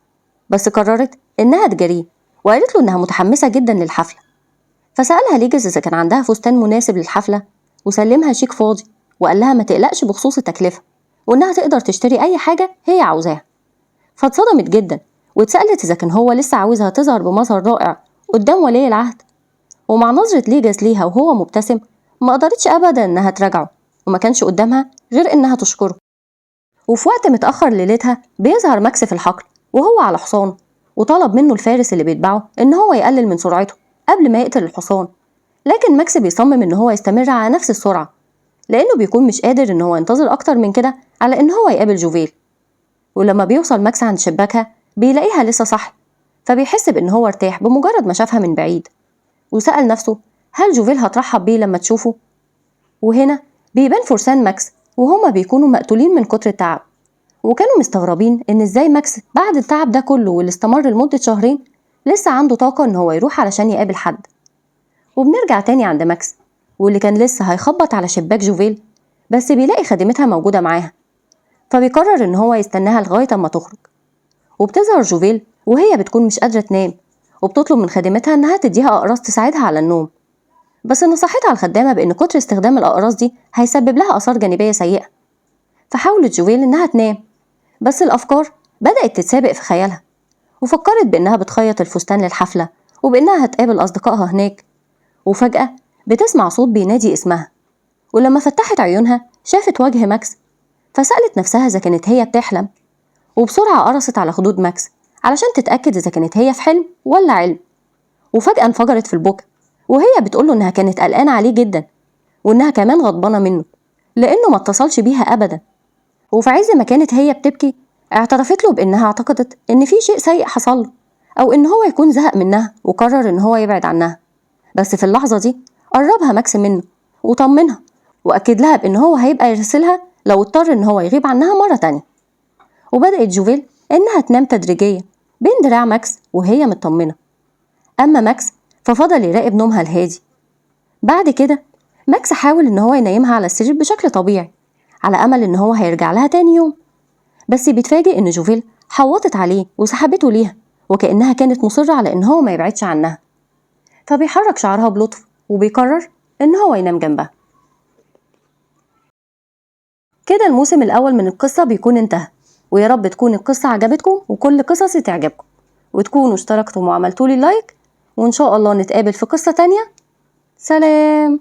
بس قررت إنها تجاريه وقالت له إنها متحمسة جدا للحفلة. فسألها ليجاس إذا كان عندها فستان مناسب للحفلة، وسلمها شيك فاضي وقال لها ما تقلقش بخصوص التكلفة وإنها تقدر تشتري أي حاجة هي عاوزاها. فاتصدمت جدا واتسألت إذا كان هو لسه عاوزها تظهر بمظهر رائع قدام ولي العهد. ومع نظرة ليجاس ليها وهو مبتسم ما قدرتش أبدا إنها تراجعه، وما كانش قدامها غير إنها تشكره. وفي وقت متأخر ليلتها بيظهر ماكس في الحقل وهو على حصانه، وطلب منه الفارس اللي بيتبعه إن هو يقلل من سرعته قبل ما يقتل الحصان، لكن ماكس بيصمم إن هو يستمر على نفس السرعة لأنه بيكون مش قادر إن هو ينتظر أكتر من كده على إن هو يقابل جوفيل. ولما بيوصل ماكس عند شباكها بيلاقيها لسه صاحية، فبيحس بإن هو ارتاح بمجرد ما شافها من بعيد، وسأل نفسه هل جوفيل هترحب بيه لما تشوفه؟ وهنا بيبان فرسان ماكس وهما بيكونوا مقتولين من كتر التعب، وكانوا مستغربين إن إزاي ماكس بعد التعب ده كله واللي استمر لمدة شهرين لسه عنده طاقة إن هو يروح علشان يقابل حد. وبنرجع تاني عند ماكس واللي كان لسه هيخبط على شباك جوفيل، بس بيلاقي خادمتها موجودة معاها، فبيقرر إن هو يستناها لغاية أما تخرج. وبتظهر جوفيل وهي بتكون مش قادرة تنام، وبتطلب من خادمتها إنها تديها أقراص تساعدها على النوم، بس نصحتها الخدامة بإن كتر استخدام الأقراص دي هيسبب لها آثار جانبية سيئة. فحاولت جوفيل إنها تنام، بس الأفكار بدأت تتسابق في خيالها، وفكرت بإنها بتخيط الفستان للحفلة وبإنها هتقابل أصدقائها هناك. وفجأة بتسمع صوت بينادي اسمها، ولما فتحت عيونها شافت وجه ماكس، فسألت نفسها إذا كانت هي بتحلم، وبسرعة قرصت على خدود ماكس علشان تتأكد إذا كانت هي في حلم ولا علم. وفجأة انفجرت في البكا وهي بتقوله إنها كانت قلقانة عليه جدا، وإنها كمان غضبانة منه لأنه ما اتصلش بيها أبدا. وفي عز ما كانت هي بتبكي اعترفت له بإنها اعتقدت إن في شيء سيء حصل له، أو إن هو يكون زهق منها وقرر إن هو يبعد عنها. بس في اللحظة دي قربها ماكس منه وطمنها وأكد لها بإن هو هيبقى يرسلها لو اضطر إن هو يغيب عنها مرة تانية. وبدأت جوفيل إنها تنام تدريجيا بين دراع ماكس وهي مطمنة. أما ماكس ففضل يراقب نومها الهادي. بعد كده ماكس حاول إن هو ينيمها على السرير بشكل طبيعي على أمل إن هو هيرجع لها تاني يوم، بس بيتفاجئ إن جوفيل حوطت عليه وسحبته ليها وكأنها كانت مصرة على إن هو ما يبعدش عنها، فبيحرك شعرها بلطف وبيقرر إن هو ينام جنبها. كده الموسم الأول من القصة بيكون انتهى، ويا رب تكون القصة عجبتكم وكل قصصي تعجبكم، وتكونوا اشتركتم وعملتولي لايك، وإن شاء الله نتقابل في قصة تانية. سلام.